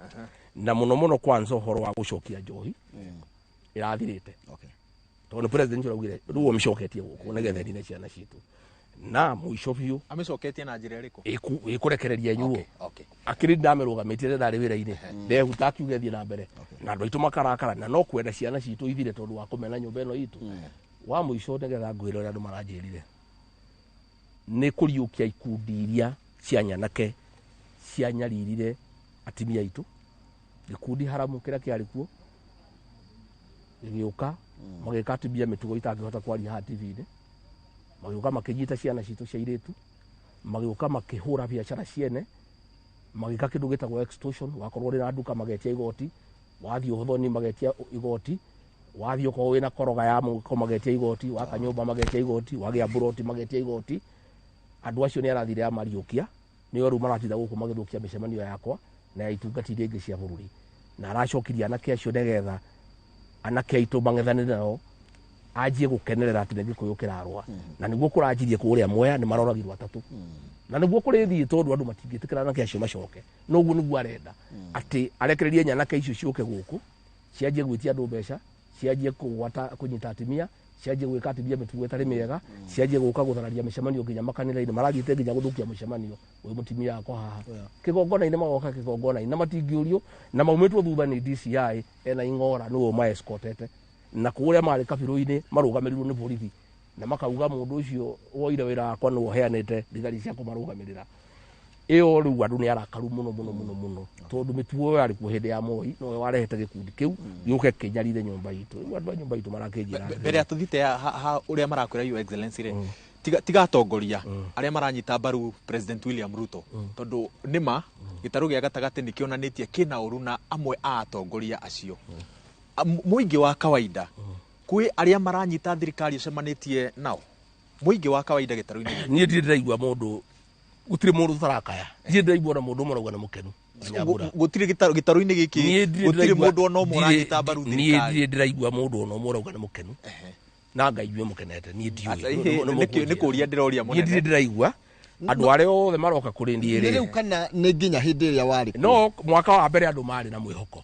na mũno mũno kwanza ũhoro wa gũcokia njohi ĩrathirĩte, tondũ nĩ president ũraugire rĩu ũmĩcoketie gũkũ nĩgetha ĩnine ciana citũ, na mũico biũ. Amĩcoketie na njĩra ĩrĩkũ? Ĩkũrekereria nyuo. Akĩrĩ ndamĩrũgamĩtie rĩrĩa ndarĩ wĩra-inĩ, ndehuta akiuga thiĩ na mbere, na andũ aitũ makarakara, na no kwenda ciana citũ ithire tondũ wa kũmena nyũmba ĩno itũ. Wa mũico, nĩgetha ngwĩre ũrĩa andũ maranjĩrire, nĩ kũriũkia ikundi iria cia nyanake cianyaririre atumia aitũ, gĩkundi haramu kĩrĩa kĩarĩ kuo gĩgĩũka, magĩka atumia mĩtugo itangĩhota kwaria haha TV-inĩ, magĩũka makĩnyita ciana citũ cia irĩtu, magĩũka makĩhũra biacara ciene, magĩka kĩndũ gĩtagwo extortion. Wakorwo ũrĩ na nduka magetia igoti, wathiĩ ũthoni magetia igoti, wathiĩ ũkorwo wĩna koroga ya mũhuko magetia igoti, waka nyũmba magetia igoti, wagĩa mburoti magetia igoti. Andũ acio nĩ arathire amariũkia, nĩo rĩu maratinda gũkũ magĩthũkia mĩcemanio yakwa na ya itungati iria ingĩ cia bũrũri, na aracokirie anake acio nĩgetha Anake aitũ mang'ethanĩre nao, anjie gũkenerera atĩ nĩ Gĩkũyũ kĩrarũa. Na nĩguo kũranjirie kũrĩa Mwea, nĩ maroragirwo atatũ, na nĩguo kũrĩthiĩ, tondũ andũ matingĩtĩkĩra anake acio macoke. No ũguo nĩguo arenda, atĩ arekererie nyanake icio ciũke gũkũ, cianjie gwĩtia andũ mbeca, cianjie kũgwata kũnyita atumia, cianjie gwĩka atumia mĩtugo ĩtarĩ mĩega, cianjie gũka gũthararia mĩcemanio nginya makanitha-inĩ. Marathiĩte nginya gũthũkia mũcemanio wĩ mũtumia wakwa haha kĩgongona-inĩ, magoka kĩgongona-inĩ na matingĩũrio, na maumĩtwo thutha nĩ DCI ena ing'ora, nĩwe ũmaescortete, na kũrĩa marĩ kabirũ-inĩ marũgamĩrĩirwo nĩ borithi, na makauga mũndũ ũcio woire wĩra wakwa nĩwe ũheanĩte thigari cia kũmarũgamĩrĩra. Ĩyo rĩu andũ nĩ arakaru mũno mũno mũno mũno, tondũ mĩtugo ĩyo yarĩ kuo hĩndĩ ya Moi, nowe warehete gĩkundi kĩu gĩũke kĩnyarire nyũmba itũ. Rĩu andũ a nyũmba itũ marakĩnjĩra atĩrĩrĩ. Mbere ya tũthiĩte ha ũrĩa marakwĩra, Your Excellency rĩ, tiga atongoria arĩa maranyita mbaru President William Ruto, tondũ nĩma gĩtarũ gĩa gatagatĩ nĩ kĩonanĩtie kĩna ũru na amwe a atongoria acio. Mũingĩ wa kawaida, kwĩ arĩa maranyita thirikari ũcemanĩtie nao, mũingĩ wa kawaida gĩtarũ-inĩ gĩkĩ? Niĩ ndirĩ ndĩraigua mũndũ, gũtirĩ mũndũ tũtarakaya. Ndirĩ ndĩraigua ona mũndũ ũmwe arauga nĩ mũkenu. Nyambura. Gũtirĩ gĩtarũ-inĩ gĩkĩ? Niĩ ndirĩ Gũtirĩ ndĩraigua- mũndũ ona ũmwe ũranyita mbaru niĩ thirikari? ndirĩ ndĩraigua mũndũ ona ũmwe ũrauga nĩ mũkenu, na Ngai inyuĩ mũkenete, niĩ ndiũĩ. Aca, nĩ kũũria ndĩroria. Niĩ ndirĩ Mũnene. ndĩraigua andũ arĩa othe maroka kũrĩ niĩ Nĩ rĩ. rĩu kana nĩ nginya hĩndĩ ĩrĩa warĩ kuo? No mwaka wa mbere andũ marĩ na mwĩhoko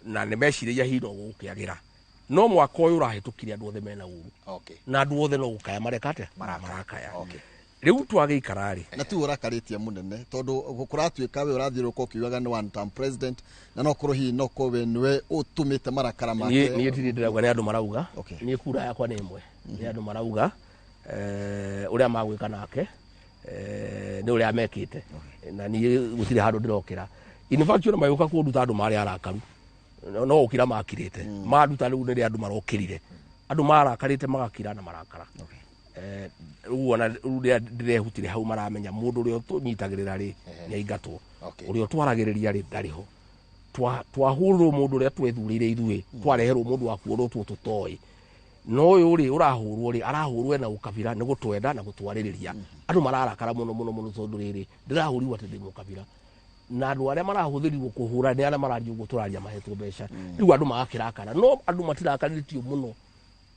na nĩ meciragia hihi no gũkĩagĩra, no mwaka ũyũ ũrahĩtũkire andũ othe mena ũru, na andũ othe no gũkaya mareka atĩa? Marakaya. Rĩu twagĩikara rĩ. Na tu ũrakarĩtie mũnene, tondũ kũratuĩka we ũrathiũrũrũka ũkiugaga nĩ one term president, na no korwo hihi no korwo we nĩwe ũtũmĩte marakara niĩ make. Niĩ ndirĩ ndĩrauga nĩ andũ marauga. Niĩ kura yakwa nĩ ĩmwe. Nĩ andũ marauga, ũrĩa magwĩka nake, nĩ ũrĩa mekĩte, na niĩ gũtirĩ handũ ndĩrokĩra. In fact, ona magĩũka kũnduta andũ marĩ arakaru, no gũkira makirĩte manduta. Rĩu nĩrĩa andũ marokĩrire, andũ marakarĩte magakira na marakara. Rĩu ona rĩu rĩrĩa ndĩrehutire hau, maramenya mũndũ ũrĩa ũtũnyitagĩrĩra rĩ nĩ aingatwo, ũrĩa ũtwaragĩrĩria rĩ ndarĩ ho. Twahũrĩrwo mũndũ ũrĩa twethurĩire ithuĩ, twareherwo mũndũ wa kuorotwo tũtoĩ, no ũyũ rĩ ũrahũrwo rĩ, arahũrwo ena ũkabira, nĩ gũtwenda na gũtwarĩrĩria. Andũ mararakara mũno mũno mũno, tondũ rĩrĩ ndĩrahũrirwo atĩ ndĩ mũkabira, na andũ arĩa marahũthĩrirwo kũhũra nĩ arĩa mararia ũguo tũraria mahetwo mbeca. Rĩu andũ magakĩrakara, no andũ matirakarĩtio mũno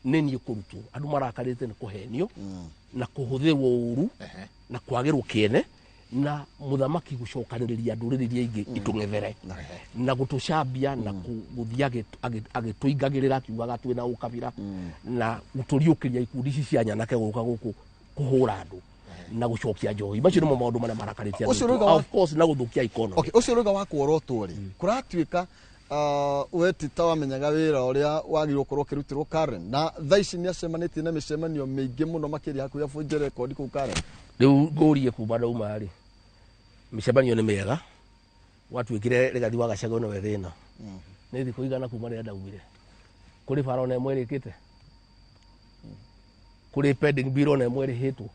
nĩ niĩ kũrutwo, andũ marakarĩte nĩ kũhenio na kũhũthĩrwo ũru na kwagĩrwo kĩene, na mũthamaki gũcokanĩrĩria ndũrĩrĩ iria ingĩ itũng'ethere na gũtũcambia na gũthiĩ agĩtũingagĩrĩra akiugaga twĩna ũkabira, na gũtũriũkĩria ikundi ici cia nyanake gũka gũkũ kũhũra andũ na gũcokia njohi. Macio nĩmo maũndũ marĩa marakarĩtie andũ Ũcio aitũ. rũga Of course, na gũthũkia economy. Okay, ũcio rũga wa kuorotwo rĩ, kũratuĩka we ti ta wamenyaga wĩra ũrĩa wagĩrĩirwo gũkorwo ũkĩrutĩrwo Karen, na thaa ici nĩ acemanĩtie na mĩcemanio mĩingĩ mũno makĩria hakuhĩ abunje rekondi kũu Karen. Rĩu ngũrie, kuma ndauma rĩ, mĩcemanio nĩ mĩega, gwatuĩkire Rigathi wa Gachagua nĩwe thĩna. Nĩ thikũ igana kuma rĩrĩa ndaumire, kũrĩ bara ona ĩmwe ĩrĩkĩte? Kũrĩ pending bill ona ĩmwe ĩrĩhĩtwo?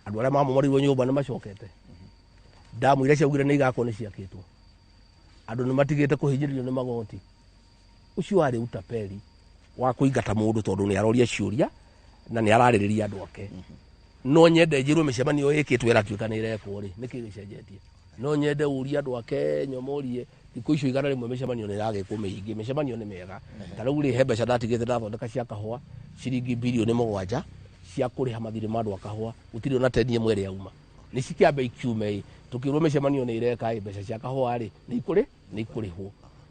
Andũ arĩa mamomorirwo nyũmba nĩ macokete? Ndamu iria ciaugire nĩ igakwo nĩ ciakĩtwo? Andũ nĩ matigĩte kũhinyĩrĩrio nĩ magoti? Ũcio warĩ utapeli wa kũingata mũndũ tondũ nĩ aroria ciũria na nĩ ararĩrĩria andũ ake. No nyende njĩrwo mĩcemanio ĩkĩtwo ĩratuĩka nĩ ĩrekwo rĩ, nĩkĩ gĩcenjetie? No nyende ũrie andũ ake nyomorie, thikũ icio 100 mĩcemanio nĩ ĩragĩkwo mĩingĩ, mĩcemanio nĩ mĩega. Ta rĩu rĩ, he mbeca ndatigĩte ndathondeka cia kahũa, ciringi birioni 7 cia kũrĩha mathirĩ ma andũ a kahũa. Gũtirĩ ona teni ĩmwe ĩrĩa yauma. Nĩ cikĩambe ikiume ĩ, tũkĩrwo mĩcemanio nĩ ĩreka ĩ, mbeca cia kahũa rĩ, nĩ ikũrĩ nĩ ikũrĩhwo.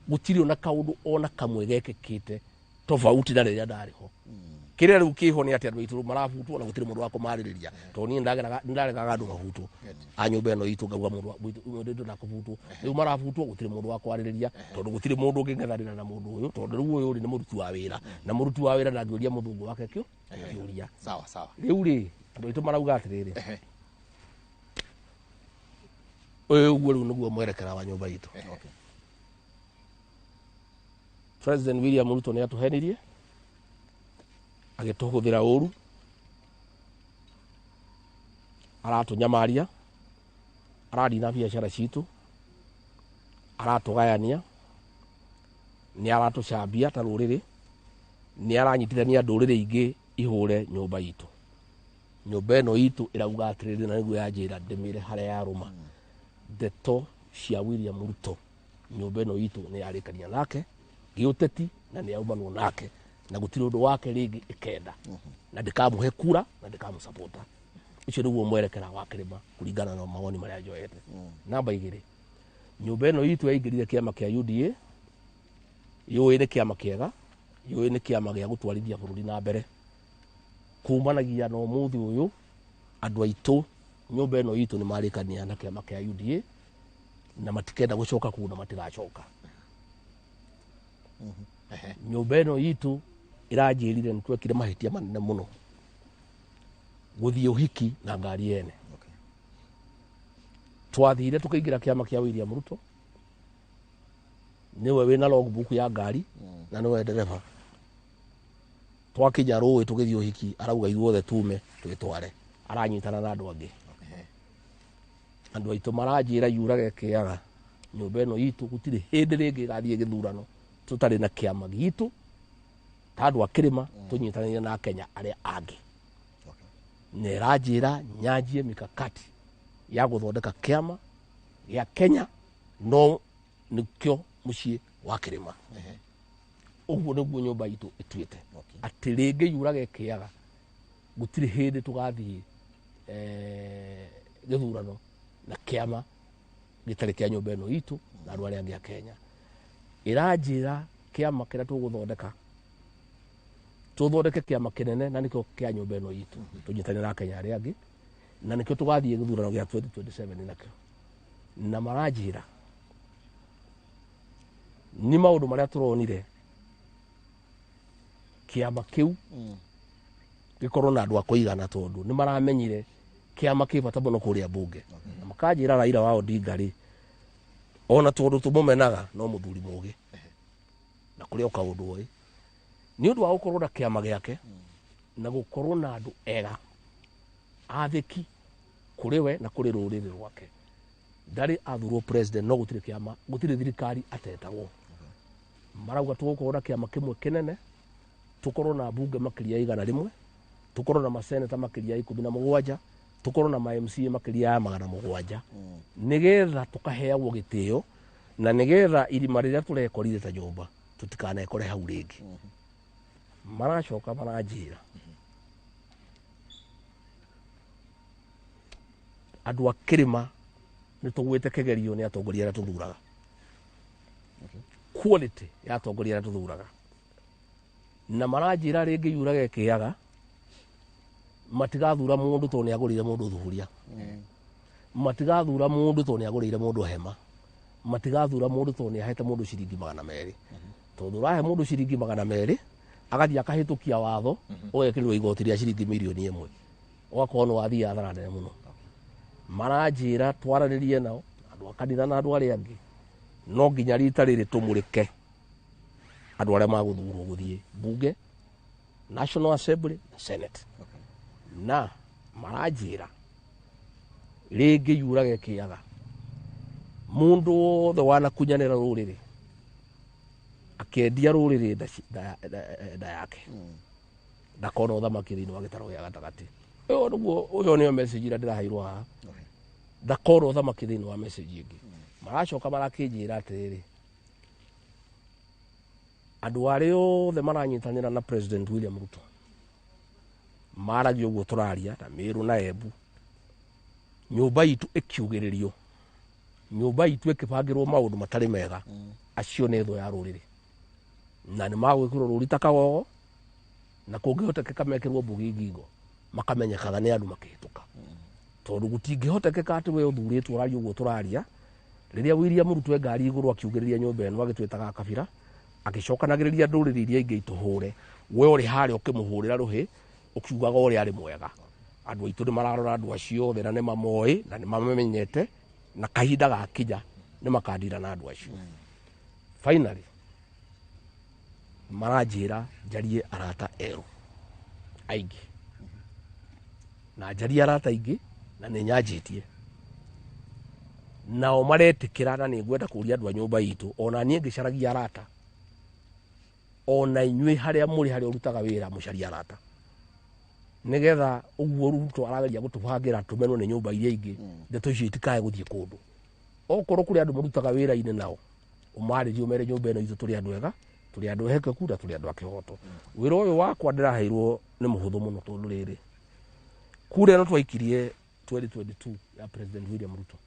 Gũtirĩ ona kaũndũ ona kamwe gekĩkĩte tofauti na rĩrĩa ndarĩ ho. Kĩrĩa rĩu kĩho nĩ atĩ andũ aitũ marabutwo na gũtirĩ mũndũ wa kũmarĩrĩria, tondũ niĩ nĩndaregaga andũ mabutwo a nyũmba ĩno itũ, ngauga mũndũ mũndũ ndakũbutwo. Rĩu marabutwo, gũtirĩ mũndũ wa kwarĩrĩria, tondũ gũtirĩ mũndũ ũngĩng'ethanĩra na mũndũ ũyũ, tondũ rĩu ũyũ rĩ nĩ mũruti wa wĩra, na mũruti wa wĩra ndangĩũria mũthũngũ wake kĩũria. Sawa sawa. Rĩu rĩ, andũ aitũ marauga atĩrĩrĩ, ũyũ ũguo rĩu nĩguo mwerekera wa nyũmba itũ. President William Ruto nĩ atũhenirie, agĩtũhũthĩra ũru, aratũnyamaria, aranina biacara citũ, aratũgayania, nĩ aratũcambia ta rũrĩrĩ, nĩ aranyitithania ndũrĩrĩ ingĩ ihũre nyũmba itũ. Nyũmba ĩno itũ ĩrauga atĩrĩrĩ, na nĩguo yanjĩra ndĩmĩre harĩa yarũma ndeto cia William Ruto, nyũmba ĩno itũ nĩ yarĩkania nake. Gĩũteti na nĩ aumanwo nake na gũtirĩ ũndũ wake rĩngĩ ĩkenda na ndĩkamũhe kura na ndĩkamũsapota. Ũcio nĩguo mwerekera wa kĩrĩma kũringana na mawoni marĩa njoete. Namba 2, nyũmba ĩno itũ yaingĩrire kĩama kĩa UDA, yũĩ nĩ kĩama kĩega, yũĩ nĩ kĩama gĩa gũtwarithia bũrũri na mbere. Kumanagia na ũmũthĩ ũyũ andũ aitũ nyũmba ĩno itũ nĩ marĩkania na kĩama kĩa UDA na matikenda gũcoka kũu na matigacoka. Nyũmba ĩno itũ ĩranjĩrire nĩ twekire mahĩtia manene mũno gũthiĩ ũhiki na ngari ene. Twathire tũkĩingĩra kĩama kĩa William Ruto, nĩwe wĩna logbook ya ngari na nĩwe ndereba. Twakinya rũĩ tũgĩthiĩ ũhiki, arauga ithuothe tume twĩtware, aranyitana na andũ angĩ. Andũ aitũ maranjĩra yurage kĩaga nyũmba ĩno itũ gũtirĩ hĩndĩ rĩngĩ ĩgathiĩ gĩthurano tũtarĩ na kĩama gitũ ta andũ a kĩrĩma tũnyitanĩire na Kenya arĩa angĩ. Na ĩranjĩra nyanjie mikakati ya gũthondeka kĩama gĩa Kenya no nĩkĩo mũciĩ wa kĩrĩma. Ũguo nĩguo nyũmba itũ ĩtuĩte atĩ rĩngĩ yurage kĩaga gũtirĩ hĩndĩ tũgathiĩ gĩthurano na kĩama gĩtarĩ kĩa nyũmba ĩno itũ na andũ arĩa angĩ a Kenya. Ĩranjĩra kĩama kĩrĩa tũgũthondeka tũthondeke kĩama kĩnene na nĩkĩo kĩa nyũmba ĩno itũ tũnyitanĩre na Kenya arĩa angĩ na nĩkĩo tũgathiĩ gĩthurano gĩa 2027 nakĩo. Na maranjĩra nĩ maũndũ marĩa tũronire kĩama kĩu gĩkorwo na andũ a kũigana tondũ nĩ maramenyire kĩama kĩ bata mũno kũrĩa mbunge. Na makanjĩra Raila wa Odinga rĩ, ona tondũ tũmũmenaga no mũthuri mũgĩ na kũrĩ o kaũndũ oĩ nĩ ũndũ wa gũkorwo na kĩama gĩake na gũkorwo na andũ ega athĩki kũrĩ we na kũrĩ rũrĩrĩ rwake. Ndarĩ athurwo president no gũtirĩ kĩama, gũtirĩ thirikari atetagwo. Marauga tũgũkorwo na kĩama kĩmwe kĩnene, tũkorwo na mbunge makĩria ya 100, tũkorwo na maseneta makĩria ya 17, tũkorwo na ma MCA makĩria ya 700, nĩgetha tũkaheagwo gĩtĩo na nĩgetha irima rĩrĩa tũrekorire ta nyũmba tũtikanekore hau rĩngĩ. Maracoka maranjĩra andũ a kĩrĩma nĩ tũgwĩte kĩgerio nĩ atongoria arĩa tũthuraga. Quality ya atongoria arĩa tũthuraga. Na maranjĩra rĩngĩ yurage kĩaga matigathura mũndũ tondũ nĩ agũrĩire mũndũ thuburia, matigathura mũndũ tondũ nĩ agũrĩire mũndũ hema, matigathura mũndũ tondũ nĩ ahete mũndũ ciringi 200. Tondũ ũrahe mũndũ ciringi 200 agathiĩ akahĩtũkia watho ũgekĩrĩrwo igoti rĩa ciringi 1,000,000, ũgakorwo nĩ wathiĩ hathara nene mũno. Maranjĩra twaranĩrie nao andũ a kanitha na andũ arĩa angĩ, no nginya rita rĩrĩ tũmũrĩke andũ arĩa magũthurwo gũthiĩ mbunge, National Assembly na Senate. Na maranjĩra rĩngĩ yurage kĩaga mũndũ wothe wanakunyanĩra rũrĩrĩ akĩendia rũrĩrĩ nda yake ndakona ũthamaki thĩinĩ wa gĩtaro gĩa gatagatĩ. Ũyũ nĩguo, ũyũ nĩyo message ĩrĩa ndĩraheirwo haha, ndakona ũthamaki thĩinĩ wa message ĩngĩ. Maracoka marakĩnjĩra atĩrĩrĩ, andũ arĩa othe maranyitanĩra na President William Ruto maragia ũguo tũraria na Meru na Embu, nyũmba itũ ĩkiugĩrĩrio, nyũmba itũ ĩkĩbangĩrwo maũndũ matarĩ mega, acio nĩ thũ ya rũrĩrĩ na nĩ magwĩkĩrwo rũri ta kagogo na kũngĩhotekeka mekĩrwo mbugi ngingo makamenyekaga nĩ andũ makĩhĩtũka. Tondũ gũtingĩhotekeka atĩ we ũthurĩtwo ũraria ũguo tũraria rĩrĩa William Ruto e ngari igũrũ akiugĩrĩria nyũmba ĩno agĩtwĩtaga kabira agĩcokanagĩrĩria ndũrĩrĩ iria ingĩ itũhũre, we ũrĩ harĩa ũkĩmũhũrĩra rũhĩ ũkiugaga ũrĩa arĩ mwega. Andũ aitũ nĩ mararora andũ acio othe na nĩ mamoĩ na nĩ mamamenyete, na kahinda gakinya nĩ makandira na andũ acio. Finally maranjĩra njarie arata erũ aingĩ, na njarie arata aingĩ na nĩ nyanjĩtie nao maretĩkĩra, na nĩ ngwenda kũria andũ a nyũmba itũ ona niĩ ngĩcaragia arata, ona inyuĩ harĩa mũrĩ harĩa ũrutaga wĩra mũcarie arata, nĩgetha ũguo Ruto arageria gũtũbangĩra tũmenwo nĩ nyũmba iria ingĩ, ndeto icio itikae gũthiĩ kũndũ. Okorwo kũrĩ andũ marutaga wĩra-inĩ nao ũmarĩrie ũmere nyũmba ĩno itũ tũrĩ andũ ega, Tũrĩ andũ ehokeku na tũrĩ andũ a kĩhoto. Wĩra ũyũ wakwa ndĩraheirwo nĩ mũhũthũ mũno, tondũ rĩrĩ, kura ĩno twaikirie 2022 ya President William Ruto,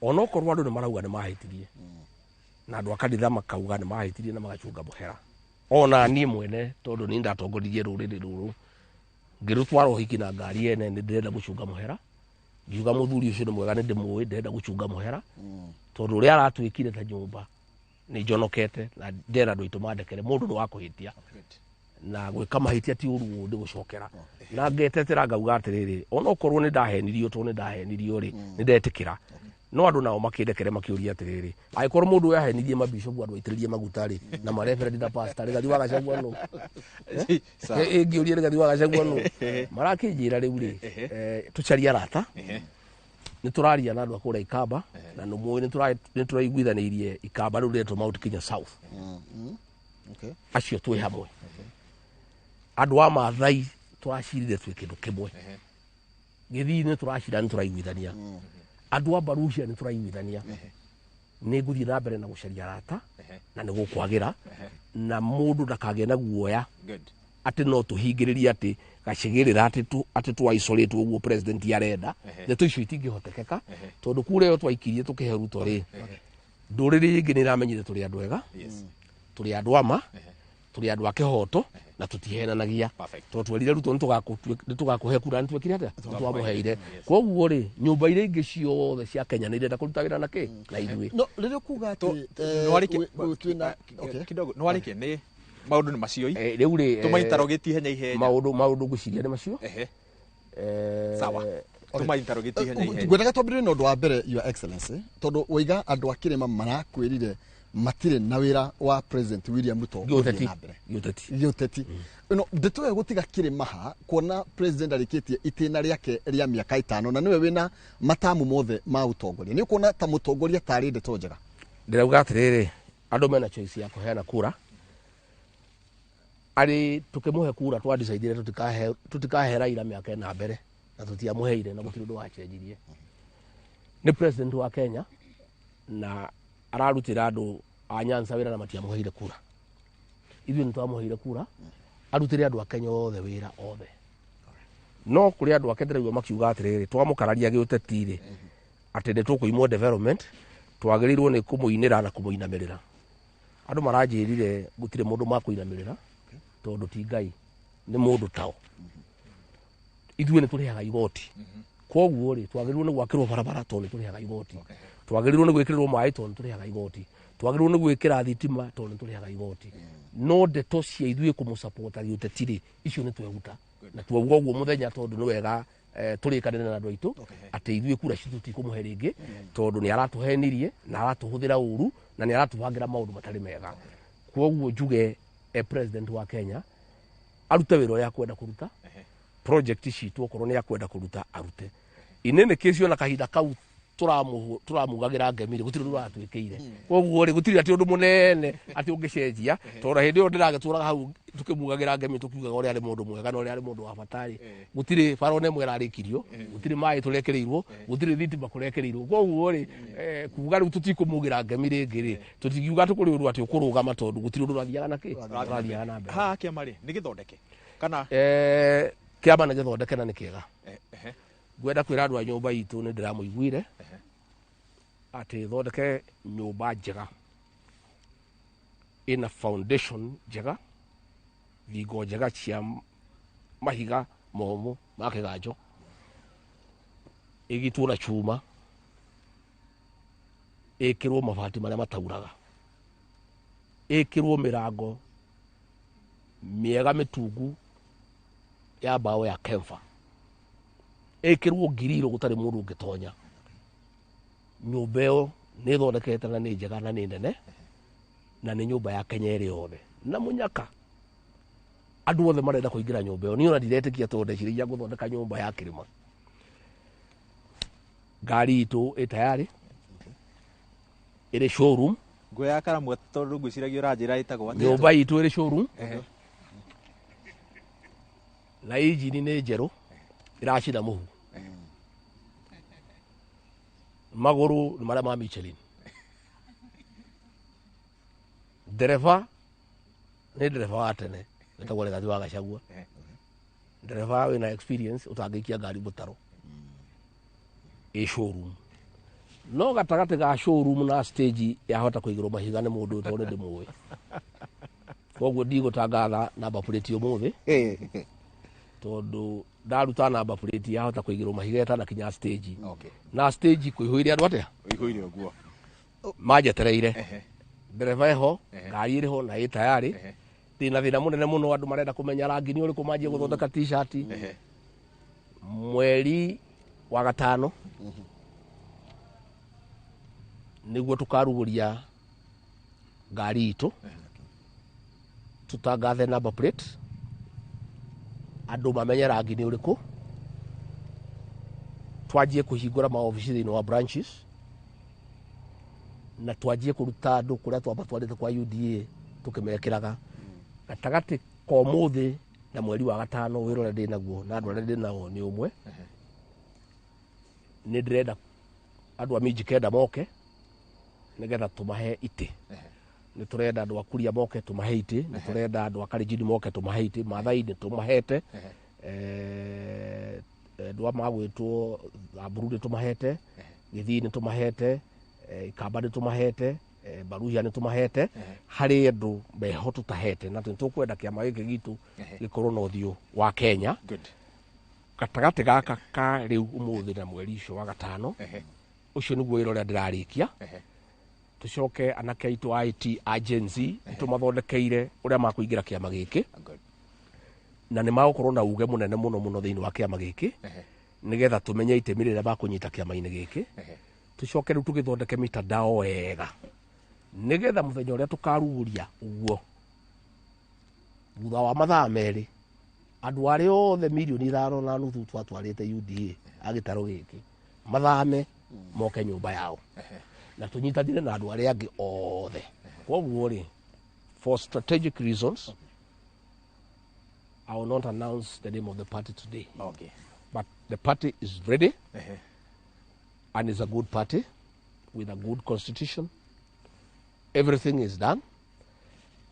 onokorwo andũ nĩ marauga nĩ mahĩtirie, na andũ a kanitha makauga nĩ mahĩtirie na magacunga mũhera, ona niĩ mwene tondũ niĩ ndatongoririe rũrĩrĩ rũrũ ngĩrũtwara ũhiki na ngari ene, nĩ ndĩrenda gũcunga mũhera. Ngiuga mũthuri ũcio nĩ mwega, nĩ ndĩmũĩ, ndĩrenda gũcunga mũhera tondũ ũrĩa aratwĩkire ta nyũmba nĩ njonokete, na ndĩrenda andũ aitũ mandekere. Mũndũ nĩ wa kũhĩtia, na gwĩka mahĩtia ti ũru ũũ ndĩgũcokera, na ngetetera ngauga atĩrĩrĩ, onokorwo nĩ ndahenirio, tondũ nĩ ndahenirio rĩ, nĩ ndetĩkĩra, no andũ nao makĩndekere makĩũria atĩrĩrĩ, angĩkorwo mũndũ ũyũ ahenirie mabishopu, andũ aitĩrĩrie maguta rĩ, na mareferendi na pastor, Rigathi wa Gachagua nũ? Ĩngĩũria Rigathi wa Gachagua nũ? Marakĩnjĩra rĩu rĩ, tũcarie arata. Nĩ tũraria na andũ a kũrĩa Ikamba, na nĩ mũĩ nĩ tũraiguithanĩirie Ikamba rĩu rĩretwo Mount Kenya South. Acio twĩ hamwe. Andũ a Maathai tũracirire twĩ kĩndũ kĩmwe. Gĩthii nĩ tũracira, nĩ tũraiguithania. Andũ a Barucia nĩ tũraiguithania. Nĩ ngũthiĩ na mbere na gũcaria arata, na nĩ gũkwagĩra, na mũndũ ndakagĩe na guoya atĩ no tũhingĩrĩrie atĩ gacigĩrĩra atĩ twa isolate ũguo president arenda. Ndeto icio itingĩhotekeka, tondũ kura ĩyo twaikirie tũkĩhe Ruto rĩ, ndũrĩrĩ ingĩ nĩ iramenyire tũrĩ andũ ega, tũrĩ andũ ama, tũrĩ andũ a kĩhoto na tũtihenanagia. Tondũ twerire Ruto nĩ tũgakũhe kura, nĩ twekire atĩa? Nĩ twamũheire. Koguo rĩ, nyũmba iria ingĩ ciothe cia Kenya nĩ irenda kũruta wĩra na kĩ na ithuĩ. No rĩrĩa ũkuga atĩ twĩna, okay. Kidogo nĩwarĩkia, nĩ maũndũ nĩ macio. Rĩu rĩ, tũmainterrogate ihenya ihenya. Maũndũ ngwĩciria nĩ macio. Sawa, tũmainterrogate ihenya ihenya. Ngwendaga twambĩrĩrie na ũndũ wa mbere, Your Excellency, tondũ waiga andũ a kĩrĩma marakwĩrire matirĩ na wĩra wa President William Ruto gĩũteti. Ũthiĩ na mbere. Gĩũteti. Gĩũteti. No ndeto ĩyo gũtiga kĩrĩma ha kuona president arĩkĩtie itĩna rĩake rĩa mĩaka 5, na nĩwe wĩna matamu mothe ma ũtongoria, nĩ ũkuona ta mũtongoria tarĩ ndeto njega? Ndĩrauga atĩrĩrĩ, andũ mena choice ya kũheana kura. Arĩ tũkĩmũhe kura twandicaidire tũtikahe Raila mĩaka ĩna mbere, na tũtiamũheire, na gũtirĩ ũndũ wacenjirie. Nĩ president wa Kenya na ararutĩra andũ a Nyanza wĩra, na matiamũheire kura. Ithuĩ nĩ twamũheire kura arutĩre andũ a Kenya othe wĩra othe, no kũrĩ andũ ake ndĩraigua makiuga atĩrĩrĩ, twamũkararia gĩũteti rĩ, atĩ nĩ tũkũimwo development, twagĩrĩirwo nĩ kũmũinĩra na kũmũinamĩrĩra. Andũ maranjĩrire gũtirĩ mũndũ makũinamĩrĩra, tondũ ti Ngai, nĩ mũndũ tao. Ithuĩ nĩ tũrĩhaga igoti, koguo rĩ, twagĩrĩirwo nĩ gwakĩrwo barabara tondũ nĩ tũrĩhaga igoti, twagĩrĩirwo nĩ gwĩkĩrĩrwo maĩ tondũ nĩ tũrĩhaga igoti, twagĩrĩirwo nĩ gwĩkĩra thitima tondũ nĩ tũrĩhaga igoti. No ndeto cia ithuĩ kũmũsapota gĩũteti rĩ, icio nĩ tweruta na twauga ũguo mũthenya, tondũ nĩ wega tũrĩkanĩre na andũ aitũ atĩ ithuĩ kura citũ tikũmũhe rĩngĩ, tondũ nĩ aratũhenirie na aratũhũthĩra ũru na nĩ aratũbangĩra maũndũ matarĩ mega. Koguo njuge president wa Kenya arute wĩra ũrĩa akwenda kũruta, project citũ okorwo nĩ akwenda kũruta arute. Inene kĩcio na kahinda kau tũramugagĩra ngemi rĩ, gũtirĩ ũndũ ũratwĩkĩire. Koguo rĩ, gũtirĩ atĩ ũndũ mũnene atĩ ũngĩcenjia, tondũ hĩndĩ ĩyo ndĩragĩtũraga hau tũkĩmugagĩra ngemi, tũkiugaga ũrĩa arĩ mũndũ mwega na ũrĩa arĩ mũndũ wa bata rĩ, gũtirĩ bara ona ĩmwe ĩrarĩkirio, gũtirĩ maĩ tũrekĩrĩirwo, gũtirĩ thitima kũrekĩrĩirwo. Koguo rĩ, kuga rĩu tũtikũmugĩra ngemi rĩngĩ rĩ, tũtingiuga atĩ kũrĩ ũndũ atĩ ũkũrũgama, tondũ gũtirĩ ũndũ ũrathiaga na kĩ ũrathiaga na mbere. Haha kĩama rĩ, nĩ gĩthondeke kana? Kĩama nĩ gĩthondeke na nĩ kĩega. Ngwenda kwĩra andũ a nyũmba itũ nĩ ndĩramũiguire atĩ thondeke nyũmba njega ĩna foundation njega, thingo njega cia mahiga momũ ma kĩganjo, ĩgitwo na cuma, ĩkĩrwo mabati marĩa matauraga, ĩkĩrwo mĩrango mĩega mĩtungu ya mbaũ ya kemba, ĩkĩrwo ngiriro gũtarĩ mũndũ ũngĩtonya. Nyũmba ĩyo nĩ ĩthondekete na nĩ njega na nĩ nene, na nĩ nyũmba ya Kenya ĩrĩ yothe na mũnyaka. Andũ othe marenda kũingĩra nyũmba ĩyo. Niĩ ona ndiretĩkia, tondũ ndeciragia gũthondeka nyũmba ya kĩrĩma. Ngari itũ ĩ tayarĩ, ĩrĩ showroom. Nguoya karamu tondũ ngwĩciragia ũranjĩra ĩtagwo atĩa. Nyũmba itũ ĩrĩ showroom na injini nĩ njerũ ĩracina mũhu, magũrũ nĩ marĩa ma Michelin. Ndereba nĩ ndereba wa tene wĩtagwo Rigathi wa Gachagua, ndereba wĩna experience ũtangĩikia ngari mũtaro ĩ showroom, no gatagatĩ ga showroom na stage yahota kũigĩrwo mahiga nĩ mũndũ tondũ nĩ ndĩmũĩ, koguo ndigũtangatha number plate ũmũthĩ, tondũ ndaruta number plate yahota kũigĩrwo mahiga ĩtanakinya stage. Na stage kũihũire andũ atĩa? Ĩihũire ũguo. Manjetereire. Ndereba ĩho, ngari ĩrĩho na ĩ tayarĩ. Ndĩna thĩna mũnene mũno, andũ marenda kũmenya rangi nĩ ũrĩkũ manjie gũthondeka T-shirt. Mweri wa gatano nĩguo tũkarugũria ngari itũ, tũtangathe number plate, andũ mamenye rangi nĩ ũrĩkũ, twanjie kũhingũra maobici thĩinĩ wa branches, na twanjie kũruta andũ kũrĩa twamba twarĩte kwa UDA tũkĩmekĩraga gatagatĩ ka ũmũthĩ na mweri wa gatano. Wĩra ũrĩa ndĩ naguo na andũ arĩa ndĩ nao nĩ ũmwe. Nĩ ndĩrenda andũ a Mijikenda moke nĩgetha tũmahe itĩ, nĩ tũrenda andũ a Kuria moke tũmahe itĩ, nĩ tũrenda andũ a Kalenjin moke tũmahe itĩ, Maathai nĩ tũmahete, andũ a magwĩtwo Thamburu nĩ tũmahete, Gĩthii nĩ tũmahete, Ikamba nĩ tũmahete, Baruhia nĩ tũmahete. Harĩ andũ meho tũtahete, na nĩ tũkwenda kĩama gĩkĩ gitũ gĩkorwo na ũthiũ wa Kenya. Gatagatĩ gaka ka rĩu ũmũthĩ na mweri ũcio wa gatano, ũcio nĩguo wĩra ũrĩa ndĩrarĩkia. Tũcoke anake aitũ a IT a Gen Z tũmathondekeire ũrĩa makũingĩra kĩama gĩkĩ, na nĩ magũkorwo na uge mũnene mũno mũno thĩinĩ wa kĩama gĩkĩ, nĩgetha tũmenye itemi rĩrĩa makũnyita kĩama-inĩ gĩkĩ. Tũcoke rĩu tũgĩthondeke mitandao wega, nĩgetha mũthenya ũrĩa tũkarugũria ũguo, thutha wa mathaa 2, andũ arĩa othe 5.5 million twatwarĩte UDA a gĩtarũ gĩkĩ mathame moke nyũmba yao, na tũnyitanĩre na andũ arĩa angĩ othe. Koguo rĩ, for strategic reasons I will not announce the name of the party today, but the party is ready and is a good party with a good constitution. Everything is done.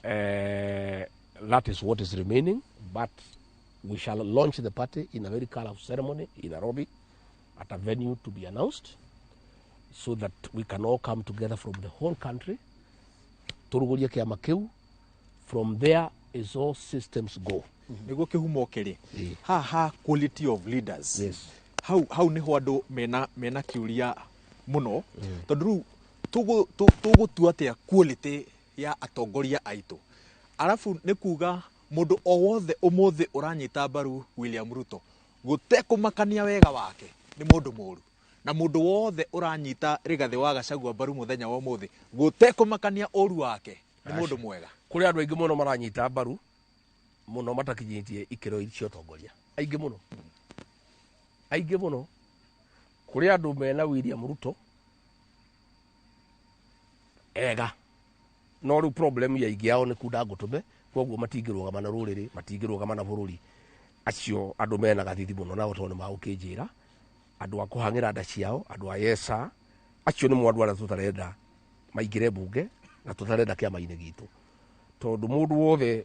That is what is remaining, but we shall launch the party in a very colorful ceremony in Nairobi at a venue to be announced, so that we can all come together from the whole country turugurie kiama kiu. From there is all systems go. Nĩguo kĩhumo kĩrĩ haha, quality of leaders. Hau hau niho andũ mena kĩũria mũno, tondũ rĩu tũgũtua atĩa quality ya atongoria aitũ? Arabu nĩ kuga mũndũ o wothe ũmũthĩ ũranyita mbaru William Ruto gũtekũmakania wega wake nĩ mũndũ mũru, na mũndũ wothe ũranyita Rigathĩ wa Gachagua mbaru mũthenya wa ũmũthĩ gũtekũmakania ũru wake nĩ mũndũ mwega. Kũrĩ andũ aingĩ mũno maranyita mbaru mũno matakinyĩtie ikĩro cia ũtongoria, aingĩ mũno, aingĩ mũno. Kũrĩ andũ mena William Ruto ega, no rĩu problem ya aingĩ ao nĩ kunda ngũtũme, koguo matingĩrũgama na rũrĩrĩ, matingĩrũgama na bũrũri. Acio andũ mena gathithi mũno nao, tondũ nĩ magũkĩnjĩra andũ a kũhang'ĩra nda ciao, andũ a yesa, acio nĩmo andũ arĩa tũtarenda maingĩre mbunge na tũtarenda kĩama-inĩ gitũ, tondũ mũndũ wothe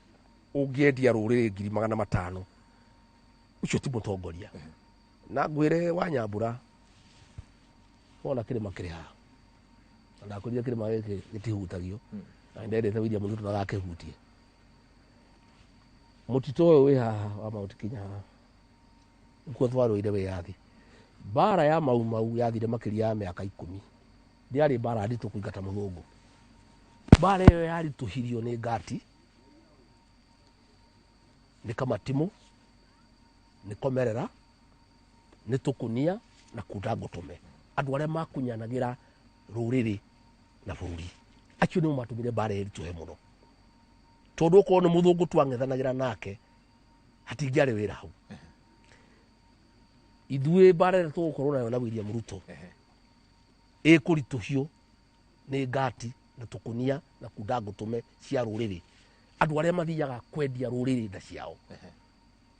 ũngĩendia rũrĩrĩ 500,000, ũcio ti mũtongoria. Na ngwĩre wa Nyambura, wona kĩrĩma kĩrĩ haha, na ndakwĩrire kĩrĩma gĩkĩ gĩtihutagio, na nĩndendete William Ruto ndagakĩhutie. Mũtitũ ũyũ wĩ haha wa Mount Kenya haha nĩkuo twarũire wĩyathi. Mbara ya Mau Mau yathire makĩria ya mĩaka 10. Ndĩarĩ mbara nditũ kũingata mũthũngũ. Mbara ĩyo yaritũhirio nĩ ngati, nĩ kamatimũ, nĩ komerera, nĩ tũkũnia na kunda ngũtũme, andũ arĩa makunyanagĩra rũrĩrĩ na bũrũri. Acio nĩo matũmire mbara ĩritũhe mũno, tondũ okorwo nĩ mũthũngũ twang'ethanagĩra nake, hatingĩarĩ wĩra hau. Ithuĩ mbara ĩrĩa tũgũkorwo nayo na William Ruto ĩkũritũhio nĩ ngati na tũkũnia na kunda ngũtũme cia rũrĩrĩ, andũ arĩa mathiaga kwendia rũrĩrĩ nda ciao,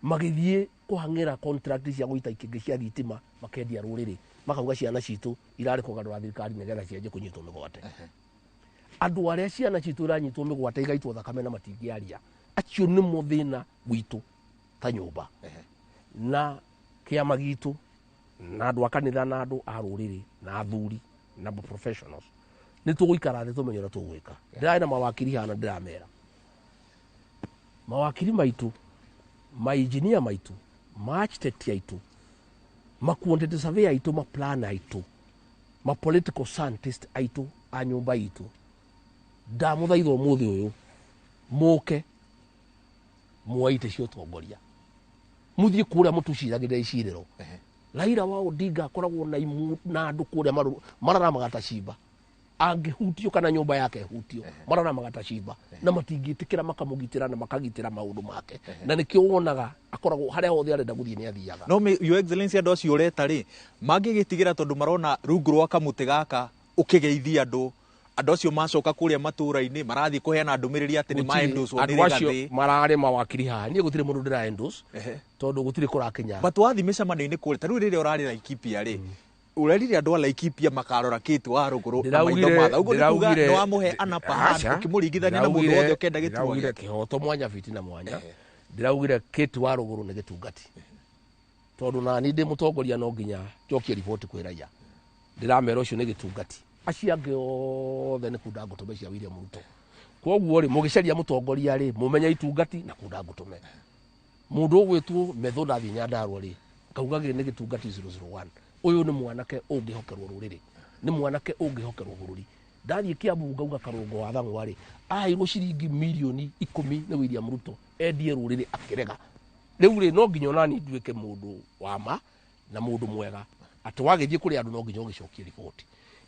magĩthiĩ kũhang'ĩra contract cia gũita ikĩngĩ cia thitima, makendia rũrĩrĩ, makauga ciana citũ irarĩ kũgarũra thirikari nĩgetha cianjie kũnyitwo mĩgwate. Andũ arĩa ciana citũ iranyitwo mĩgwate igaitwo thakame na matingĩaria, acio nĩmo thĩna witũ ta nyũmba. Na kĩama gitũ na andũ a kanitha na andũ a rũrĩrĩ na athuri na professionals nĩ tũgũikara thĩ tũmenye ũrĩa tũgwĩka. Ndĩrarĩ na mawakiri hana, ndĩramera mawakiri maitũ, mainjinia maitũ, ma architect aitũ, ma quantity surveyor aitũ, ma planner aitũ, ma political scientist aitũ a nyũmba itũ, ndamũthaitha ũmũthĩ ũyũ mũke muoe itĩ cia ũtongoria, mũthiĩ kũrĩa mũtũciragĩrĩra icirĩro. Raila wa Odinga akoragwo na imu na andũ kũrĩa mararamaga ta cimba angĩhutio kana nyũmba yake ĩhutio, mararamaga ta cimba na matingĩtĩkĩra, makamũgitĩra na makagitĩra maũndũ make, na nĩkĩo wonaga akoragwo harĩa hothe arenda gũthiĩ nĩ athiaga. No Your Excellency, andũ acio ũreta rĩ, mangĩgĩtigĩra tondũ marona rungu rwa kamũtĩ gaka ũkĩgeithia andũ, andũ acio macoka kũrĩa matũũra-inĩ marathiĩ kũheana ndũmĩrĩri atĩ nĩ maendoswo nĩ Andũ acio Rigathĩ. Mararĩ mawakiri haha, niĩ gũtirĩ mũndũ ndĩra endorse tondũ gũtirĩ kũrakinya. But wathiĩ mĩcemanio-inĩ kũrĩa, ta rĩu rĩrĩa ũrarĩ Laikipia rĩ, ũrerire andũ a Laikipia makarora Kate wa Rũgũrũ na maitho matha ũguo, nĩ kuga nĩ wamũhe an upper hand Aca. ũkĩmũringithania na mũndũ wothe ũkĩenda gĩturwa Ndĩraugire gĩake. kĩhoto mwanya, fitina mwanya. Ndĩraugire Kate wa Rũgũrũ nĩ gĩtungati, tondũ nani ndĩ mũtongoria no nginya njokie riboti kwĩ raia. Ndĩramera ũcio nĩ gĩtungati, acio angĩ othe nĩ kunda ngũtũme cia William Ruto. Koguo rĩ, mũgĩcaria mũtongoria rĩ, mũmenye itungati na kunda ngũtũme. Mũndũ ũgwĩtwo Metho ndathiĩ Nyandarua rĩ, ngauga gĩ nĩ gĩtungati 001. Ũyũ nĩ mwanake ũngĩhokerwo rũrĩrĩ, nĩ mwanake ũngĩhokerwo bũrũri. Ndathiĩ Kiambu ngauga Karũngo wa Thang'wa rĩ, aheirwo ciringi mirioni 10 nĩ William Ruto endie rũrĩrĩ, akĩrega. Rĩu rĩ, no nginya onani nduĩke mũndũ wa ma na mũndũ mwega, atĩ wagĩthiĩ kũrĩ andũ no nginya ũgĩcokie riboti,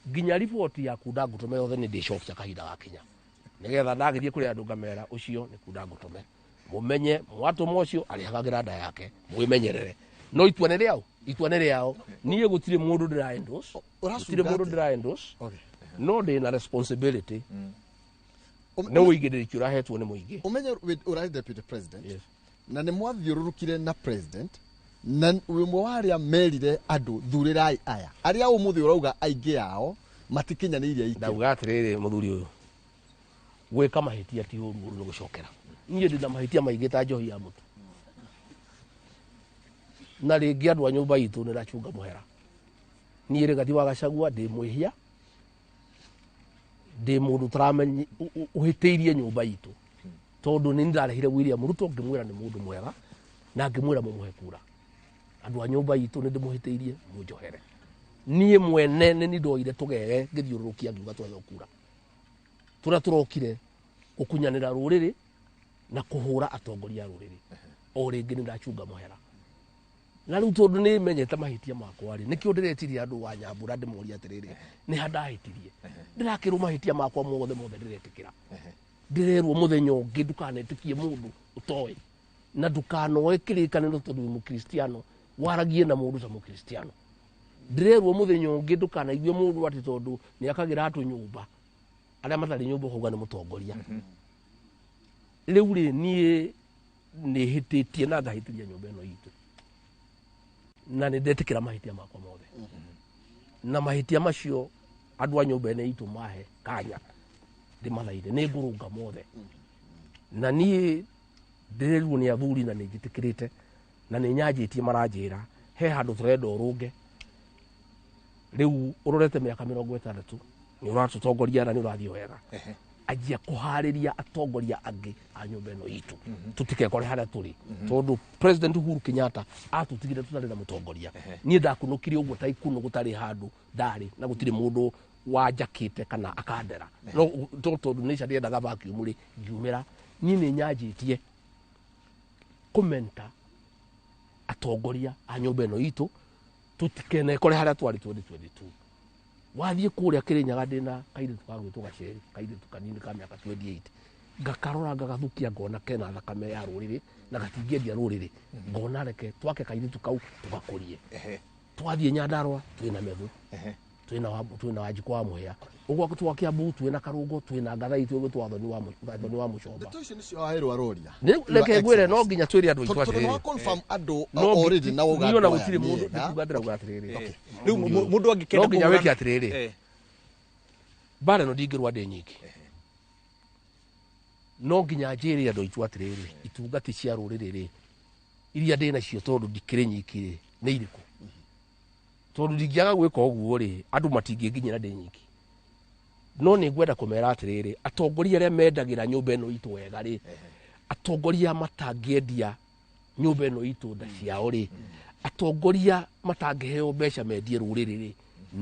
nginya riboti ya kunda ngũtũme yothe nĩ ndĩcokia kahinda gakinya, nĩgetha ndagĩthiĩ kũrĩ andũ ngamera ũcio nĩ kunda ngũtũme, mũmenye mwatũma ũcio arĩhagagĩra nda yake, mwĩmenyerere. No itua nĩ rĩao, itua nĩ rĩao. Niĩ gũtirĩ mũndũ ndĩra endorse, gũtirĩ Ũracunga mũndũ atĩa? ndĩra endorse, no ndĩna responsibility nĩ ũigĩrĩrĩki ũrahetwo nĩ mũingĩ. Ũmenye ũrarĩ deputy president Yes. na nĩ mwathiũrũrũkire na president, na wĩ ũmwe wa arĩa merire andũ thurĩrai aya arĩa ũmũthĩ ũrauga aingĩ ao matikinyanĩirie ikĩro. Ndauga atĩrĩrĩ, mũthuri ũyũ, gwĩka mahĩtia ti ũru, ũru nĩ gũcokera. Niĩ ndĩna mahĩtia maingĩ ta njohi ya mũtu, na rĩngĩ andũ a nyũmba itũ nĩ ndacunga mũhera. Niĩ Rigathi wa Gachagua ndĩ mwĩhia, ndĩ mũndũ ũtaramenya ũhĩtĩirie nyũmba itũ, tondũ nĩ ndarehire William Ruto ngĩmwĩra nĩ mũndũ mwega na ngĩmwĩra mũmũhe kura. Andũ a nyũmba itũ nĩ ndĩmũhĩtĩirie, mũnjohere. Niĩ mwene nĩ ndoire tũgere ngĩthiũrũrũkia ngiuga twaheo kura, tũrĩa tũrokire gũkunyanĩra rũrĩrĩ na kũhũra atongoria a rũrĩrĩ. O rĩngĩ nĩ ndacunga mũhera, na rĩu tondũ nĩ menyete mahĩtia makwa rĩ, nĩkĩo ndĩretirie andũ wa Nyambura ndĩmorie atĩrĩrĩ, nĩ ha ndahĩtirie? Ndĩrakĩrwo mahĩtia makwa mothe mothe, ndĩretĩkĩra. Ndĩrerwo mũthenya ũngĩ ndũkanetĩkie mũndũ ũtoĩ na ndũkanoe kĩrĩkanĩro, tondũ wĩ mũkristiano waragie na mũndũ ta mũkristiano. Ndĩrerwo mũthenya ũngĩ ndũkanaigue mũndũ atĩ tondũ nĩ akagĩra andũ nyũmba, arĩa matarĩ nyũmba, ũkauga nĩ mũtongoria. Rĩu rĩ, niĩ nĩ hĩtĩtie na ngahĩtĩria nyũmba ĩno itũ, na nĩ ndetĩkĩra mahĩtia makwa mothe, na mahĩtia macio andũ a nyũmba ĩno itũ mahe kanya ndĩmathaire, nĩ ngũrũnga mothe. Na niĩ ndĩrerirwo nĩ athuri na nĩ njĩtĩkĩrĩte na nĩ nyanjĩtie, maranjĩra he handũ tũrenda ũrũnge. Rĩu ũrorete mĩaka 60 nĩ ũratũtongoria na nĩ ũrathiĩ wega, anjia kũharĩria atongoria angĩ a nyũmba ĩno itũ, tũtikekore harĩa tũrĩ, tondũ President Uhuru Kenyatta atũtigire tũtarĩ na mũtongoria. Niĩ ndakunũkire ũguo ta ikunũ, gũtarĩ handũ ndarĩ na gũtirĩ mũndũ wanjakĩte kana akandera, no tondũ nature ndĩendaga vacuum rĩ, ngiumĩra. Niĩ nĩ nyanjĩtie kũmenta atongoria a nyũmba ĩno itũ, tũtikenekore harĩa twarĩ 2022. Wathiĩ kũrĩa Kĩrĩnyaga, ndĩna kairĩtu gagwĩtwo Gaceri, kairĩtu kanini ka mĩaka 28, ngakarora ngagathukia, ngona kena thakame ya rũrĩrĩ na gatingĩendia rũrĩrĩ, ngona reke twake kairĩtu kau tũgakũrie. Twathiĩ Nyandarũa twĩna Methu, twĩna Wanjikũ wa Mũhĩa, ũguo twa Kiambu twĩna Karũngo, twĩna Ngathai, twĩgwĩtwo Wathoni wa Mũcomba. Ndeto icio nĩcio waheirwo aroria. Reke ngwĩre, no nginya twĩre andũ aitũ tondũ nĩ atĩrĩrĩ, wa confirm andũ no already na wauga niĩ ona andũ aya gũtirĩ nĩ mũndũ ega. ndikuga, ndĩrauga atĩrĩrĩ, Rĩu mũndũ angĩkenda no nginya kũgũra- wĩke atĩrĩrĩ, mbara ĩno ndingĩrũa ndĩ nyingĩ. No nginya njĩre andũ aitũ atĩrĩrĩ, itungati cia rũrĩrĩ rĩ, iria ndĩ nacio tondũ ndikĩrĩ nyiki rĩ, nĩ irĩkũ? Tondũ ndingĩaga gwĩka ũguo rĩ, andũ matingĩnginyĩra ndĩ nyiki. No nĩ ngwenda kũmera atĩrĩrĩ, atongoria arĩa mendagĩra nyũmba ĩno itũ wega rĩ, atongoria matangĩendia nyũmba ĩno itũ nda ciao rĩ, atongoria matangĩheo mbeca mendie rũrĩrĩ rĩ,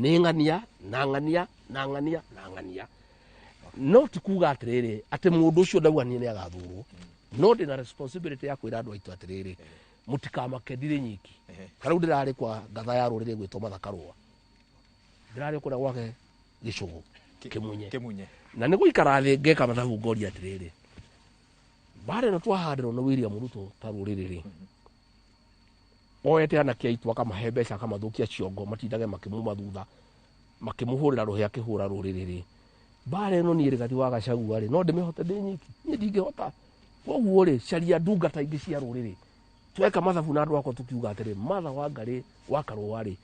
nĩ ng'ania na ng'ania na ng'ania na ng'ania. No ti kuga atĩrĩrĩ atĩ mũndũ ũcio ndauga niĩ nĩ agathurwo, no ndĩna responsibility ya kwĩra andũ aitũ atĩrĩrĩ, mũtikamake, ndirĩ nyiki. Ta rĩu ndĩrarĩ kwa ngatha ya rũrĩrĩ gwĩtwo Mathaka Rũa, ndĩrarĩ kũrĩa gwake gĩcũgũ Kĩmunye. Kĩmunye. Na nĩ gũikara thĩ ngeka mathabu ngoria atĩrĩrĩ, mbara ĩno twahandĩrwo nĩ William Ruto ta rũrĩrĩ rĩ, oete anake aitũ akamahe mbeca akamathũkia ciongo matindage makĩmuma thutha makĩmũhũrĩra rũhĩ akĩhũra rũrĩrĩ rĩ, mbara ĩno niĩ Rigathi wa Gachagua rĩ, no ndĩmĩhote ndĩ nyiki? Niĩ ndingĩhota. Koguo rĩ, caria ndungata ingĩ cia rũrĩrĩ. Tweka mathabu na andũ akwa tũkiuga atĩrĩ, Martha Wangari wa Karũa rĩ,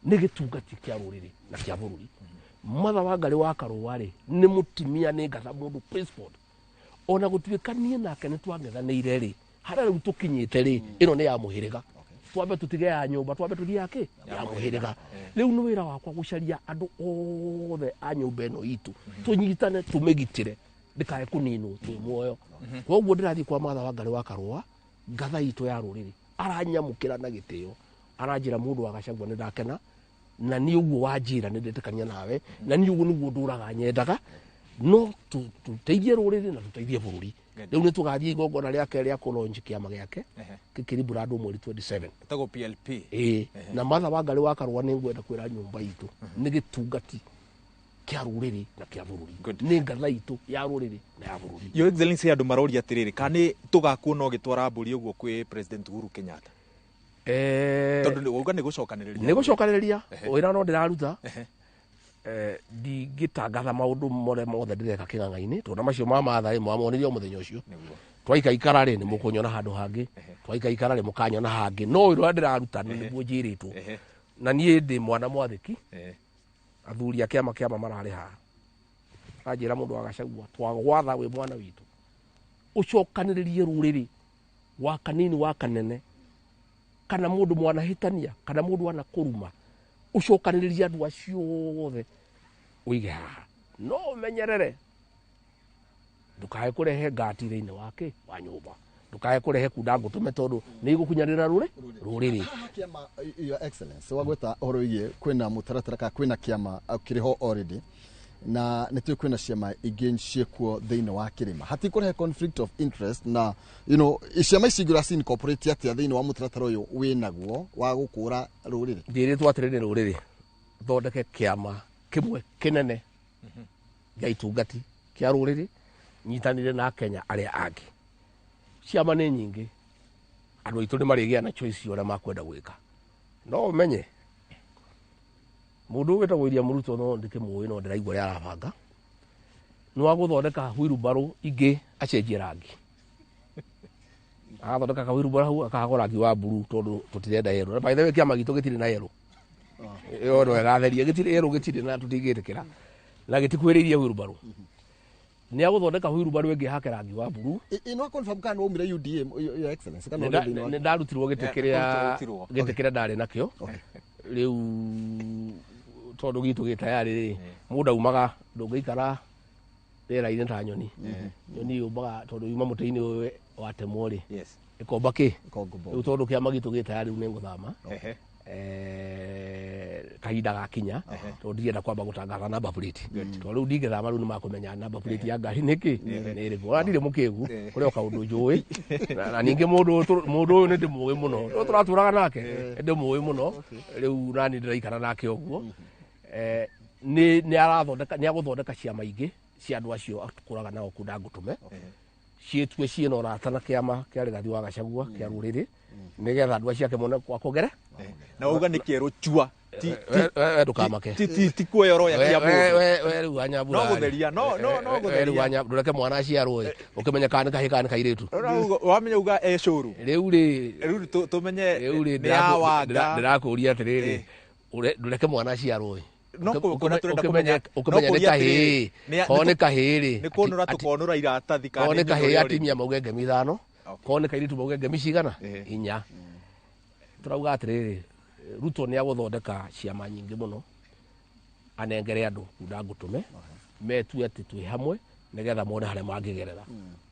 nĩ gĩtungati kĩa rũrĩrĩ na kĩa bũrũri. Martha Wangari wa Karũa rĩ, nĩ mũtimia, nĩ ngatha mũndũ principled. Ona gũtuĩka niĩ nake nĩ twang'ethanĩire rĩ, harĩa rĩu tũkinyĩte rĩ, ĩno nĩ ya mũhĩrĩga. Twambe tũtige ya nyũmba, twambe tũthiĩ ya kĩ? Ya mũhĩrĩga. Rĩu nĩ wĩra wakwa gũcaria andũ othe a nyũmba ĩno itũ, tũnyitane, tũmĩgitĩre ndĩkae kũninwo twĩ muoyo. Koguo ndĩrathiĩ kwa Martha Wangari wa Karũa, ngatha itũ ya rũrĩrĩ, aranyamũkĩra na gĩtĩo, aranjĩra mũndũ wa Gachagua nĩ ndakena, na niĩ ũguo wanjĩra nĩ ndetĩkania nawe, na niĩ ũguo nĩguo ndũraga nyendaga, no tũteithie rũrĩrĩ na tũteithie bũrũri. Rĩu nĩ tũgathiĩ igongona rĩake rĩa kũlaunch kĩama gĩake kĩkĩribũra mweri 27. Ĩtagwo PLP. Ĩĩ, na Martha Wangari wa Karũa nĩ ngwenda kwĩra nyũmba itũ nĩ gĩtungati kĩa rũrĩrĩ na kĩa bũrũri. Nĩ ngatha itũ ya rũrĩrĩ na ya bũrũri. Your Excellency, andũ maroria atĩrĩrĩ, kana nĩ tũgakuona ũgĩtwara mbũri ũguo kwĩ President Uhuru Kenyatta? Tondũ wauga nĩ gũcokanĩrĩria. Nĩ gũcokanĩrĩria wĩra no ndĩraruta. Ndingĩtangatha maũndũ marĩa mothe ndĩreka kĩng'ang'a-inĩ, tondũ macio ma Martha rĩ, mwamonire o mũthenya ũcio. Twaikaikara rĩ, nĩ mũkũnyona handũ hangĩ, twaikaikara rĩ, mũkanyona hangĩ, no wĩra ũrĩa ndĩraruta nĩguo njĩrĩtwo. Na niĩ ndĩ mwana mwathĩki. Athuri a kĩama kĩama mararĩ haha, aranjĩra mũndũ wa Gachagua, twagwatha wĩ mwana witũ ũcokanĩrĩrie rũrĩrĩ wa kanini wa kanene, kana mũndũ mwanahĩtania kana mũndũ anakũruma, ũcokanĩrĩrie andũ acio othe ũige haha, no ũmenyerere ndũkae kũrehe ngati thĩinĩ wake wa nyũmba, ndũkae kũrehe kunda ngũtũme, tondũ nĩ igũkunyanĩra rũrĩrĩ. Haha kĩama, Your Excellency, wagweta ũhoro wĩgiĩ kwĩna mũtaratara kana kwĩna kĩama kĩrĩ ho already, na nĩ tũĩ kwĩna ciama ingĩ ciĩkuo thĩinĩ wa kĩrĩma, hatikũrehe conflict of interest? Na ciama ici ingĩ ũraci incorporate atĩa thĩinĩ wa mũtaratara ũyũ wĩnaguo wa gũkũra rũrĩrĩ? Njĩrĩtwo atĩrĩrĩ, rũrĩrĩ thondeke kĩama kĩmwe kĩnene gĩa itungati kĩa rũrĩrĩ, nyitanĩre na Kenya arĩa angĩ. Ciama nĩ nyingĩ, andũ aitũ nĩ marĩgĩa na choice ũrĩa makwenda gwĩka. No ũmenye mũndũ ũyũ wĩtagwo William Ruto, no ndĩkĩmũĩ, no ndĩraigua ũrĩa arabanga nĩ wa gũthondeka wheelbarrow ingĩ, acenjie rangi, agathondeka ka wheelbarrow hau akahakwo rangi wa blue, tondũ tũtirenda yellow. Na by the way, kĩama gitũ gĩtirĩ na yellow, ĩyo no ĩgatheria, gĩtirĩ yellow, gĩtirĩ na tũtingĩtĩkĩra na gĩtikuhĩrĩirie wheelbarrow. Nĩ agũthondeka wheelbarrow ĩngĩ hake rangi wa blue. Ĩno confirm kana waumire UDA, Your Excellency, kana ũrĩ thĩinĩ wa Nĩ ndarutirwo gĩtĩ kĩrĩa Kũrutirwo. gĩtĩ kĩrĩa ndarĩ nakĩo. Rĩu tondũ gitũ gĩ tayarĩ rĩ, mũndũ aumaga, ndũngĩikara rĩera-inĩ ta nyoni. Nyoni yũmbaga tondũ yuma mũtĩ-inĩ ũyũ watemwo rĩ, ĩkomba kĩ. Kongo. Rĩu tondũ kĩama gitũ gĩ tayarĩ, rĩu nĩ ngũthama kahinda gakinya, tondũ ndirenda kwamba gũtangatha number plate, tondũ rĩu ndingĩthama, rĩu nĩ makũmenya number plate ya ngari nĩkĩ nĩ ĩrĩkũ. Ona ndirĩ mũkĩgu, kũrĩ o kaũndũ njũĩ. Na ningĩ mũndũ ũyũ nĩ ndĩmũĩ mũno, no tũratũraga nake, nĩ ndĩmũĩ mũno rĩu, nani ndĩraikara nake ũguo. Nĩ arathondeka, nĩ agũthondeka ciama ingĩ cia andũ acio atũkũraga nao kunda ngũtũme, ciĩtue ciĩna ũrata na kĩama kĩa Rigathi wa Gachagua kĩa rũrĩrĩ, nĩgetha andũ acio ake mone kwa kũgere. Na wauga nĩ kĩerũ chua. We ndũkamake. Ti kuoya ũroya kĩa mũndũ. We rĩu wanyambura. No gũtheria, no We rĩu gũtheria. Ndũreke mwana aciarwo ĩ, ũkĩmenye kana nĩ kahĩĩ kana nĩ kairĩtu. Wamenya uga e cũru. Rĩu rĩ, Rĩu tũmenye rĩu rĩ, nĩ ya Wanga. Ndĩrakũria atĩrĩrĩ, ndũreke mwana aciarwo ĩ. No kũona tũrenda kũmenya, no Ũkĩmenya nĩ kũria kahĩĩ. atĩrĩrĩ, Korwo nĩ kahĩĩ rĩ, nĩ kũnũra tũkonũra iratathi kana korwo nĩ nĩ kahĩĩ ũrĩa ũrĩ. atimia mauge ngemi 5. Korwo nĩ kairĩtu mauge ngemi cigana? 4. Tũrauga atĩrĩrĩ, Ruto nĩ agũthondeka ciama nyingĩ mũno, anengere andũ kunda ngũtũme metue atĩ twĩ hamwe nĩgetha mone harĩa mangĩgerera.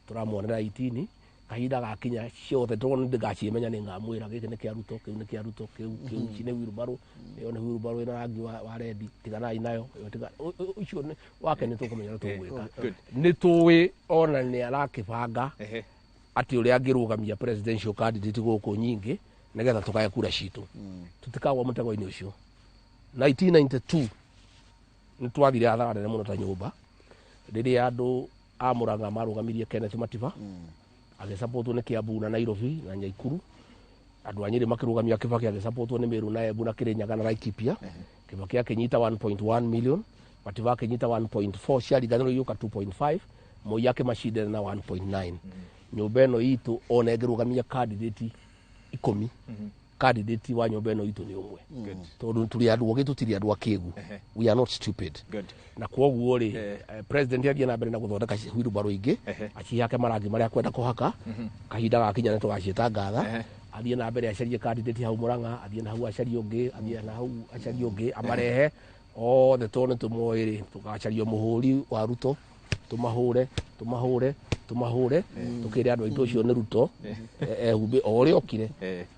Tũramuonera itini kahinda gakinya ciothe tondũ ndĩgacimenya, nĩ ngamwĩra gĩkĩ nĩ kĩa Ruto, kĩu nĩ kĩa Ruto, kĩu kĩu ici nĩ wheelbarrow, ĩyo nĩ wheelbarrow ĩna rangi wa red, tiganai nayo ĩyo, ũcio wake nĩ tũkũmenya ũrĩa tũgwĩka. Nĩ tũĩ ona nĩ arakĩbanga atĩ ũrĩa angĩrũgamia presidential candidate gũkũ nyingĩ nĩgetha tũgae kura citũ. Tũtikagwa mũtego-inĩ ũcio. 1992 nĩ twathire hathara nene mũno ta nyũmba rĩrĩa andũ a Murang'a marũgamirie Kenneth Matiba, agĩsapotwo nĩ Kiambu na Nairobi na Nyaikuru. Andũ a Nyĩrĩ makĩrũgamia Kibaki, agĩsapotwo nĩ Meru na Embu na Kĩrĩnyaga na Laikipia. Kibaki akĩnyita 1.1 million, Matiba akĩnyita 1.4, ciaringanĩrwo igĩũka 2.5, Moi akĩmacindana na 1.9. Nyũmba ĩno itũ ona ĩngĩrũgamia candidate 10, candidate wa nyũmba ĩno itũ nĩ ũmwe, tondũ tũrĩ andũ ogĩ, tũtirĩ andũ akĩgu. We are not stupid. Na kwoguo rĩ, president athiĩ na mbere na gũthondeka wheelbarrow ingĩ, acihake marangi marĩa akwenda kũhaka. Kahinda gakinya nĩ tũgaciĩta ngatha. Athiĩ na mbere acarie candidate hau Murang'a, athiĩ na hau acarie ũngĩ, athiĩ na hau acarie ũngĩ, amarehe othe, tondũ nĩ tũmoĩ rĩ, tũgacaria mũhũri wa Ruto, tũmahũre, tũmahũre, tũmahũre, tũkĩre andũ aitũ ũcio nĩ Ruto ehumbe o ũrĩa okire,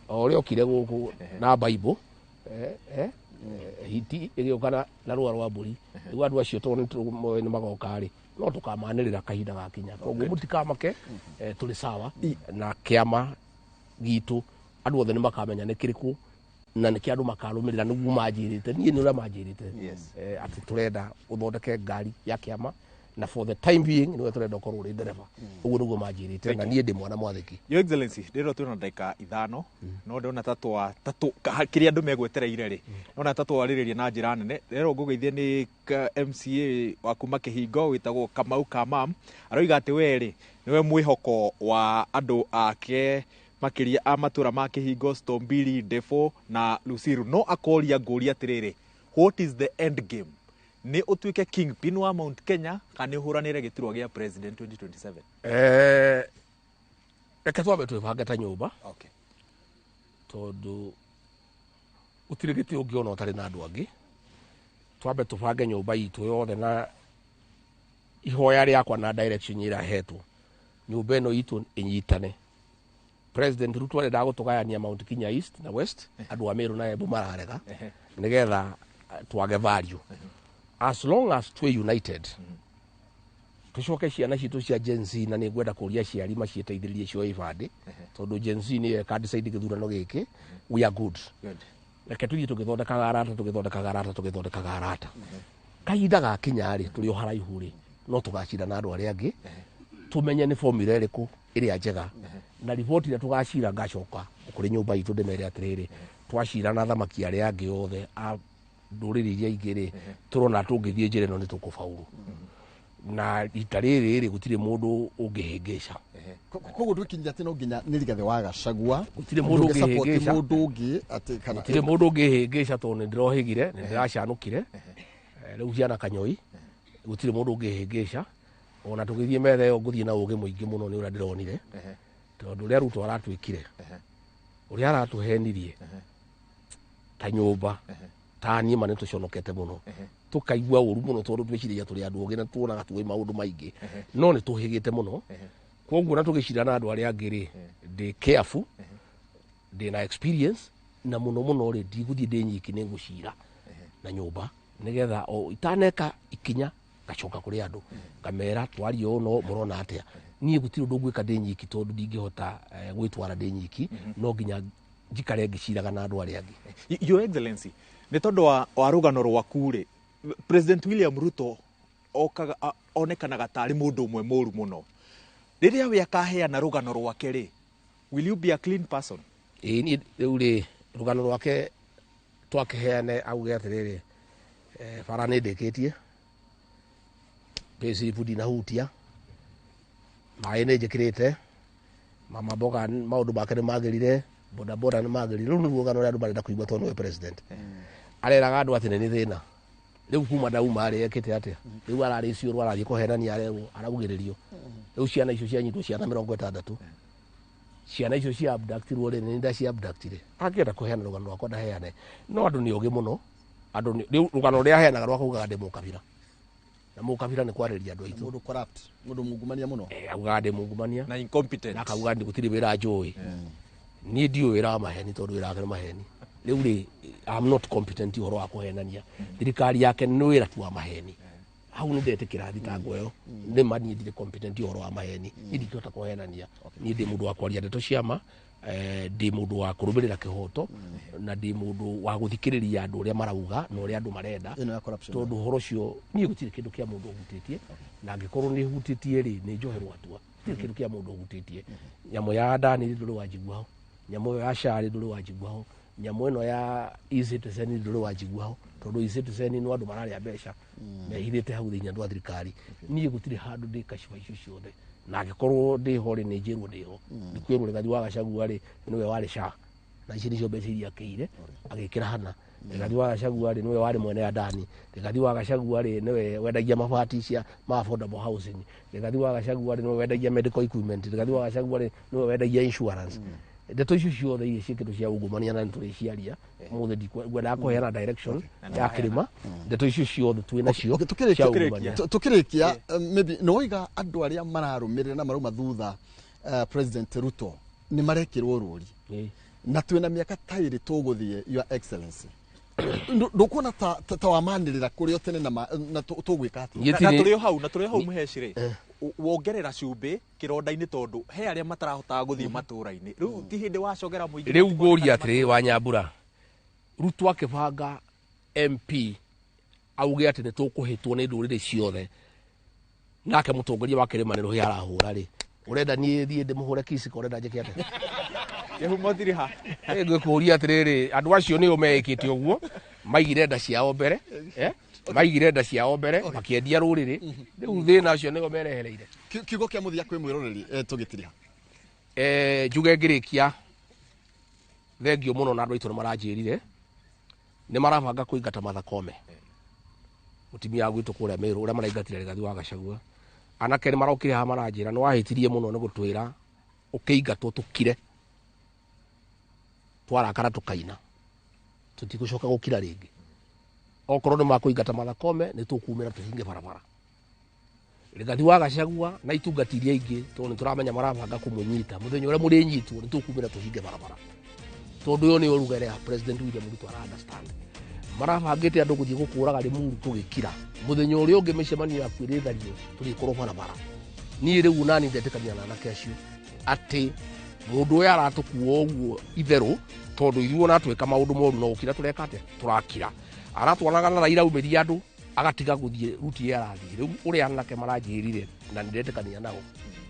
o ũrĩa okire gũkũ na Bible, hiti ĩgĩũka na rũa rwa mbũri. Rĩu andũ acio tondũ nĩ tũmoĩ nĩ magoka rĩ, no tũkamanĩrĩra kahinda gakinya. Koguo mũtikamake, tũrĩ sawa na kĩama gitũ. Andũ othe nĩ makamenya nĩ kĩrĩkũ na nĩkĩ andũ makarũmĩrĩra. Nĩguo manjĩrĩte niĩ, nĩ ũrĩa manjĩrĩte, atĩ tũrenda ũthondeke ngari ya kĩama na for the time being nĩwe tũrenda ũkorwo ũrĩ ndereba. Ũguo nĩguo manjĩrĩte, na niĩ ndĩ mwana mwathĩki. Your Excellency, ndĩrwo twĩna ndagĩka 5, no ndona ta twa ta tũ kĩrĩa andũ megwetereire rĩ, ndona ta twarĩrĩria na njĩra nene. Rero ngũgeithie nĩ MCA wa kuma Kĩhingo wĩtagwo Kamau Kamam, aroiga atĩ we rĩ nĩwe mwĩhoko wa andũ ake, makĩria a matũra ma Kĩhingo, Stombili, Ndebo na Lusiru. No akoria ngũria atĩrĩrĩ, what is the end game? Nĩ ũtuĩke kingpin wa Mount Kenya kana nĩ ũhũranĩre gĩturwa gĩa president 2027? Reke twambe twĩbange ta nyũmba, tondũ gũtirĩ gĩtĩ ũngĩona ũtarĩ na andũ angĩ. Twambe tũbange nyũmba itũ yothe, na ihoya rĩakwa na direction ĩrĩa hetwo, nyũmba ĩno itũ ĩnyitane. President Ruto arenda gũtũgayania Mount Kenya East na West, andũ a Meru na Embu mararega, nĩgetha twage value. As long as twĩ united, tũcoke ciana citũ cia Gen Z, na nĩ ngwenda kũria aciari maciĩteithĩrĩrie cioe ibandĩ, tondũ Gen Z nĩyo ĩka decide gĩthurano gĩkĩ. We are good. Reke tũthiĩ tũgĩthondekaga arata, tũgĩthondekaga arata, tũgĩthondekaga arata. Kahinda gakinya rĩ, tũrĩ o haraihu rĩ, no tũgacira na andũ arĩa angĩ, tũmenye nĩ formula ĩrĩkũ ĩrĩa njega na riboti ĩrĩa tũgacira. Ngacoka kũrĩ nyũmba itũ ndĩmere atĩrĩrĩ, twacira na athamaki arĩa angĩ othe a ndũrĩrĩ iria ingĩ rĩ, tũrona tũngĩthiĩ njĩra ĩno nĩ tũkũbauru, na rita rĩrĩ rĩ, gũtirĩ mũndũ ũngĩhĩngĩca. Koguo ndwikinyia atĩ no nginya nĩ Rigathĩ wa Gachagua? Gũtirĩ mũndũ Ndũngĩ-support ũngĩhĩngĩca. Mũndũ ũngĩ atĩ kana? Gũtirĩ mũndũ ũngĩhĩngĩca, tondũ nĩ ndĩrohĩgire, nĩ ndĩracanũkire. Rĩu ciana kanyoi, gũtirĩ mũndũ ũngĩhĩngĩca. Ona tũgĩthiĩ metha ĩyo, ngũthiĩ na ũgĩ mũingĩ mũno nĩ ũrĩa ndĩronire, tondũ ũrĩa Ruto aratwĩkire, ũrĩa aratũhenirie ta nyũmba, ta niĩ ma nĩ tũconokete mũno, tũkaigua ũru mũno, tondũ twĩciragia tũrĩ andũ ogĩ na tuonaga tũĩ maũndũ maingĩ, no nĩ tũhĩgĩte mũno. Koguo na tũgĩcira na andũ arĩa angĩ rĩ, ndĩ careful, ndĩ na experience, na mũno mũno rĩ, ndigũthiĩ ndĩ nyiki, nĩ ngũcira na nyũmba, nĩgetha o itaneka ikinya ngacoka kũrĩ andũ ngamera twaria ũũ, no mũrona atĩa? Niĩ gũtirĩ ũndũ ngwĩka ndĩ nyiki, tondũ ndingĩhota gwĩtwara ndĩ nyiki, no nginya njikare ngĩciraga na andũ arĩa angĩ. Your Excellency, nĩ tondũ wa rũgano rwaku rĩ, President William Ruto okaga onekanaga tarĩ mũndũ ũmwe mũru mũno. Rĩrĩa we akaheana rũgano rwake rĩ, will you be a clean person? Ĩĩ, niĩ rĩu rĩ, rũgano rwake twakĩheane, auge atĩrĩrĩ, bara nĩ ndĩkĩtie, payslip ndinahutia, maĩ nĩ njĩkĩrĩte, mama mboga maũndũ make nĩ magĩrire, bodaboda nĩ magĩrire. Rĩu nĩruo rũgano rũrĩa andũ marenda kũigua, tondũ nĩwe president areraga andũ atĩ nĩ nĩ thĩna. Rĩu kuma ndauma rĩ ekĩte atĩa? Rĩu ararĩciũrwo, arathiĩ kũhenania, arerwo araugĩrĩrio. Rĩu ciana icio cianyitwo, ciana 60, ciana icio cia abductirwo rĩ, nĩ ndaci abductire. Angĩenda kũheana rũgano rwakwa ndaheane, no andũ nĩ ogĩ mũno. Andũ rĩu rũgano rũrĩa aheanaga rwa kugaga ndĩ mũkabira, na mũkabira nĩ kwarĩria andũ aitũ. Mũndũ corrupt, mũndũ mungumania mũno. Augaga ndĩ mungumania na incompetent. Na akauga ndĩ gũtirĩ wĩra njũĩ. Niĩ ndiũĩ wĩra wa maheni, tondũ wĩra wake nĩ maheni. Rĩu rĩ, I'm not competent ũhoro wa kũhenania. Thirikari yake nĩ wĩra tu wa maheni. Hau nĩ ndetĩkĩra thitango ĩyo. Nĩ ma niĩ ndirĩ competent ũhoro wa maheni. Niĩ ndingĩhota kũhenania. Niĩ ndĩ mũndũ wa kwaria ndeto cia ma, ndĩ mũndũ wa kũrũmĩrĩra kĩhoto, na ndĩ mũndũ wa gũthikĩrĩria andũ ũrĩa marauga na ũrĩa andũ marenda. Ĩno ya corruption. Tondũ ũhoro ũcio niĩ gũtirĩ kĩndũ kĩa mũndũ ũhutĩtie, na angĩkorwo nĩ hutĩtie rĩ, nĩ njoherwo hatua. Gũtirĩ kĩndũ kĩa mũndũ ũhutĩtie. Nyamũ ya ndani ndũrĩ wanjigua ho, nyamũ ĩyo ya cari ndũrĩ wanjigua ho, nyamũ ĩno ya e-Citizen ndũrĩ wanjigua ho, tondũ e-Citizen no andũ mararĩa mbeca mehithĩte hau thĩinĩ, andũ a thirikari. Niĩ gũtirĩ handũ ndĩ kaciba icio ciothe, na angĩkorwo ndĩho rĩ, nĩ njĩrwo ndĩho. Nĩ kwĩrwo Rigathi wa Gachagua rĩ, nĩwe warĩ SHA, na ici nĩcio mbeca iria akĩire agĩkĩra hana. Rigathi wa Gachagua rĩ, nĩwe warĩ mwene Adani. Rigathi wa Gachagua rĩ, nĩwe wendagia mabati cia ma affordable housing. Rigathi wa Gachagua rĩ, nĩwe wendagia medical equipment. Rigathi wa Gachagua rĩ, nĩwe wendagia insurance. Ndeto icio ciothe iria ciĩkĩtwo cia ungumania, na nĩtũrĩciaria ũmũthĩ, ngwendaga kũheana direction ya kĩrĩma. Ndeto icio ciothe twĩ nacio Okay, cia tukĩrĩkia ungumania. Tukĩrĩkia, maybe nĩ woiga andũ arĩa mararũmĩrĩra na marauma thutha President Ruto nĩ marekĩrwo rũri. Na twĩna mĩaka ta ĩrĩ tũgũthiĩ, Your Excellency. Ndũkuona ta wamanĩrĩra kũrĩ o tene na tũgwĩka atĩa? Niĩ Na tũrĩ o hau, na tũrĩ o hau, mũheci rĩ, wongerera cumbĩ kĩronda-inĩ, tondũ he arĩa matarahotaga gũthiĩ matũra-inĩ. Rĩu ti hĩndĩ wacogera mũingĩ. Rĩu ngũria atĩrĩ, wa Nyambura, Ruto akĩbanga MP auge atĩ nĩ tũkũhĩtwo nĩ ndũrĩrĩ ciothe, nake mũtongoria wa kĩrĩma nĩ rũhĩa arahũra rĩ, ũrenda niĩ thiĩ ndĩmũhũre kisika? Ũrenda njĩke atĩa? Kĩhumo thiri ha? Ngĩkũria atĩrĩrĩ, andũ acio nĩo meĩkĩte ũguo, maigire nda ciao mbere, maigire nda ciao mbere, makĩendia rũrĩrĩ. Rĩu thĩna ũcio nĩo merehereire. Kiugo kĩa mũthia kwĩ mwĩroreri, tũgĩtiriha. Njuge ngĩrĩkia, thengio mũno na andũ aitũ nĩ maranjĩrire nĩ marabanga kũingata Martha Koome, mũtumia wa gwitũ kũrĩa Meru, ũrĩa maraingatire Rigathi wa Gachagua. Anake nĩ marokire haha maranjĩra nĩ wahĩtirie mũno nĩ gũtwĩra ũkĩingatwo tũkire, twarakara tũkaina, tũtigũcoka gũkira rĩngĩ. Okorwo nĩ makũingata Martha Koome, nĩ tũkumĩra tũhinge barabara. Rigathi wa Gachagua na itungati iria ingĩ, tondũ nĩ tũramenya marabanga kũmũnyita, mũthenya ũrĩa mũrĩnyitwo nĩ tũkumĩra tũhinge barabara, tondũ ĩyo nĩyo ruga ĩrĩa President William Ruto ara understand. Marabangĩte andũ gũthiĩ gũkũraga Limuru, tũgĩkira. Mũthenya ũrĩa ũngĩ mĩcemanio yaku ĩrĩthario, tũrĩkorwo barabara. Niĩ rĩu nani ndetĩkania na anake acio atĩ mũndũ ũyũ aratũkua ũguo itherũ, tondũ ithuĩ ona twĩka maũndũ moru no gũkira tũreka atĩa? Tũrakira. Aratwaraga na Raila aumĩria andũ, agatiga gũthiĩ ruti ĩrĩa arathiĩ. Rĩu ũrĩa anake maranjĩrire, na nĩ ndetĩkania nao,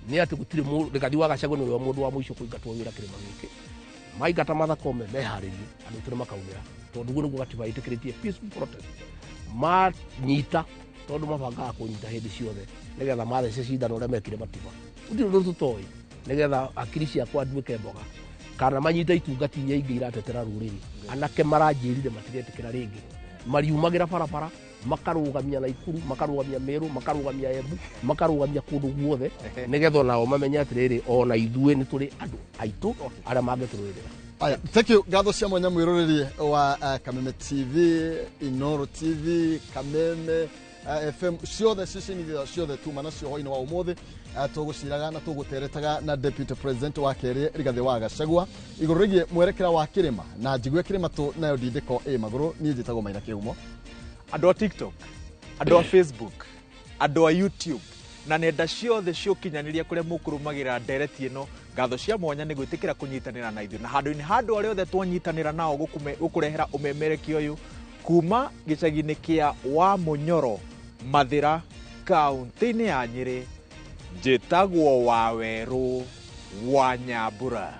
nĩ atĩ gũtirĩ Rigathi wa Gachagua nĩwe mũndũ wa mũico kũingatwo wĩra kĩrĩma gĩkĩ. Maingata Martha Koome, meharĩrie, andũ aitũ nĩ makaumĩra, tondũ guo nĩguo gatiba ĩtĩkĩrĩtie peaceful protest. Manyita, tondũ mabangaga kũnyita hĩndĩ ciothe nĩgetha mathece cindano ũrĩa mekire matiba, gũtirĩ ũndũ tũtoĩ, nĩgetha akiri ciakwa nduĩke mboga, kana manyite itungati iria ingĩ iratetera rũrĩrĩ. Anake maranjĩrire matigetĩkĩra rĩngĩ, mariumagĩra barabara, makarũgamia Naikuru, makarũgamia Meru, makarũgamia Embu, makarũgamia kũndũ guothe, nĩgetha onao mamenye atĩrĩrĩ, ona ithuĩ nĩ tũrĩ andũ aitũ arĩa mangĩtũrũĩrĩra. Aya, thank you. Ngatho cia mwanya mwĩroreri wa Kameme TV, Inoro TV, Kameme FM ciothe, ceceni ciothe tuma nacio hwainĩ wa ũmũthĩ. Tũgũciraga na tũgũteretaga na Deputy President wa kerĩ Rigathĩ wa Gachagua igũrũ rĩgiĩ mwerekera wa kĩrĩma na njigue kĩrĩma tũ nayo ndindĩko ĩ magũrũ. Niĩ njĩtagwo Maina Kĩhumo. Andũ a TikTok, andũ a Facebook, andũ a YouTube na nenda ciothe cia ũkinyanĩria kũrĩa mũkũrũmagĩrĩra ndereti ĩno, ngatho cia mwanya nĩ gwĩtĩkĩra kũnyitanĩra na ithuĩ, na handũ-inĩ handũ arĩa othe twanyitanĩra nao gũkũrehera ũmemerekia ũyũ kuma gĩcagi-inĩ kĩa Wamunyoro, Mathĩra, kaũntĩ-inĩ ya Nyĩrĩ. Njĩtagwo Wawerũ wa Nyambura.